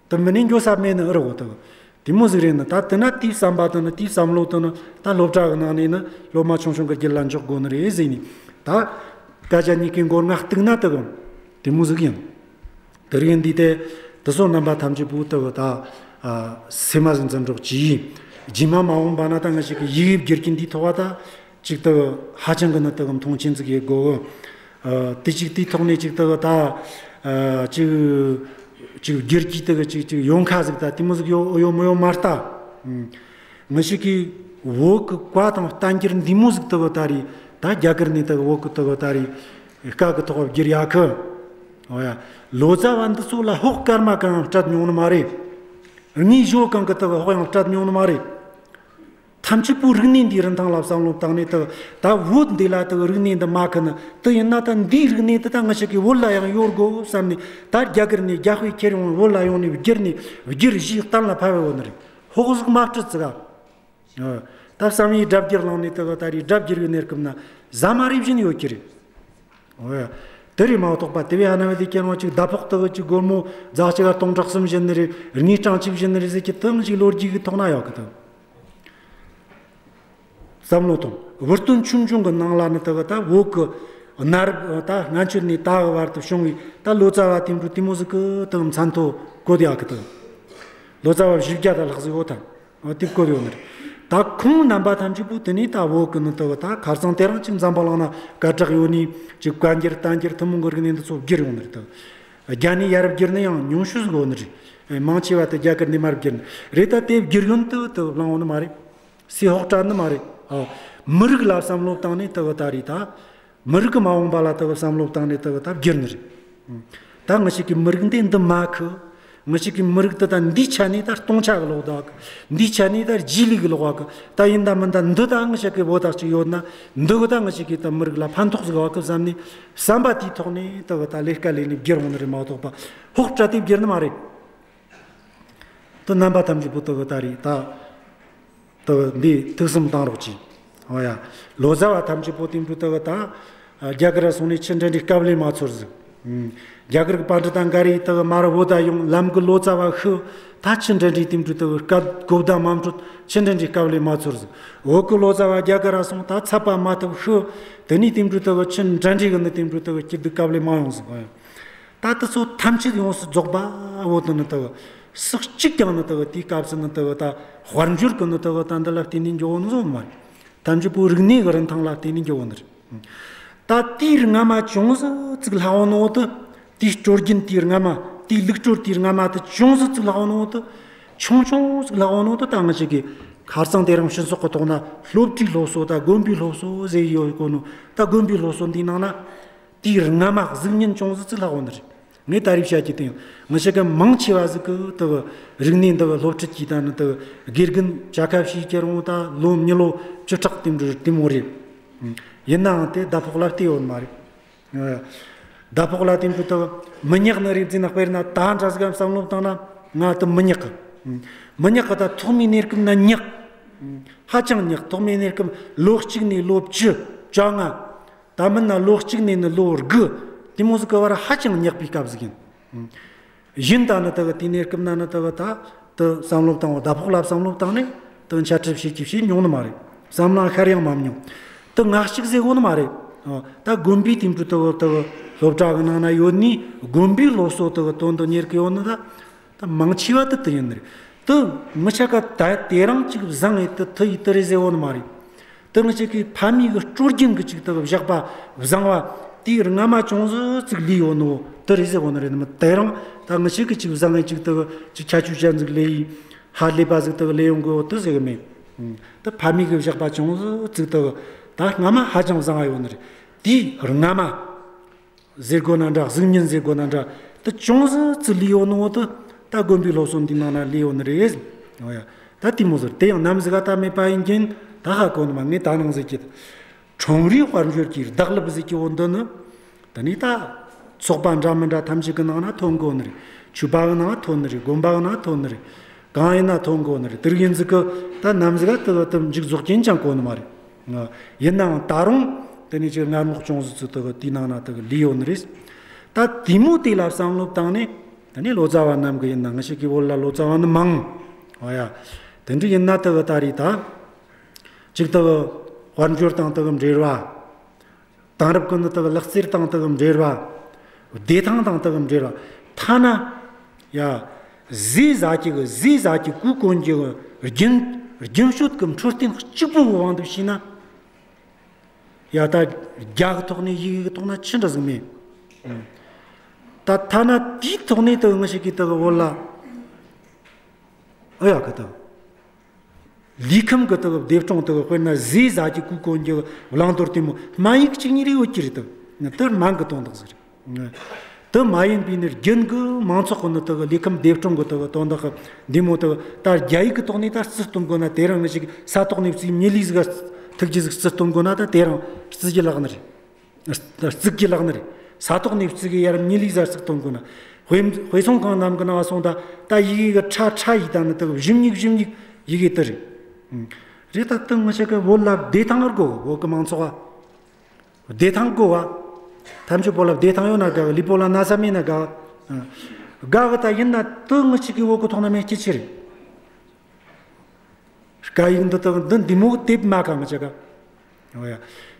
དེ་མིན་ནས་འགྱོ་ས་མེད་ནི་ཨེ་རེད་འོ། དེ་དེ་མོ་ཟིག་རེད་ནི། ད་དེ་ན་དེའི་བསམ་པ་དེ་ནི་དེའི་བསམ་བློ་དེ་ནི་ད་སློབ་གྲྭ་གི་ནང་ནས་ནི་སློབ་མ་ཆུང་ཆུང་གི་རྒྱུད་ལ་འཇོག་དགོས་ནི་རེད་ཟེར་ནས། ད་སྐད་ཆ་གཉིས་ཀའི་མགོ་རྔ་གཏུགས་ན་དེ་གི་དེ་མོ་ཟིག་ཡིན། དེ་རིང་འདི་དེ་དེ་ཚོ་རྣམ་པ་ཐམས་ཅད་པོ་དེ་གི་ད་ཨ་སེམས་མ་ཟིན་ཙམ་འཇོག་གྱིས། རྗེས་མ་མ་འོངས་པ་ན་ད་ང་ཞིག་གི་ཡི་གེ་བསྒྱུར་གྱི་འདིའི་ཐོག་བ་ད། ཅིག་དེ་ཧ་ཅང་གི་ནི་དེ་གི་མཐོང་ཆེན་ཟིག་ཡེད་དགོས། ཨ། དེ་ཅིག་དེའི་ཐོག་ནས་ཅིག་དེ་གི་ད། ཨ། ཅིག་ཅིག་བསྒྱུར་གྱི་དེ་གི་ཅིག་ཅིག་ཡོང་ཁ་ཟིག་ད་དེ་མོ་ཟིག་ཡོད་ཡོད་མི་ཡོད་མ་ལྟ། ཨུམ། ང་ཞིག་གིས་བོད་གི་བཀའ་དང་བསྟན་འགྱུར་འདི་མོ་ཟིག་དེ་གི་ད་རེད། ད་རྒྱ་གར་ནས་དེ་གི་བོད་གི་དེ་གི་ད་རེད། སྐད་གི་ཐོག་བསྒྱུར་ཡ་གི། འོ་ཡ། ལོ་ཙཱ་བ་འདི་ཚོ་ལ་ཧོག་སྐར་མ་གང་ཡང་སྤྲད་མྱོང་ནི་མ་རེད། དངོས་གཞི་གང་གི་དེ་གི་ཧོག་ཡང་སྤྲད་མྱོང་ནི་མ་རེད། ཐམས་ཅད་པོ་རིག་གནས་འདིའི་རིན་ཐང་ལ་བསམ་བློ་བཏང་ནས་དེ་ད་བོད་འདི་ལ་དེ་རིག་གནས་འདི་མ་ཁུར་ནི་དེ་ཡིན་ན། ད་འདིའི་རིག་གནས་འདི་ད་ང་ཞིག་གིས་བོད་ལ་ཡང་ཡོད་དགོས་བསམ་ནས། ད་རྒྱ་གར་ནས་རྒྱ་དཔེ་ཁྱེར་ཡོང་བོད་ལ་ཡོང་ནས་བསྒྱུར་ནས་བསྒྱུར་བཞིའི་གཏན་ལ་ཕབ་ཡོད་ནི་རེད། ཧོག་ཟིག་མ་སྤྲད་ཟིག་ག། ཨ། ད་བསམ་ཡས་སྒྲ་བསྒྱུར་བླངས་ནས་དེ་གི་ད་རེས་སྒྲ་བསྒྱུར་བའི་གནས་སྐབས་ན་ཟ་མ་རེ་བཞིན་ཡོད་ཀྱི་རེད། འོ་ཡ། དེ་རེད་མ་གཏོགས་པ། དེ་བས་ཧ་ན་བ་དེ་ཁྱེད་རང་ཅིག་ཟླ་ཕོགས་དེ་གི་ཅིག་སྒོར་མོ་ཛ་གཅིག་ག་སྟོང་ཕྲག་གསུམ་བྱིན་ནི་རེད། དངུལ་གྲངས་གཅིག་བྱིན་ནི་རེད་ཟེར་གྱི་དེ་ཅིག་ལོ་རྒྱུས་ཀྱི་ཐོག་ན་ཡོད་གི་དེ། བསམ་བློ་ཐོངས། བུ་སྟོན་ཆོས་འབྱུང་གི་ནང་ལ་ནི་དེ་གི་ད་བོད་གི་གནའ་རབས་ད་སྔ་འཕྱི་ནས་ད་གི་བར་དུ་བྱུང་བའི་ད་ལོ་ཙཱ་བ་དེ་འདྲ་དེ་མོ་ཟིག་གི་དེ་མཚན་ཐོ་བཀོད་ཡོད་གི་དེ། ལོ་ཙཱ་བ་བཞི་བརྒྱ་དང་ལྷག་ཟིག་ཡོད་དམ། འོ་དེ་བཀོད་ཡོད་ནི་རེད། ད་ཁོང་རྣམ་པ་ཐམས་ཅད་པོ་དེ་ནས་ད་བོད་གི་ནི་དེ་གི་ད་ཁ་སང་དེ་རིང་ཅིག་འཛམ་བུ་གླིང་ན་སྐད་གྲགས་ཡོད་ནི་ཅིག་བཀའ་འགྱུར་བསྟན་འགྱུར་ཐུན་མོང་གི་རིག་གནས་འདི་ཚོ་བསྒྱུར་ཡོང་ནི་རེད་དེ། རྒྱ་ནས་ཡར་བསྒྱུར་ནི་ཡང་ཉུང་ཤོས་ཟིག་ཡོད་ནི་རེད། མང་ཆེ་བ་དེ་རྒྱ་གར་ནས་མར་བསྒྱུར་ནི་རེད། ད་དེ་བསྒྱུར་ཡོན་དུ་དུ་བླངས་ཡོད་ནི་མ་རེད། སུས་ཧོག་སྤྲད་ནི་མ་རེད། ཨོ། མི་རིགས་ལ་བསམ་བློ་བཏང་ནས་དེ་གི་ད་རེད་ད། མི་རིགས་ཀྱི་མ་འོངས་པ་ལ་དེ་གི་བསམ་བློ་བཏང་ནས་དེ་གི་ད་བསྒྱུར་ནི་རེད། ད་ང་ཅག་གི་མི་རིགས་འདི་འདི་མ་ཁུ། ང་ཅག་གི་མི་རིགས་འདི་ད་འདིའི་ཆ་ནས་ད་སྟོང་ཆ་གི་ལོག་ད་གི། འདིའི་ཆ་ནས་ད་རྗེས་ལུས་གི་ལོག་གི། ད་ཡིན་ད་མིན་ད་འདི་ད་ང་ཅག་གི་བོ་ད་ཅིག་ཡོད་ན། འདི་གི་ད་ང་ཅག་གི་ད་མི་རིགས་ལ་ཕན་ཐོགས་ཟིག་བ་གི་བསམ་ནས། བསམ་པ་དེའི་ཐོག་ནས་དེ་གི་ད་ལས་ཀ་ལས་ནས་བསྒྱུར་འོང་ནི་རེད་མ་གཏོགས་པ། ཧོག་སྤྲད་དེ་བསྒྱུར་ནི་མ་རེད། དེ་རྣམ་པ་ཐམས་ཅད་པོ་དེ་གི་ད་རེད་ད། དེ་གི་འདི་ཐུགས་བསམ་བཏང་རོགས་གྱིས། ཨོ་ཡ། ལོ་ཙཱ་བ་ཐམས་ཅད་པོ་དེ་འདྲ་དེ་གི་ད། རྒྱ་གར་སོང་ནས་ཆི་འདྲ་འདྲའི་སྐབས་ལས་མ་ཚོར་ཟིག། ཨུམ། རྒྱ་གར་གི་པཎྜི་ཏ་འགའ་རེ་དེ་གི་མར་བོད་ད་ཡོང་ལམ་གི་ལོ་ཙཱ་བ་ཤི། ད་ཆི་འདྲ་འདྲའི་དེ་འདྲ་དེ་གི་སྐབས་གོ་བརྡ་མ་འཕྲོད། ཆི་འདྲ་འདྲའི་སྐབས་ལས་མ་ཚོར་ཟིག། བོད་གི་ལོ་ཙཱ་བ་རྒྱ་གར་ར་སོང་ད་ཚད་པ་མ་ཐུབ་ཤི། དེ་ནས་དེ་འདྲ་དེ་གི་ཆི་འདྲ་འདྲའི་གི་ནི་དེ་འདྲ་དེ་གི་སྐྱིད་སྡུག་སྐབས་ལས་མ་ཡོང་ཟིག། ཨོ་ཡ། ད་དེ་ཚོ་ཐམས་ཅད་ཡོངས་སུ་རྫོགས་པ་བོ་དེ་ནི་དེ་གི། སུ་གཅིག་ཀྱང་ནི་དེ་གི་དེའི་སྐབས་སུ་ནི་དེ་གི་ད་དཔལ་འབྱོར་གི་ནི་དེ་གི་ད་འདི་ལ་བརྟེན་ནས་འགྱོ་བོ་ནི་བཟོ་མ་རེད། ཐམས་ཅད་པོ་རིག་གནས་གི་རིན་ཐང་ལ་བརྟེན་ནས་འགྱོ་བོ་ནི་རེད། ད་དེའི་རྔ་མ་ཅུང་ཟད་ཙིག་ལྷག་བོ་ནོ་དེ། དེའི་སྲོལ་རྒྱུན་དེའི་རྔ་མ། དེའི་ལུགས་སྲོལ་དེའི་རྔ་མ་དེ་ཅུང་ཟད་ཙིག་ལྷག་བོ་ནོ་དེ། ཆུང་ཆུང་ཟིག་ལྷག་བོ་ནོ་དེ། ད་ང་ཅག་གི་ཁ་རྩང་དེ་རིང་སྤྱི་ཚོགས་གི་ཐོག་ན་སློབ་གྲྭའི་སློབ་གསོ་ད་དགོན་པའི་སློབ་གསོ་ཟེར་ཡོད་གོ་ནོ། ད་དགོན་པའི་སློབ་གསོ་འདིའི་ནང་ན། དེའི་རྔ་མ་གཟུགས་བརྙན་ཅུང་ཟད་ཙིག་ལྷག་བོ་ནི་རེད། ངས་ད་རེས་བཤད་རྒྱུ་དེ་ཡང་ང་ཅག་གི་མང་ཆེ་བ་ཟིག་གི་དེ་གི་རིག་གནས་འདི་གི་སློབ་ཁྲིད་ཀྱི་ད་ནི་དེ་གི་དགེ་རྒན་བྱ་ཁ་ཤས་ཀྱི་རུང་ད་ལོ་མི་ལོ་བཅུ་ཕྲག་དེ་འདྲ་དེ་མོ་རེད། ཡིན་ནའང་དེ་ཟླ་ཕོགས་ལ་བལྟས་ཡོད་མ་རེད། ཟླ་ཕོགས་ལ་དེ་འདྲ་དེ་གི་མི་ཉག་ནི་རེད་ཟེར་ན། དཔེར་ན་ད་འདྲ་ཟིག་ག་བསམ་བློ་བཏང་ན་ང་དེ་མི་ཉག་གི། མི་ཉག་གི་ད་ཐོག་མའི་གནས་སྐབས་ན་ཉག། ཧ་ཅང་ཉག། ཐོག་མའི་གནས་སྐབས་ལོ་གཅིག་ནས་ལོ་བཅུ། བཅོ་ལྔ། ད་མིན་ན་ལོ་གཅིག་ནས་ནི་ལོ་དགུ། དེ་མོ་ཟིག་གི་བར་ཧ་ཅང་ཉག་པའི་སྐབས་ཟིག་ཡིན། ཡིན་ད་ནི་དེ་གི་དེའི་གནས་སྐབས་ན་ནི་དེ་གི་ད་དེ་བསམ་བློ་བཏང་བ། ཟླ་ཕོགས་ལ་བསམ་བློ་བཏང་ནས་དེ་འཆད་ཁྲིད་བྱེད་ཀྱི་བྱེད་མྱོང་ནི་མ་རེད། བསམ་བློ་ཤར་ཡང་མ་མྱོང་། དེ་ང་གཅིག་ཟེར་གོ་ནི་མ་རེད། ཨ། ད་དགོན་པའི་དེ་འདྲ་དེ་གི་དེ་གི་སློབ་གྲྭ་གི་ནང་ན་ཡོད་ནི་དགོན་པའི་སློབ་གསོ་དེ་གི་དོན་དུ་གཉེར་གི་ཡོད་ནི་ད། ད་མང་ཆེ་བ་དེ་དེ་ཡིན་ནི་རེད། དེ་ང་ཅག་ག་ད་དེ་རིང་ཅིག་བཟང་ངེ་དེ་དེ་ཡི་དེ་རེད་ཟེར་བོ་ནི་མ་རེད། དེ་ང་ཅག་གི་ཕ་མེས་གི་སྲོལ་རྒྱུན་གི་ཅིག་དེ་བཞག་པ་བཟང་བ་དེའི་རྔ་མ་ཅུང་ཟད་ཙིག་ལུས་ཡོད་ནོ་དེ་རེད་ཟེར་བོ་ནི་རེད། ནི་མ་དེ་རིང་ད་ང་ཅག་གི་ཅིག་བཟང་ངེ་ཅིག་དེ་ཅིག་ཁྱད་ཆོས་ཅན་ཟིག་ལས་ཡི་ཧ་ལས་པ་ཟིག་དེ་ལས་ཡོང་གི་ཡོད་དེ་ཟེར་གི་མེད། དེ་ཕ་མེས་གི་བཞག་པ་ཅུང་ཟད་ཙིག་དེ་ད་རྔ་མ་ཧ་ཅང་བཟང་བ་ཡོད་ནི་རེད། དེའི་རྔ་མ། ཟེར་དགོས་ན་འདྲ། གཟུགས་བརྙན་ཟེར་དགོས་ན་འདྲ། དེ་ཅུང་ཟད་ཙིག་ལུས་ཡོད་ནོ་དེ་ད་དགོན་པའི་སློབ་གསོ་འདི་ནང་ན་ལུས་ཡོད་ནི་རེད། འོ་ཡ། ད་དེ་མོ་ཟེར། དེ་ཡང་ནམ་ཟིག་ག་ད་མེད་པ་ཡིན་གྱིན་ད་ཧ་གོ་ནི་མ། ངས་ད་ནང་ཟེར་གྱི་ཁྲོམ་རའི་དཔལ་འབྱོར་གྱི་བདག་ལབ་ཟེར་གྱི་བོ་འདི་ནི། དེ་ནི་ད་ཚོགས་པ་འདྲ་མི་འདྲ་ཐམས་ཅད་ཀྱི་ནང་ན་ཐོན་གོ་ནི་རེད། ཆོས་པ་གི་ནང་ཐོན་ནི་རེད། དགོན་པ་གི་ནང་ཐོན་ནི་རེད། གང་ཡིན་ན་ཐོན་གོ་ནི་རེད། དེ་རིགས་ཡིན་ཟིག་གི་ད་ནམ་ཟིག་ག་དེ་དེ་མཇུག་རྫོགས་རྐྱེན་ཅང་གོ་ནི་མ་རེད། ཡིན་ནའང་ད་རུང་དེ་ནས་ཅིག་ངར་ངོགས་ཅུང་ཟད་ཙིག་དེ་གི་དེའི་ནང་ན་དེ་གི་ལུས་ཡོད་ནི་རེད། ད་དེ་མོ་དེ་ལ་བསམ་བློ་བཏང་ནས། དེ་ནས་ལོ་ཙཱ་བ་རྣམས་གི་ཡིན་ན། ང་ཅག་གི་བོད་ལ་ལོ་ཙཱ་བ་ནི་མང་། འོ་ཡ། དེ་འདྲ་ཡིན་ན་དེ་གི་ད་རེད་ད། ཅིག་དེ་གི་དཔལ་འབྱོར་དང་དེ་གི་འབྲེལ་བ། དེང་རབས་ཀྱི་ནི་དག་ལག་རྩལ་དང་དག་འབྲེལ་བ། བདེ་ཐང་དང་དག་འབྲེལ་བ། ཐ་ན། ཡ། ཟས་ཟ་རྒྱུ་གི་ཟས་ཟ་རྒྱུ་གོས་གོན་རྒྱུ་གི་རྒྱུན་རྒྱུན་སྤྱོད་ཀྱི་འཕྲོད་བསྟེན་གཅིག་པུ་གི་དབང་དུ་བྱས་ན། ཡ། ད་རྒྱ་གི་ཐོག་ནས་ཡི་གེ་གི་ཐོག་ན་ཅི་འདྲ་ཟིག་མེད། ད་ཐ་ན་དེའི་ཐོག་ནས་དག་ང་ཅག་གི་དག་བོད་ལ། ཨ་ཡ་གི་དག་ལུས་ཁམས་ཀྱི་དག་བདེ་སྲུང་དག་དཔེར་ན་ཟས་ཟ་རྒྱུ་གོས་གོན་རྒྱུ་བླང་དོར་དེ་མོ་སྨན་ཡིག་གཅིག་གཉིས་རེ་ཡོད་ཀྱི་རེད་དག་དེར་སྨན་གྱི་དོན་དག་ཟེར། དེ་མ་ཡིན་པའི་ནི་རྒྱུན་གྱི་མང་ཚོགས་ཀྱི་ནི་དག་ལུས་ཁམས་བདེ་སྲུང་གི་དག་དོན་དག་གི་འདི་མོ་དག་ད་རྒྱ་ཡིག་གི་ཐོག་ནས་ད་རྩིས་སྟོན་དགོས་ན། དེ་རིང་ངེད་ཅག་ས་ཐོག་ནས་བརྩིས་མི་ལུས་ཟིག་ཐུག་རྒྱུ་ཟིག་རྩིས་སྟོན་དགོས་ན། ད་དེ་རིང་རྩིས་རྒྱུ་ལག་ནི་རེད། རྩིག་གི་ལག་ནི་རེད། ས་ཐོག་ནས་རྩིག་གི་ཡར་མི་ལུས་ཟིག་རྩིས་སྟོན་དགོས་ན། དཔེ་དཔེ་ཚོང་ཁང་རྣམས་ཀྱི་ནང་སོང་ད་ད་ཡི་གེ་གི་ཁྲ་ཁྲ་ཡི་ད་ནི་དག་ཞིབ་ཉིག་ཞིབ་ཉིག་ཡི་གེ་དེ་རེད། རེད། ད་དེ་ང་ཅག་གི་བོད་ལ་བདེ་ཐང་དགོས། བོད་ཀྱི་མང་ཚོགས་བ་བདེ་ཐང་དགོས་བ། ཐམས་ཅད་བོད་ལ་བདེ་ཐང་ཡོད་ན་དགའ་གི། ལུས་པོ་ལ་ན་ཚ་མེད་ན་དགའ་གི། དགའ་གི་ད་ཡིན་ན་དེ་ང་ཅག་གི་བོད་ཀྱི་ཐོག་ན་མེད་རྒྱུ་ཆི་རེད། སྐད་ཡིག་འདི་དག་འདི་འདི་མོ་དེབ་མ་གང་ཅི་ག་འོ་ཡ།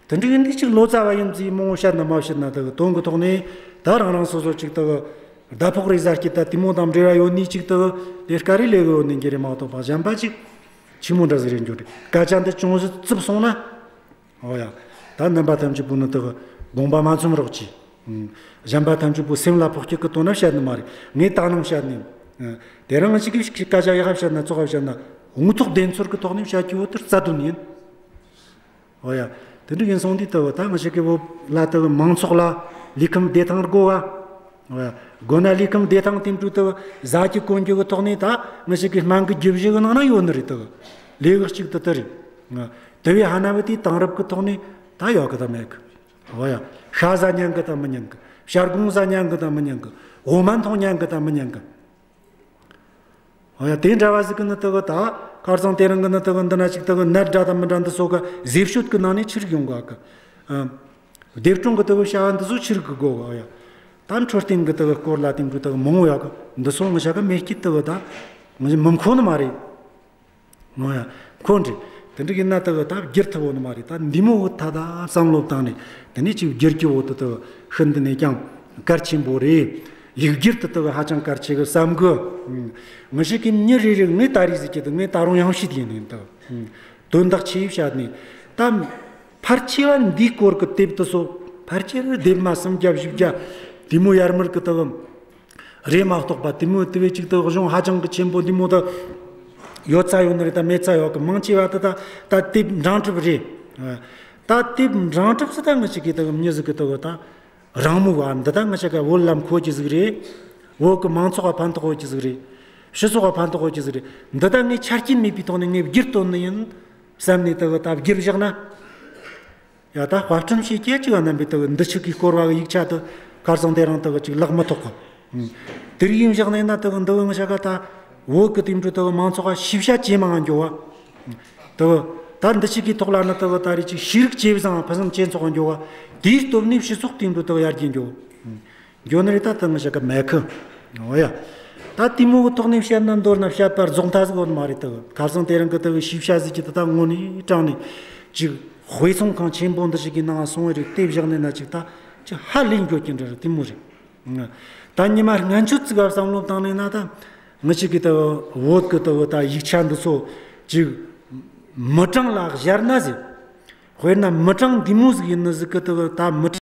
དེ་འདྲ་ཡིན་དུས་ཅིག་ལོ་ཙཱ་བ་ཡིན་ཟེར་མང་བོ་བཤད་ན་མ་བཤད་ན་དག་དོན་གྱི་ཐོག་ནས་ད་རང་རང་སོ་སོ་ཅིག་དག་ཟླ་ཕོགས་རེ་ཟ་རྒྱུ་ད་དེ་མོ་དང་འབྲེལ་བ་ཡོད་ནི་ཅིག་དག་ལས་ཀ་རེ་ལས་གི་ཡོད་ནི་འགྱེ་རེ་མ་གཏོགས་པ་གཞན་པ་ཅིག་ཆི་མོ་འདྲ་ཟིག་རེད་འགྱོ་རེད། སྐད་ཆ་འདི་ཅུང་ཟད་རྩུབ་སོང་ན། འོ་ཡ། ད་རྣམ་པ་ཐམས་ཅད་པོ་ནི་དག་དགོངས་པ་མ་ཚོམ་རོགས་གྱིས། ཨང་། གཞན་པ་ཐམས་ཅད་པོ་སེམས་ལ་ཕོག་རྒྱུ་གི་དོན་ན་བཤད་ནི་མ་རེད། ངས་ད་ནང་བཤད་ནི་ཡིན། ཨང་། དེ་རིང་ཅིག་གི་སྐད་ཆ་ཡག་པ་བཤད་ན་བཙོག་པ་བཤད་ན་དངོས་ཐོག་བདེན་འཚོལ་གི་ཐོག་ནས་བཤད་རྒྱུ་བོ་དེ་རྩ་དོན་ཡིན། ཨོ་ཡ། དེ་འདྲ་ཡིན་སོང་དུས་དེ་གི་ད་ང་ཅག་གི་བོད་ལ་དེ་གི་མང་ཚོགས་ལ་ལུས་ཁམས་བདེ་ཐང་དགོས་བ། ཨོ་ཡ། དགོས་ན་ལུས་ཁམས་བདེ་ཐང་དེ་འདྲ་དེ་གི་ཟ་རྒྱུ་གོན་རྒྱུ་གི་ཐོག་ནས་ད་ང་ཅག་གི་སྨན་གི་རྒྱུ་བཞི་གི་ནང་ན་ཡོད་ནི་རེད། དེ་གི་ལས་གི་གཅིག་དེ་དེ་རེད། དེ་བས་ཧ་ན་བ་དེའི་དེང་རབས་གི་ཐོག་ནས་ད་ཡོད་གི་ད་མེད་གི། ཨོ་ཡ། ཤ་ཟ་ཉན་གི་ད་མི་ཉན་གི། བྱ་སྒོང་ཟ་ཉན་གི་ད་མི་ཉན་གི། འོ་མ་འཐུང་ཉན་གི་ད་མི་ཉན་གི། ཨོ་ཡ། དེ་འདྲ་བ་ཟིག་གི་ནི་དེ་གི་ད་ཁར་སང་དེ་རིང་གི་ནི་དེ་གི་འདི་ན་ཅིག་དེ་གི་ནད་འདྲ་དང་མི་འདྲ་འདི་སོགས་གི་ཟས་སྤྱོད་གི་ནང་ནས་ཆི་རིགས་ཡོང་གི་གི། ཨ། བདེ་སྲུང་གི་དེ་གི་བྱ་བ་འདི་ཚོ་ཆི་རིགས་གི་དགོས་གི། ཨོ་ཡ། ད་འཕྲོད་བསྟེན་གི་དེ་གི་སྐོར་ལ་དེ་འདྲ་དེ་གི་མང་བོ་ཡོད་གི། འདི་སོགས་ང་ཅག་གི་མི་སྐྱིད་དེ་གི་ད་ང་ཅག་མི་མཁོ་ནི་མ་རེད། ཨོ་ཡ། མཁོ་འདྲ། དེ་འདྲ་ཡིན་ན་དེ་གི་ད་བསྒྱུར་ཐུབ་བོ་ནི་མ་རེད། ད་འདི་མོ་བོ་ད་ད་བསམ་བློ་བཏང་ནས་དེ་ནས་ཅིག་བསྒྱུར་རྒྱུ་བོ་དེ་དེ་གི་ཤིན་ཏུ་ནས་ཀྱང་གལ་ཆེན་པོ་རེད། ཡིག་སྒྱུར་དེ་དེ་གི་ཧ་ཅང་གལ་ཆེ་གི་བསམ་གི། ང་ཅག་གི་མྱི་རེ་རེ་ངས་ད་རེས་ཟིག་གི་དེ་ངས་ད་རུང་ཡང་ཤེས་ཡིན་ནི་དེ་དོན་དག་ཆེ་བཤད་ནས་ད་ཕལ་ཆེ་བ་འདིའི་སྐོར་གི་དེབ་དེ་སོགས་ཕལ་ཆེར་དེབ་མ་སུམ་བརྒྱ་བཞི་བརྒྱ་དེ་མོ་ཡར་མར་གི་དེ་གི་རེད་མ་གཏོགས་པ་དེ་མོ་དེ་བས་ཅིག་དེ་གི་གཞུང་ཧ་ཅང་གི་ཆེན་པོ་དེ་མོ་དེ་ཡོད་ཚ་ཡོད་ནི་རེད། ད་མེད་ཚ་ཡོད་གི། མང་ཆེ་བ་དེ་ད་ད་དེབ་འབྲིང་གྲས་རེད། ད་དེབ་འབྲིང་གྲས་སུ་ད་ང་ཅག་གི་དེ་གི་མྱི་ཟིག་གི་དེ་གི་ད་རང་མོས་བ་འདི་ད་ང་ཅག་ག་བོད་ལ་མཁོ་རྒྱུ་ཟིག་རེད། བོད་གི་མང་ཚོགས་ལ་ཕན་ཐོགས་ཡོད་རྒྱུ་ཟིག་རེད། སྤྱི་ཚོགས་ལ་ཕན་ཐོགས་ཡོད་རྒྱུ་ཟིག་རེད། འདི་ད་ངས་ཆ་རྐྱེན་མེད་པའི་ཐོག་ནས་ངས་བསྒྱུར་བཏོན་ནི་ཡིན་བསམ་ནས་དེ་གི་ད་བསྒྱུར་བཞག་ན། ཡ། ད་དཔར་སྐྲུན་བྱེད་སྐད་ཅིག་ག་རྣམ་པའི་དག་འདི་ཆོ་གི་སྐོར་བ་གི་ཡིག་ཆ་དེ་ཁར་སང་དེ་རིང་དག་ཅིག་ལག་མི་ཐོགས་གི། དེ་རིགས་ཡིན་བཞག་ནས་ན་དག་འདི་ང་ཅག་ག་ད་བོད་གི་དེ་འདྲ་དག་མང་ཚོགས་ལ་ཤེས་བྱ་ཇེ་མང་ང་འགྱོ་བ། དག་ད་འདི་ཆོ་གི་ཐོག་ལ་ནི་དག་ད་རེས་ཅིག་ཤེས་རིག་ཇེ་བཟང་ཕུན་སུམ་ཇེ་ཚོགས་འགྱོ་བ། དེའི་སྟོབས་ནས་སྤྱི་ཚོགས་དེ་འདྲ་དག་ཡར་རྒྱས་འགྱོ། འགྱོ་ནི་རེད། ད་དེ་ང་ཅག་ག་མེད་གི། འོ་ཡ། ད་དེ་མོ་གི་ཐོག་ནས་བཤད་ན་མདོར་ན་བཤད་པར་རྫོགས་མཐའ་ཟིག་ཡོད་མ་རེད། དེ་ཁར་སང་དེ་རིང་གི་དེ་ཤེས་བྱ་ཟིག་གི་དེ་ད་དངོས་ནས་དྲང་ནས་ཅིག་དཔེ་ཚོང་ཁང་ཆེན་པོ་འདི་ཞིག་གི་ནང་སོང་བའི་རིགས་དེ་བཞག་ནས་ན་ཅིག་ད་ཅིག་ཧ་ལས་འགྱོ་གི་འདྲ་རེད། དེ་མོ་རེད། ད་ཉི་མ་སྔན་ཆད་ཅིག་ག་བསམ་བློ་བཏང་ནས་ན་ད་ང་ཅག་གི་དེ་བོད་གི་དེ་ད་ཡིག་ཆ་འདི་ཚོ་ཅིག་མི་གྲངས་ལ་སྦྱར་ན་ཟེར། དཔེར་ན་མི་གྲངས་འདི་མོ་ཟིག་ཡིན་ནི་ཟིག་གི་དེ་ད་མི་